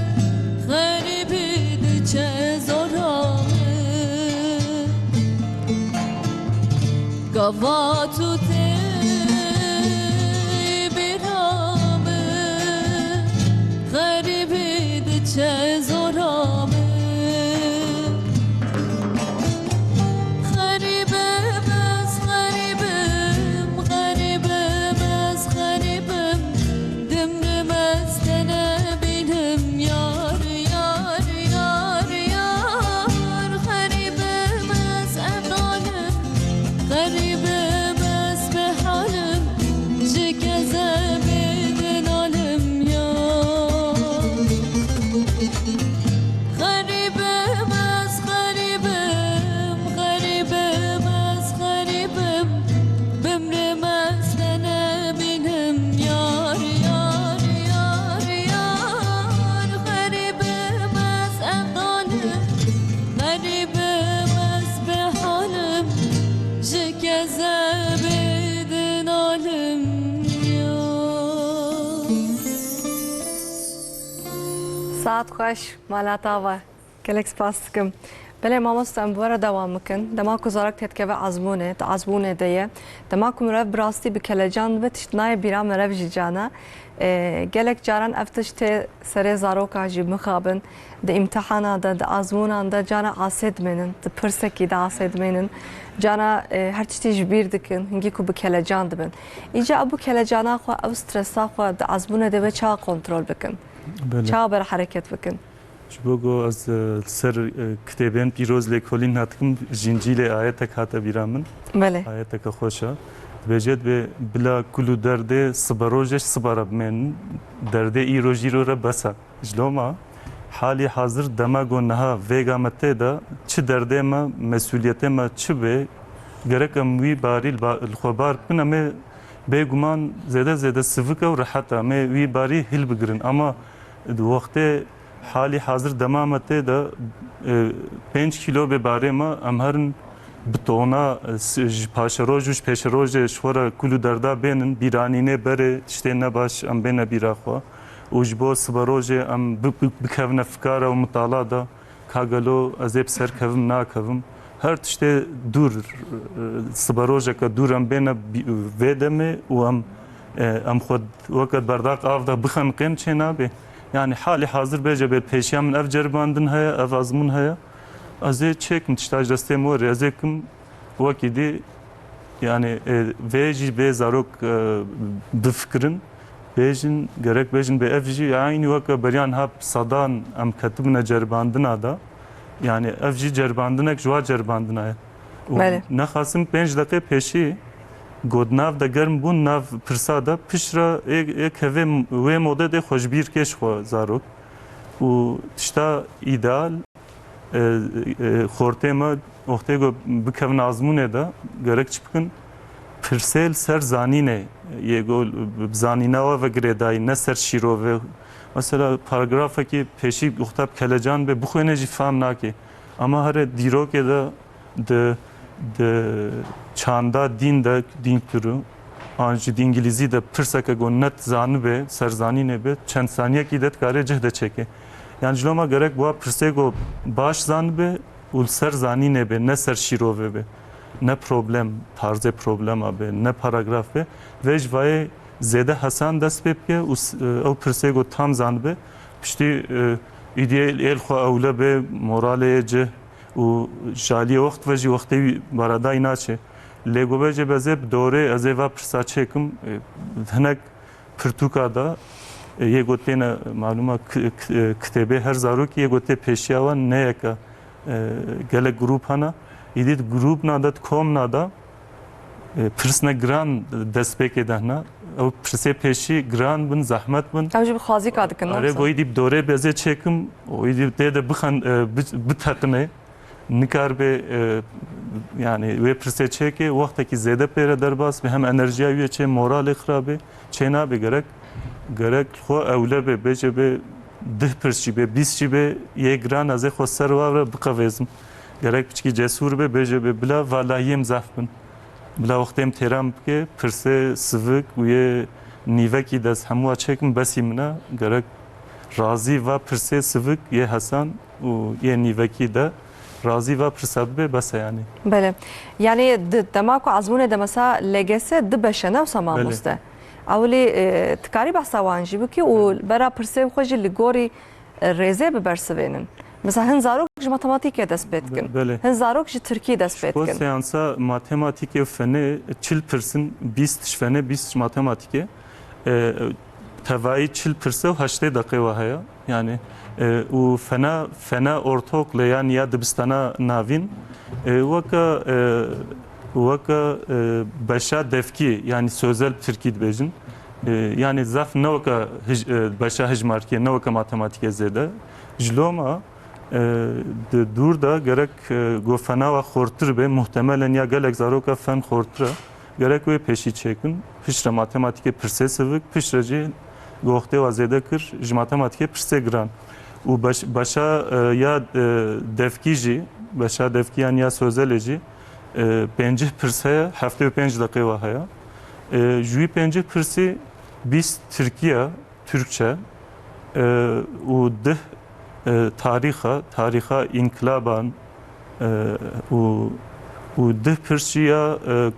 xerîbî diçe zora min. Gava tu tê bîra min, xerîbî diçe zora min. Xerîb im ez, xerîb im, xerîb im ez, xerîb im. Dimrim ez te nebînim, yar, yar, yar, yar. Xerîb im ez, ev dalim, xerîb im ez, bêhal im. Ji kesê bêdin alim ya. Xerîb im ez, xerîb im, xerîb im ez, xerîb im. Bimrim ez te nebînim, yar, yar, yar, yar. Xerîb im ez, ev dalim, xerîb im ez, bêhal im. Ji kesê bêdin alim ya. Saet xweş, mala te ava. Gelek spas dikim. Belê mamoste, em bi we re dewam bikin. Dema ku zarok têdikeve ezmûnê, di ezmûnê de ye. Dema ku mirov bi rastî bi kelecan dibe, tişt nayê bîra mirov jî cana. E, gelek caran ev tişt tê serê zaroka jî mixabin. Di îmtihana de, di ezmûnan de cana asê dimênin, di pirsekî de asê dimênin. Cana, e, her tiştî ji bîr dikin, hingî ku bi kelecan dibin. Îca ev bu kelecana xwe, ev stresa xwe di ezmûnê de ve çawa kontrol bikin? Belê. Çawa berhereket bikin? Ji bo ku ez, e, li ser, e, kitêbên pîroz lêkolîn hatikim, ji Încîlê ayetek hate bîra min. Belê. Ayeteke xweş e. Dibêje, dibê, bila kul û derdê siberojê ji sibe re bimênin. Derdê îro ji îro re bes e. Ji loma halî hazir dema ku niha vêga me tê de, çi derdê me, mesûliyetê me çi bê, gerek em wî barî li ba-, li xwe bar bikin, em ê bêguman zêde zêde sivik e û rehet e. Em ê wî barî hilbigirin. Ama di wextê halî hazir dema me tê de, e, pênc kîlo bê barê me, em herin bi tona, e, s-, ji paşeroj û ji pêşerojê ji xwe re kul û derda bênin, bîranînê berê, tiştê nebaş em bêne bîra xwe. Û ji bo siberojê em bi-, bi-, bikevine fikara û mitala de, ka gelo ez ê bi ser kevim, nakevim. Her tiştê dûr, e, siberojeke dûr em bêne bî-, vê demê û em, e, em xwe weke berdaq av de bixeniqên çê nabê. Yanî halî hazir bêje bê pêşiya min ev ceribandin heye, ev azmûn heye. Ez ê çêkim tişta ji destê min werê, ez ê kim wekî dî, yanî, e, vê jî bê zarok, e, bifikirin, bêjin, gerek bêjin bê ev jî eynî weke beriya niha bi sedan em ketibine ceribandina de. Yanî ev jî ceribandinek ji wa ceribandina ye. Û Belê. Nexasim pênc deqê pêşî got nav de germ bûn, nav pirsa de piştre ê, ê kevê wê modê dê xwe ji bîr kê ji xwe zarok. Û tişta îdeal, e, e, xortê me wextê ku bikevin azmûnê de gerek çi bikin? Pirsê li ser zanînê, yê ku bi zanîna we ve girêdayî, ne ser şîrovê. Mesela paragrafekî pêşî wexta bi kelecan bê, bixwêne jî fam nake. Ama here dîrokê de di, di çanda dîn de, dîn turu, an jî di îngilîzî de pirseke ku net zanibe, ser zanînê be, çend saniyekî de dikare cih de çêke. Yani ji loma gerek wa pirsê ku baş zanibe û li ser zanînê be, ne ser şîrovê be. Ne problem, tarzê problema be, ne paragraf be. Vê ji vayê zêde hesan dest pê bike û s-, ew pirsê ku tam zanibe, piştî, e, îdî ê li xwe ewle be, moralê yê cih, û ji aliyê wext ve jî wextê wî baradayî naçe. Lê ku bêje be ez ê bi dorê ez ê va pirsa çêkim, e, hinek pirtûka da, e, yê ku têne malûma ki-, ki-, e, kitêbê her zarokî yê ku tê pêşiya wan ne yeka, e, gelek grûp hene. Îdî di grûpna de, di komna de, e, pirsne giran destpêkê de hene. Ew pirsê pêşî giran bin, zehmet bin. Ew jî bi xwazîka dikin, ne Erê wisa? Bo îdî bi dorê bezê çêkim, û îdî tê de bixen-, e, bi-, biteqine. Nikaribe, e, yani wê pirsê çêke, wextekî zêde pê re derbas be, hem enerjiya wî yê çê, moralê xirabe, çê nabe gerek. Gerek xwe ewle be, bêje be dih pirs jî be, bîst jî be, yê giran ez ê xwe ser wa re biqevêzim. Gerek piçkî cesûr be, bêje be bila valahiyê min zehf bin. Bila wextê min têra min bike, pirsê sivik û yê nîvekî de ez hemû çêkim, besî min e. Gerek razî va pirsê sivik yê hesan û yê nîvekî de razî va pirsa bibe, bes e yani. Belê. Yani di dema ku ezmûnê de mesela L G S du beş e, ne wisa Belê. Mamoste? Ewilî, e, tu karî behsa wan jî bikî û Belê. Bera pirsên xwe jî li gorî, e, rêzê bibersivênin. Mesela hin zarok ji matematîkê dest pê dikin. Be-, belê. Hin zarok ji tirkî dest pê Ji bo dikin. Seansa matematîkê û fenê çil pirsin, bîst ji fenê, bîst ji matematîkê. E, tevayî çil pirse û heştê deqê we heye. Yani, e, û fena, fena ortaokul e, yani ya dibistana navîn, e, weke, e, weke, e, beşa devkî, yani sözel tirkî dibêjin. E, yani zaf ne weke hij-, e, beşa hijmarkê, ne weke matematîkê zêde. Ji loma, e, di dûr de gerek, e, go fena we xortir be, muhtemelen ya gelek zaroka fen xortir e. Gerek wê pêşî çêkin. Piştre matematîkê pirsê sivik, piştre jî go wextê we zêde kir, ji matematîkê pirsê giran. Û beş-, beşa, e, ya, e, devkî jî, beşa devkî yan ya sözelê jî, e, pêncî pirs heye, heftê û pênc deqê we heye. E, ji wî pêncî pirsî bîst tirkî ye, Türkçe, e, û dih, e, tarîxa, tarîxa înkilaban, e, û, û dih pirs jî ya, e,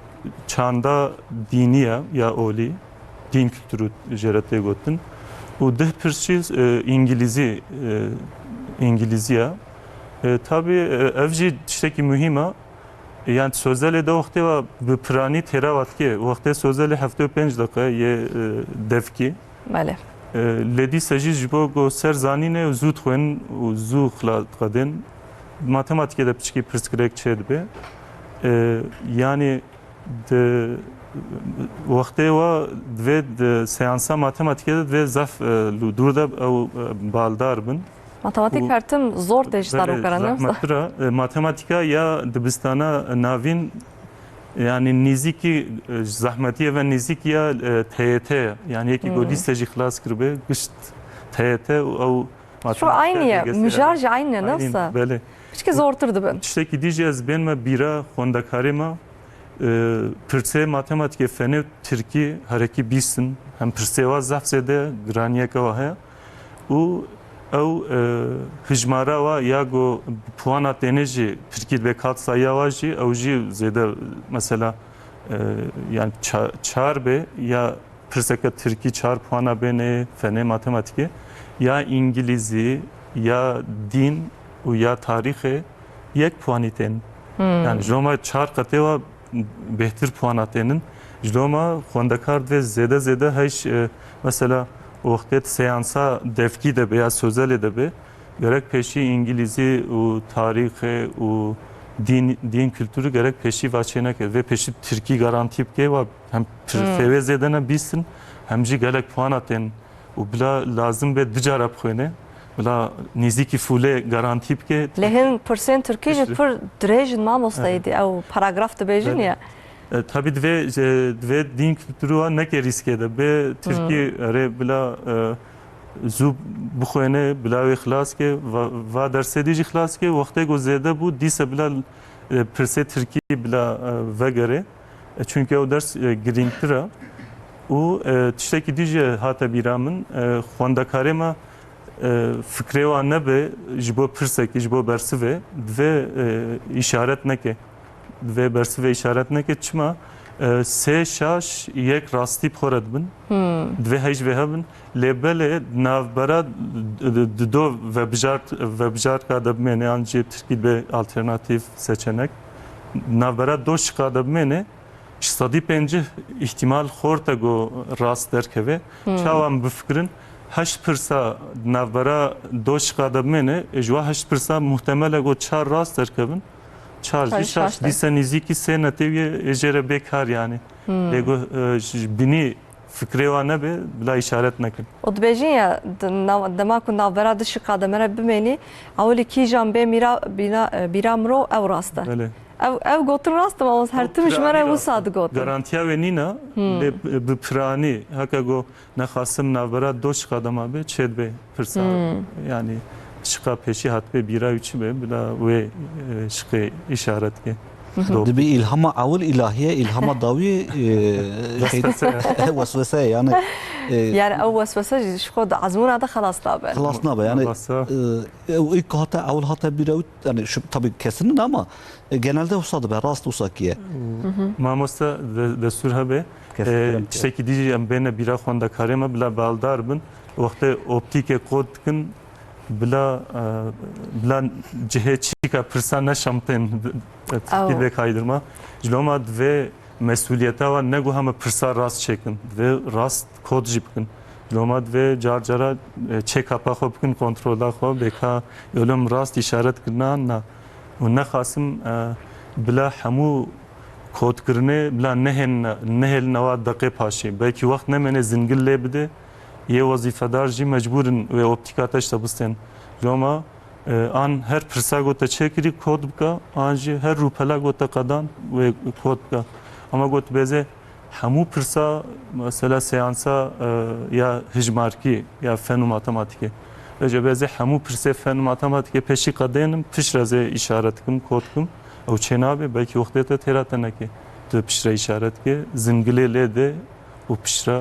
çanda dînî ye, ya olî, dîn kültürü jê re tê gotin. Û dih pirs jî, e, îngilîzî, e, îngilîzî ye. E, tabî, e, ev jî tiştekî muhîm e. Yani sözelê de wextê ve bi piranî têra ve dike. Wextê sözelê heftê û pênc deqe yê, e, devkî. Belê. E, lê dîsa jî ji bo ku ser zanînê û zû dixwên û zû xilas diqedên, matematîkê de piçkî pirsgirêk çêdibe. E, yani di wextê we divê di seansa matematîkê de divê zaf, e, li dûr de ew, e, baldar bin. Matematîk Û her tim zor tê ji Belê, zarokan re, ne wisa? Zehmettir e. E, matematîka ya dibistana navîn, yani nîzîkî, e, ji zehmetiyê ve nîzîk ya, e, T Y T ye. Yani yekî ku Hmm. lîse jî xilas kiribe, gişt T Y T û ew Şu matematîka aynı ye, L G S ye. Mijar jî aynı ye, ne Aynı, wisa? Belê. Piçkî zortir dibin. Tiştekî dî jî ez bên me bîra xwendekarê me. E, pirsê matematîkê fenê û tirkî herekî bîst in. Hem pirsê wa zaf zêde giraniyeke wa heye. Û ew, e, hijmara wa ya go puana têne jî tirkî dibe katsayya wa jî, ew jî zêde mesela, e, yani ça-, çar be ya pirseke tirkî çar puana bêne fenê matematîkê, ya îngilîzî, ya dîn û ya tarîxê yek puanî tên. Hmm. Yani ji loma çar qetê wa bêhtir puana tênin. Ji loma xwendekar divê zêde zêde heyş, e, mesela wextê di seansa devkî de be ya sözelê de be, gerek pêşî îngilîzî û tarîxê û Dîn, dîn kültürü gerek pêşî va çêneke. Vê pêşî tirkî garantî bike, wa hem pir-, Hmm. fêwê zêde ne bîstin, hem jî gelek puana tên û bila lazim be du cara bixwêne. Bila nêzîkî fûlê garantî bike. Lê hin pirsên tirkî jî Piştre. pir dirêj in mamoste Evet. êdî. Ew paragraf dibêjin Evet. ya. E, tabii divê, e, divê dîn kültürü wa neke rîskê de. Bê tirkî Hmm. erê bila, e, zû bixwêne, bila wê xilas ke, va, va dersê dî jî xilas ke, wextê ku zêde bû, dîse bila, e, pirsê tirkî bila, e, vegere. E, çünkü ew ders, e, girîngtir e. Û, e, tiştekî dî jî hate bîra min, e, xwendekarê me, e, fikrê wan nebe ji bo pirsekê, ji bo bersivê, divê, e, îşaret neke. Divê bersivê îşaret neke. Çima? E, sê şaş yek rastî bi xwe re dibin. Hmm. Divê hej vê hebin. Lê belê navbera d-, d-, d-, do vebijart-, vebijartka de bimêne, an jî tirkî be alternatîf seçenek. Navbera do şika de bimêne, ji sedî pêncî îhtimal xort e ku rast derkeve. Hmm. Çawa em bifikirin, heşt pirsa navbera do şika de bimêne, ji wa heşt pirsa muhtemel e ku çar rast derkevin, çar jî Çar şaş şaş de. Dîse nêzîkî sê netewî ê jê re bê kar yani. Hmm. Lê ku, e, ji binî fikrê wan nebe, bila îşaret nekin. Û dibêjin ya, di nav-, dema ku navbera du şika de me re bimênî, ewilî kîjan bê mîra, bîna, e, bîra mirov ew rast e. Belê. Ev, ew gotin rast e, mamoste, her Ew tim ji me re piranî wisa rast e. digotin. Garantiya wê nîne, Hmm. lê bi, bi piranî, heke ku nexasim navbera do şika de mabe, çê dibe pirsa. Hmm. Yani şika pêşî hatibê bîra wî çi be, bila wê, e, şikê îşaret ke. Mhm. Do. Dibî îlhama ewil îlahî ye, îlhama dawî, e, Weswese. Weswese ye, yani, e, Yani ew weswese jî ji xwe di ezmûna de xelas nabe. Xelas nabe, yani, Xelas e, ew ilk hate, ewil hate bîra wî, yani, şu, tabii kesin nîne ama, e, genelde wisa dibe, rast wisa kî ye. Mhm. Mamoste de-, destûr hebe. Kes-, E, kerem. Tiştekî dî jî em bêne bîra xwendekarê me, bila baldar bin. Wextê optîkê kot dikin, bila, e, bila cihê çîka pirsa neşamtên, e, tirkî Ew. bê kaydırma. Ji loma divê mesûliyeta wan ne ku heme pirsa rast çêkin. Divê rast kot jî bikin. Ji loma divê car cara, e, check-upa xwe bikin, kontrola xwe, bêka ölüm rast îşaret kirina na. Û nexasim, e, bila hemû kodkirinê bila nehêlin, nehêlin ewa deqê paşê. Belkî wext nemêne zingil lê bide, yê wezîfedar jî mecbûr in wê optîka te ji te bistên. Loma, e, an her pirsa ku te çêkirî kod bike, an jî her rûpela ku te qedan wê kod bike. Ama ku tu bêzê hemû pirsa, mesela seansa, e, ya hijmarkî ya fen û matematîkê. Vêce bêzê hemû pirsê fen û matematîkê pêşî qedênim, piştre zê îşaret kim, kod kim. Ew çênabe, belkî wextê te têra te neke. Tu piştre îşaret ke, zingilê lê de û piştre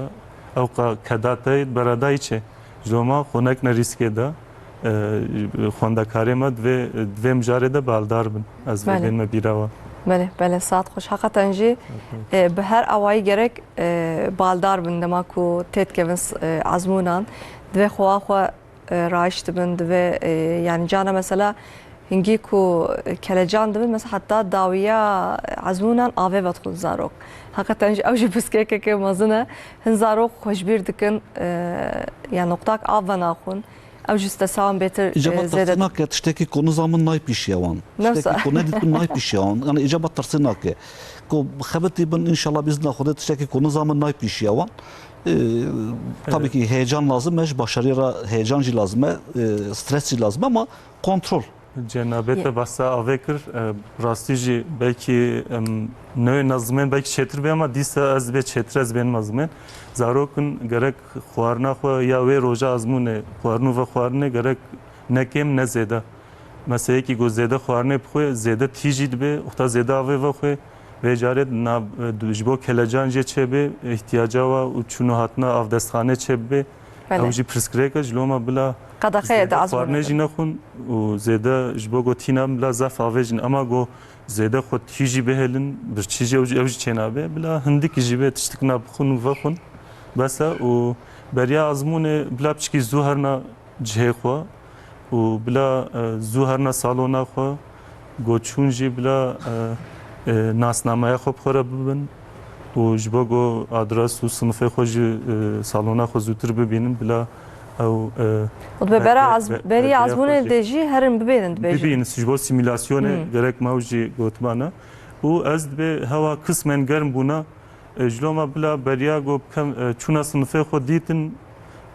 ew qa keda te beredayî çê. Ji doma xwe nekne rîskê de, e, xwendekarê me divê, divê mijarê de baldar bin. Ez vê Belê. bênme bîra we. Belê, belê, saet xweş. Heqeten jî, e, bi her awayî gerek, e, baldar bin dema ku têdikevin s-, e, ezmûnan. Divê xwewa xwe, e, rayiş dibin, divê, e, yani cana mesela hingî ku, e, kelecan dibin, mesela heta dawiya ezmûnan avê vedixwin zarok. Heqeten jî ew jî piskekeke mezin e. Hin zarok xwe ji bîr dikin, e, yani noqtak av venaxwin. Ew jî stresan bêtir, Îcaba e, zêde tirsê nake, tiştekî ku nizamin naypîşiye wan. Nefsa. Tiştekî ku nedîtin naypîşiye wan. Yani îcaba tirsê nake. Ku xebitî bin, înşallah, bîzna Xwedê tiştekî ku nizamin naypîşiye wan. E, tabii Evet. ki heyecan lazim e, ji başarî re heyecan jî lazim e, e, stres jî lazim e ama kontrol. Cenabê Ye- te behsa avê kir, e, rastî jî belkî, em, newê nezimên belkî çêtir bê ama dîsa ez bê çêtir ez bên mezimên. Zarokin gerek xwarina xwe ya wê roja ezmûnê xwarin û vexwarinê gerek ne kêm ne zêde. Mesela yekî ku zêde xwarinê bixwe, zêde tîjî dibe, wexta zêde avê vexwe, vê carê na, ji bo kelecan jê çêbe, ihtiyaca wa û çûn û hatina avdestxanê çêbibe. Belê. Ew jî pirsgirêk e, ji loma bila Qedexe ye zêde di ezmûnê xwarinê de. jî nexwin û zêde ji bo ku tîna bila zaf avê jî ne. Ema ku zêde xwe tîjî bihêlin, birçî jî ew jî, ew jî çênabe, bila hindikî jî bê tiştikina bixwin û vexwin. Bes e û beriya ezmûnê bila piçkî zû herna cihê xwe û bila, e, zû herna salona xwe, go çûn jî bila, e, e, nasnameya xwe bi xwe re bibin û ji bo go adres û sinifê xwe jî, e, salona xwe zûtir bibînin, bila Ew, e, Û dibe bera ez-, berî ezmûnê de jî herin bibênin, dibêjin. Bibînin, ji bo simulasyonê gerek me ew jî gotiba ne. Û ez dibê hewa kismen germ bûna, e, ji loma bila beriya ku bikem, e, çûna sinifê xwe dîtin,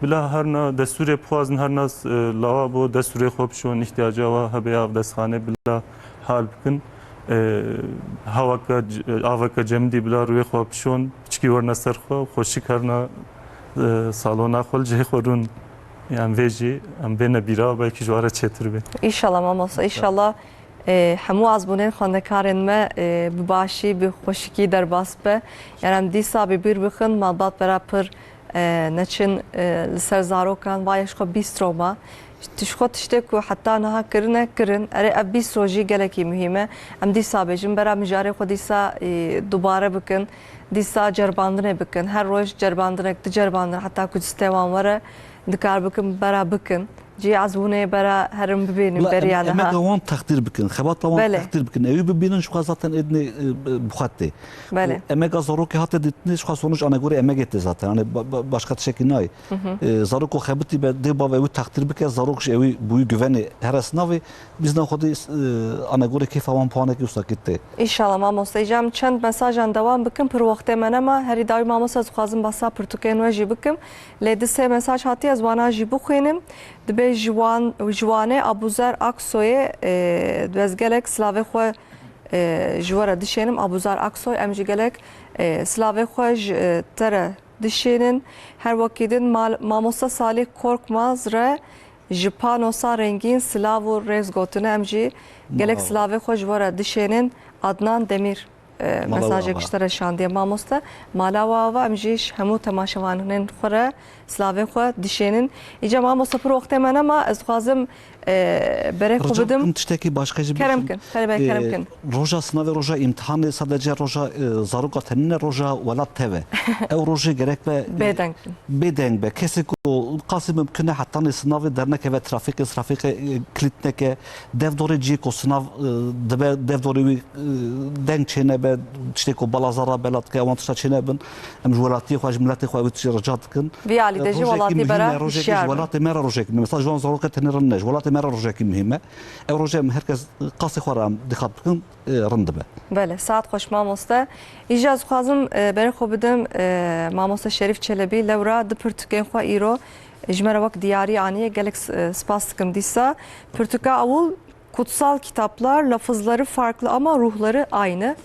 bila herna destûrê bixwazin, herna, e, lawabo destûrê xwe bişon, îhtiyaca wa hebe ya avdestxanê bila hal bikin. E, haweke c-, aveke cemidî bila rûyê xwe bişon, piçkî werna ser xwe, xweşik herna, e, salona xwe li cihê xwe rûn. Em vê jî, em bêne bîra, belkî ji we re çêtir bê. Înşallah mamoste, înşallah, e, hemû azbûnên xwendekarên me, e, bi başî, bi xweşikî derbas be. Yan em dîsa bi bîr bixin, malbat bera pir, e, neçin, e, li ser zarokan, vaye ji xwe bîst roma. Ji xwe tiştê ku heta niha kirine, kirin. Erê ev bîst rojî gelekî muhîm e. Em dîsa bêjin, bera mijarê xwe dîsa, e, dubare bikin. Dîsa ceribandinê bikin. Her roj ceribandinek, du ceribandin heta ku cistê wan were, dikar bikin, bera bikin. Cihê ezbûnê bera herin bibînin Wala beriya em-, niha. Emeka wan teqdîr bikin, xebata wan Belê. teqdîr bikin. Ewî bibînin, ji xwe zaten êdinê, e, e, bi xwe tê. Belê. Û emeka zarokê hate dîtinê, ji xwe sonuç anegorê emegê tê zaten. Hani ba-, ba-, başka tiştekî nayê. Hı hı. E, zarok ku xebitî be, dê bavê wî teqdîr bike, zarok ji ewî bûyî güvenê here sinavê, Bizna Xwedê, e, anegorê kêfa wan puanekî wisa kit tê. Înşallah mamoste. Îca em çend mesajan dewam bikim, pir wextê me nema. Herî dawî mamoste ez dixwazim behsa pirtûkên we jî bikim. Lê di sê mesaj hatiye ez wana jî bixwînim. Dibê ji wan, ji Wanê Abuzer Aksoyê, e, ez gelek silavê xwe, e, ji we re dişênim. Abuzer Aksoy, em jî gelek, e, silavê xwe ji, e, te re dişênin. Her wekî din mal-, mamoste Salih Korkmaz re Ji panosa rengîn silav û rêz gotine. Em jî gelek Mala silavê xwe ji we re dişênin. Adnan Demîr, e, Mala mesajek ava. ji te re şandiye mamoste. Mala we ava, em jî ji hemû temaşevanên xwe re silavê xwe dişênin. Îca mamoste pir wextê me nema, ez dixwazim, e, berê xwe Rica bidim. dikim tiştekî başka jî Kerem bikim. kin, Xelî Bey, kerem E, kin. Roja sinavê roja îmtihanê sadece roja, e, zaroka tenê ne, roja welat tev e. Ew rojê gerek be, e, Bêdeng bin. bêdeng be. Kesê ku qasî mimkun e hetanê sinavê dernekeve trafîkê, trafîkê, e, kilît neke. Dev dorê cihê ku sinav, e, dibe, dev dorê wî, e, deng çênebe, tiştê ku balaza ra bela dike, ewan tişta çênebin. Em ji welatiyê xwe, ji miletê xwe wî tiştê rica dikin. Vî alî de jî Rojekî welatî muhîm bera e, rojekî ji hişyar bin. welatê me re rojekî muhîm e. Mesela ji wan zaroke tenê rind ne, ji welatê me re rojekî muhîm e. Ew rojê em her kes qasê xwe re em dîqat bikin, e, rind dibe. Belê, saet xweş mamoste. Îja ez dixwazim, e, berê xwe bidim, e, mamoste Şerîf Çelebî, lewra du pirtûkên xwe îro ji me re wek diyarî aniye. Gelek s-, e, spas dikim dîsa. Pirtûka ewil Kutsal Kitaplar, Lafızları Farklı Ama Ruhları Aynı.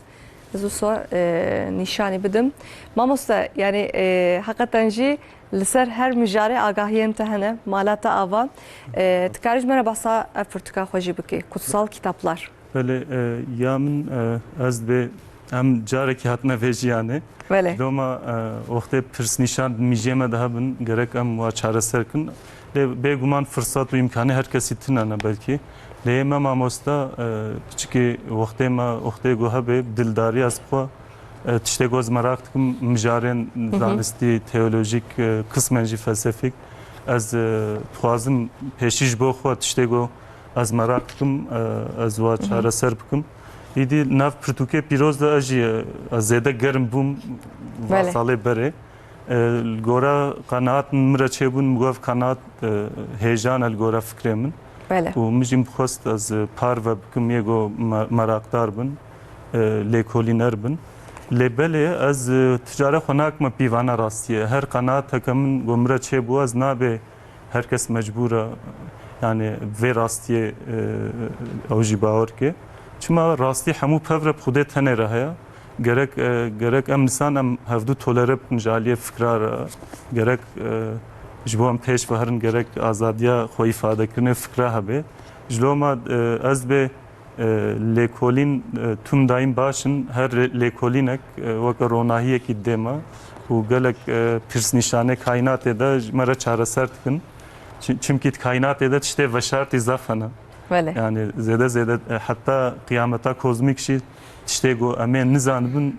Ez wisa, e, nîşanî bidim. Mamoste, yani, e, heqeten jî li ser her mijarê agahiyên te hene, mala te ava. E, tu karî ji me re behsa ev pirtûka xwe jî bikî, Kutsal Kitaplar. Belê, e, ya min, e, ez dibê em carekî hatine vê jiyanê. Belê. Loma, e, wextê pirsnîşan di mijê me de hebin, gerek em wa çareser kin. Lê bêguman firsat û îmkanê her kesî tune ne belkî. Lê yê me mamosta, e, piçikê wextê me, wextê ku hebe, dildarî ez bi xwe, e, tiştê ku ez meraq dikim, mijarên Hı hı. zanistî, teolojîk, e, qismen jî felsefîk. Ez, e, dixwazim pêşî ji bo xwe tiştê ku ez meraq dikim, e, ez wa Hı hı. çareser bikim. Îdî nav pirtûkê pîroz de ez jî, e, ez zêde germ bûm va Belê. salê berê. E, li gora qenaat min re çêbûn, min got qenaat, e, hêjan e li gora fikrê min. Belê. Û min jî min xwest ez, e, parve bikim yê ku me-, meraqdar bin, e, lêkolîner bin. Lê belê ez, e, ti care xwe nakime pîvana rastiyê. Her qenaateke min ku min re çêbû ez nabê Her kes mecbûr e, yani vê rastiyê, e, ew jî bawer ke. Çima rastî hemû pevre bi Xwedê tenê re heye. Gerek, e, gerek em insan em hevdû tolere bikin ji aliyê fikra re. Gerek, e, ji bo em pêş ve herin, gerek azadiya xwe îfadekirinê fikra hebe. Ji loma, e, ez bê E, lêkolîn, e, tûm dayîm baş in. Her lê-, lêkolînek, e, weke ronahiyekî didê me û gelek, e, pirsnîşanê kaînatê de ji me re çareser dikin. Çi-, çimkî di kaînatê de tiştê veşartî zaf hene. Belê. Yani zêde zêde, e, heta qiyameta kozmîk jî tiştê ku em ê nizanibin,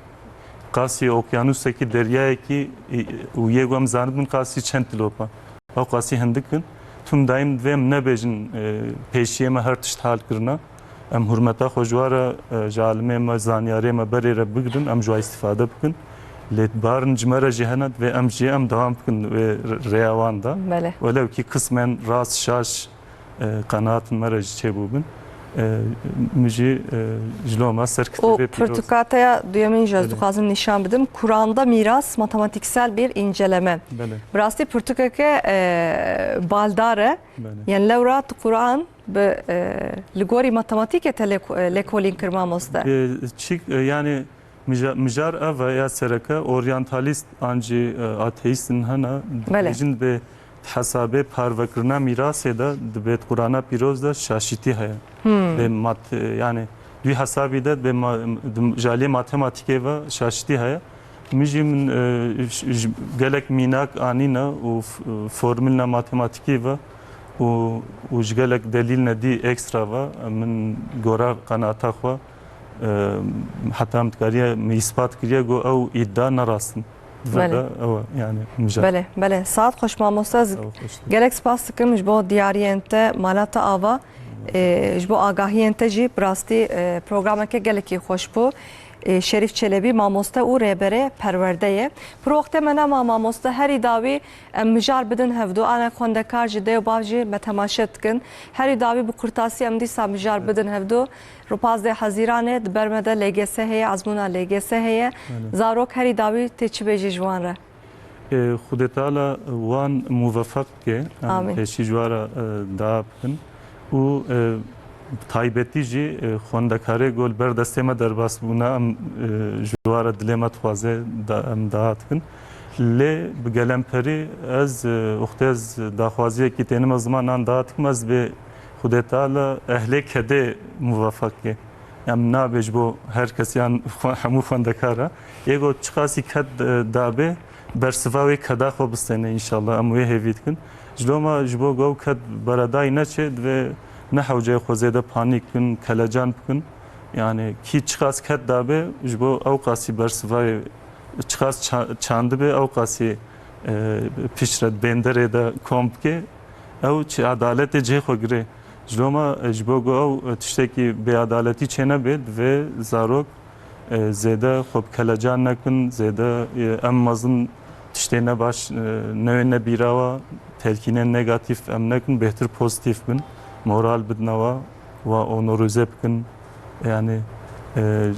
qasî okyanûsekî, deryayekî, e, û yê ku em zanibin qasî çend tilop e. Ew qasî hindik in. Tûm dayîm divê em nebêjin, e, pêşiyê me her tişt hal kirine. Em hurmeta xwe ji wa re, e, ji alimê me, zanyarê me berê re bigirin, em ji wa îstîfade bikin. Lê barin ji me re jî hene, divê em jî em dewam bikin wê rêya wan de. Belê. Welew kî qismen rast şaş e, qenatin me re jî çêbûbin. E, min jî e, ji loma ser O kitêbê pîroz. pirtûka te ya duyemîn jî ez Belê. dixwazim nîşan bidim. Kur'an'da miras matematiksel bir inceleme. Belê. Bi rastî pirtûkeke e, baldar e. Belê. Yani lewra tu Kur'an bi e, li gorî matematîkê te lêko- e, lêkolîn kir mamoste. E, çik, e, yani mija- mijar ev e ya sereke, oryantalîst an jî e, ateîst in hene, Belê. dibêjin dibê hesabê parvekirina mîrasê de dibê di Qur'ana pîroz de şaşîtî heye. Hmm. Dibê mat, e, yani duyî hesabî de dibê ma- di jaliyê matematîkê ve şaşîtî heye. Min jî min e, j- j- gelek mînak anîne û f- formulna matematîkî ve û û ji gelek delîl nedî ekstra ve min gora qenaata xwe e, heta min dikariye min îspat kiriye ku ew îdia ne rast in. Di vir Belê. de ew e, yani mijar. Belê, belê. Saet xweş mamoste. Ez Ew xweş. Gelek spas dikim ji bo diyariyên te, mala te ava, e, ji bo agahiyên te jî bi rastî e, programeke gelekî xweş bû. E, Şerîf Çelebî mamoste û rêberê perwerde ye. Pir wextê me nema mamoste, herî dawî em mijar bidin hevdu, anek xwendekar jî, dê û bav jî me temaşe dikin. Herî dawî bi kurtasî em dîsa mijar bidin hevdu. Rûpaz dê hezîranê, di ber me de L G S heye, ezmûna L G S heye. Belê. Zarok herî dawî tê çi bêjî ji wan re? E, Xwedê Teala wan muvefeq bike. Em Amîn. Pêşî ji wan re e, dua bikin. Û e, taybetî jî e, xwendekarê ku li ber destê me derbas bûne, em e, ji wan re dilê me dixwaze da, em dua dikin. Lê bi gelemperî ez e, wextê ez daxwaziyekî tênime ziman an dua dikim, ez bê Xwedê Teala ehlê kedê muvefeq bike. Em nabe ji bo her kes yan xwe- hemû xwendekar e. Yê ku çiqasî ked e, dabe, bersiva wê keda xwe bistêne înşallah. Em wê hêvî dikin. Ji loma ji bo ku ew ked beredayî neçe, divê ne hewceyê xwe zêde panîk bikin, kelecan bikin. Yani kî çiqas ked dabe, ji bo ew qasî bersivayê çiqas ça- çandibe, ew qasî e, piştre di bênderê de kom bike. Ew çi edaletê cihê xwe girê. Ji loma e, ji bo ku ew e, tiştekî bêedaletî çênebe, divê zarok e, zêde xwe bi kelecan nekin, zêde e, em mezin tiştê nebaş e, newê nebîrawa, telkînên negatîf em nekin, bêhtir pozîtîf bin, moral bidine wa, wa onorize bikin. Yani e,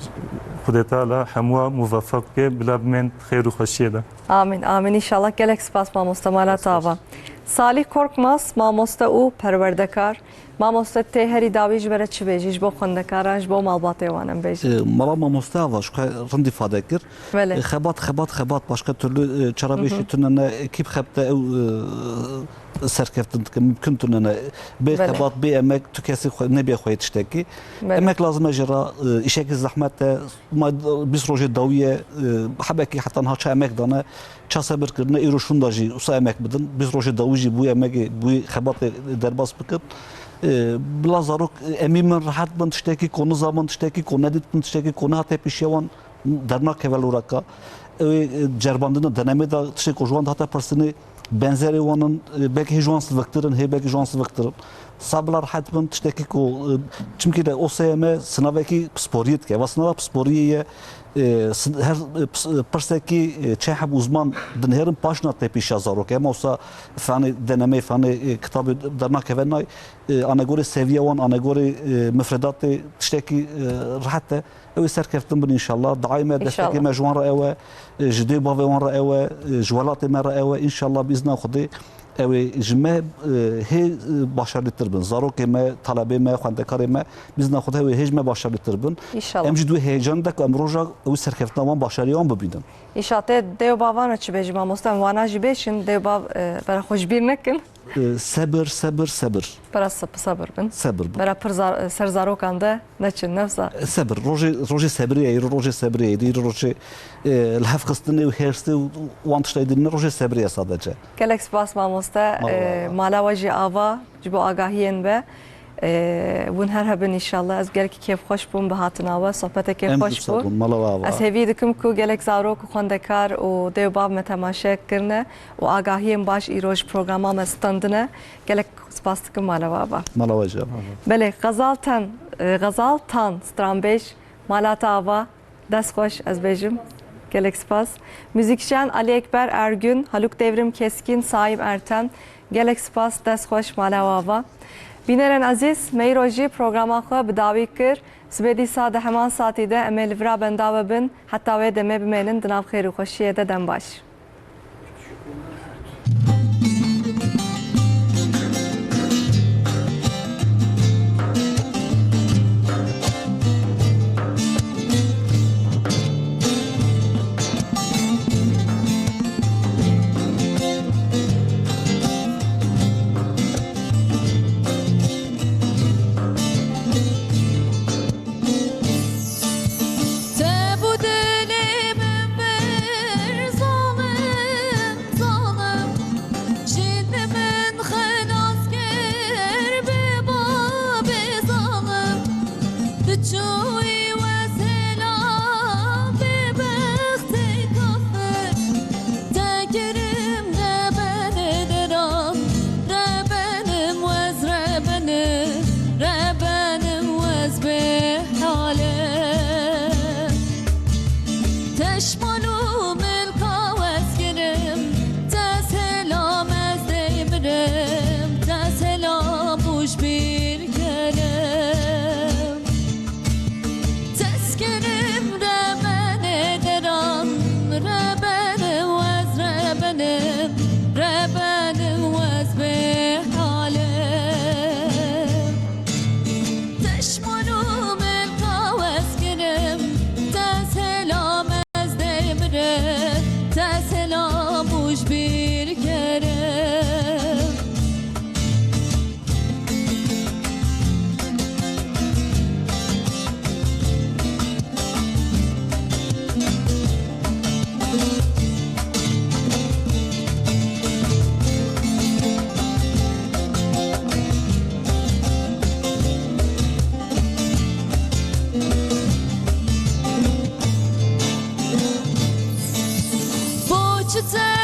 Xwedê Teala hemûa muvefeq bike, bila bimên xêr û xweşiyê de. Amîn, amîn. Înşallah. Gelek spas mamoste, mala te ava. Salih Korkmaz, mamoste û perwerdekar. Mamoste, tê herî dawî ji me re çi bêjî ji bo xwendekaran, ji bo malbatê wan em bêjî? E, Mala mamoste ava ji xwe rind îfade kir. Belê. E, Xebat, xebat, xebat. Başka türlü e, çara bêşî tune ne, e, kî bixebite ew e, serkeftin dike, mümkün tune ne. Bê Belê. Xebat, bê emek, tu kesî xwe, nebê xweyê tiştekî. Belê. Emek lazim e jê re, e, îşekî zehmet e, ma bîst rojê dawî ye, e, hebekî heta niha ça emek dane, ça sebir kirine, îro şûnda jî wisa emek bidin, bîst rojê dawî jî bû emegê, bû xebatê derbas bikin. E, bila zarok, e, emî min rehet bin, tiştekî ku nizabin, tiştekî ku nedîtbin, tiştekî ku nehate pêşiya wan dernakeve lûreka. Ew ê, e, ceribandina denemê de tiştê ku ji wan dihate pirsinê, benzerê wan in, e, belkî hê ji wan siviktir in, hê belkî ji wan siviktir in. Sa bila rehet bin, tiştekî ku, e, çimkî de O S Y M sinavekî pisporiyê dike. Va sinava pisporiyê ye, e, sin- her e, pis- e, pirsekî e, çend heb uzman dinêrin, paşna tê pîşa zarokê. Ema wisa fanê denemê, fanê e, kitabê dernakeve nay, e, anegorê seviye wan, anegorê e, mifredatê tiştekî e, rehet e. Ew ê serkeftin bin înşallah. Duayê me, Înşallah. destekê me ji wan re ew e, ji dê û bavê wan re ew e, ji welatê me re ew e. Înşallah bi îzna Xwedê ew ê ji me e, hê e, başarlîtir bin. Zarokê me, talebê me, xwendekarê me, bi îzna Xwedê ew ê hê ji me başarlîtir bin. Înşallah. Em jî di wê heyecan de ku em roja ew ê serkeftina wan, başariya wan bibînin. Înşallah. Tê dê û bavan re çi bêjî mamoste? Em wana jî bêşin, dê û bav e, bera xwe ji bîr nekin. E, sebir, sebir, sebir. Bera sab- sabir bin. Sebir bin. Bera pir zar- ser zarokan de neçin, ne wisa. E, sebir. Rojê, rojê sebrê ye, îro rojê sebrê ye, îro rojê e, li hev xistinê û hêrsê û wan tiştê din ne, rojê sebrê ye sadece. Gelek spas mamoste. Mala E, ava. Mala we jî ava ji bo agahiyên be. E, hûn her hebin înşallah. Ez gelekî kêfxweş bûm bi hatina we. Sohbeteke Em xweş jî sağ bû. olun. Mala we ava. Ez hêvî dikim ku gelek zarok û xwendekar û dê û bav me temaşe kirine û agahiyên baş îroj programa me standine. Gelek spas dikim mala we ava. Mala we jî ava. Belê, Xezal Tan, e, Xezal Tan stranbêj, mala te ava, dest xweş ez bêjim. Gelek spas. Muzîkjen Ali Ekber Ergün, Haluk Devrim Keskin, Saim Ertem. Gelek spas, dest xweş, mala we ava. Bînerên ezîz, me îro jî programa xwe bi dawî kir. Sibê dîsa di heman saetî de em ê li vira benda we bin. Heta wê demê bimênin di nav xêr û xweşiyê de, dem baş. Te bû dilê min bir zalim, zalim. Jîn min xelas kir bi babê zalim. Tu çûyî wezhêla bêbextê kafir. Te kirim rebenê deran, rebenim wez rebenim, rebenim wez bê hale. Te şmal û milka wez kirim, te selam ez deymirim, te selam û ji bîr kerim. Teskenim rebenê deran, rebenim wez rebenim, rebenim wez bê hale. Te şmal û milka wez kirim, te selam ez deymirim, te selam û ji bîr kerim. Bo çi te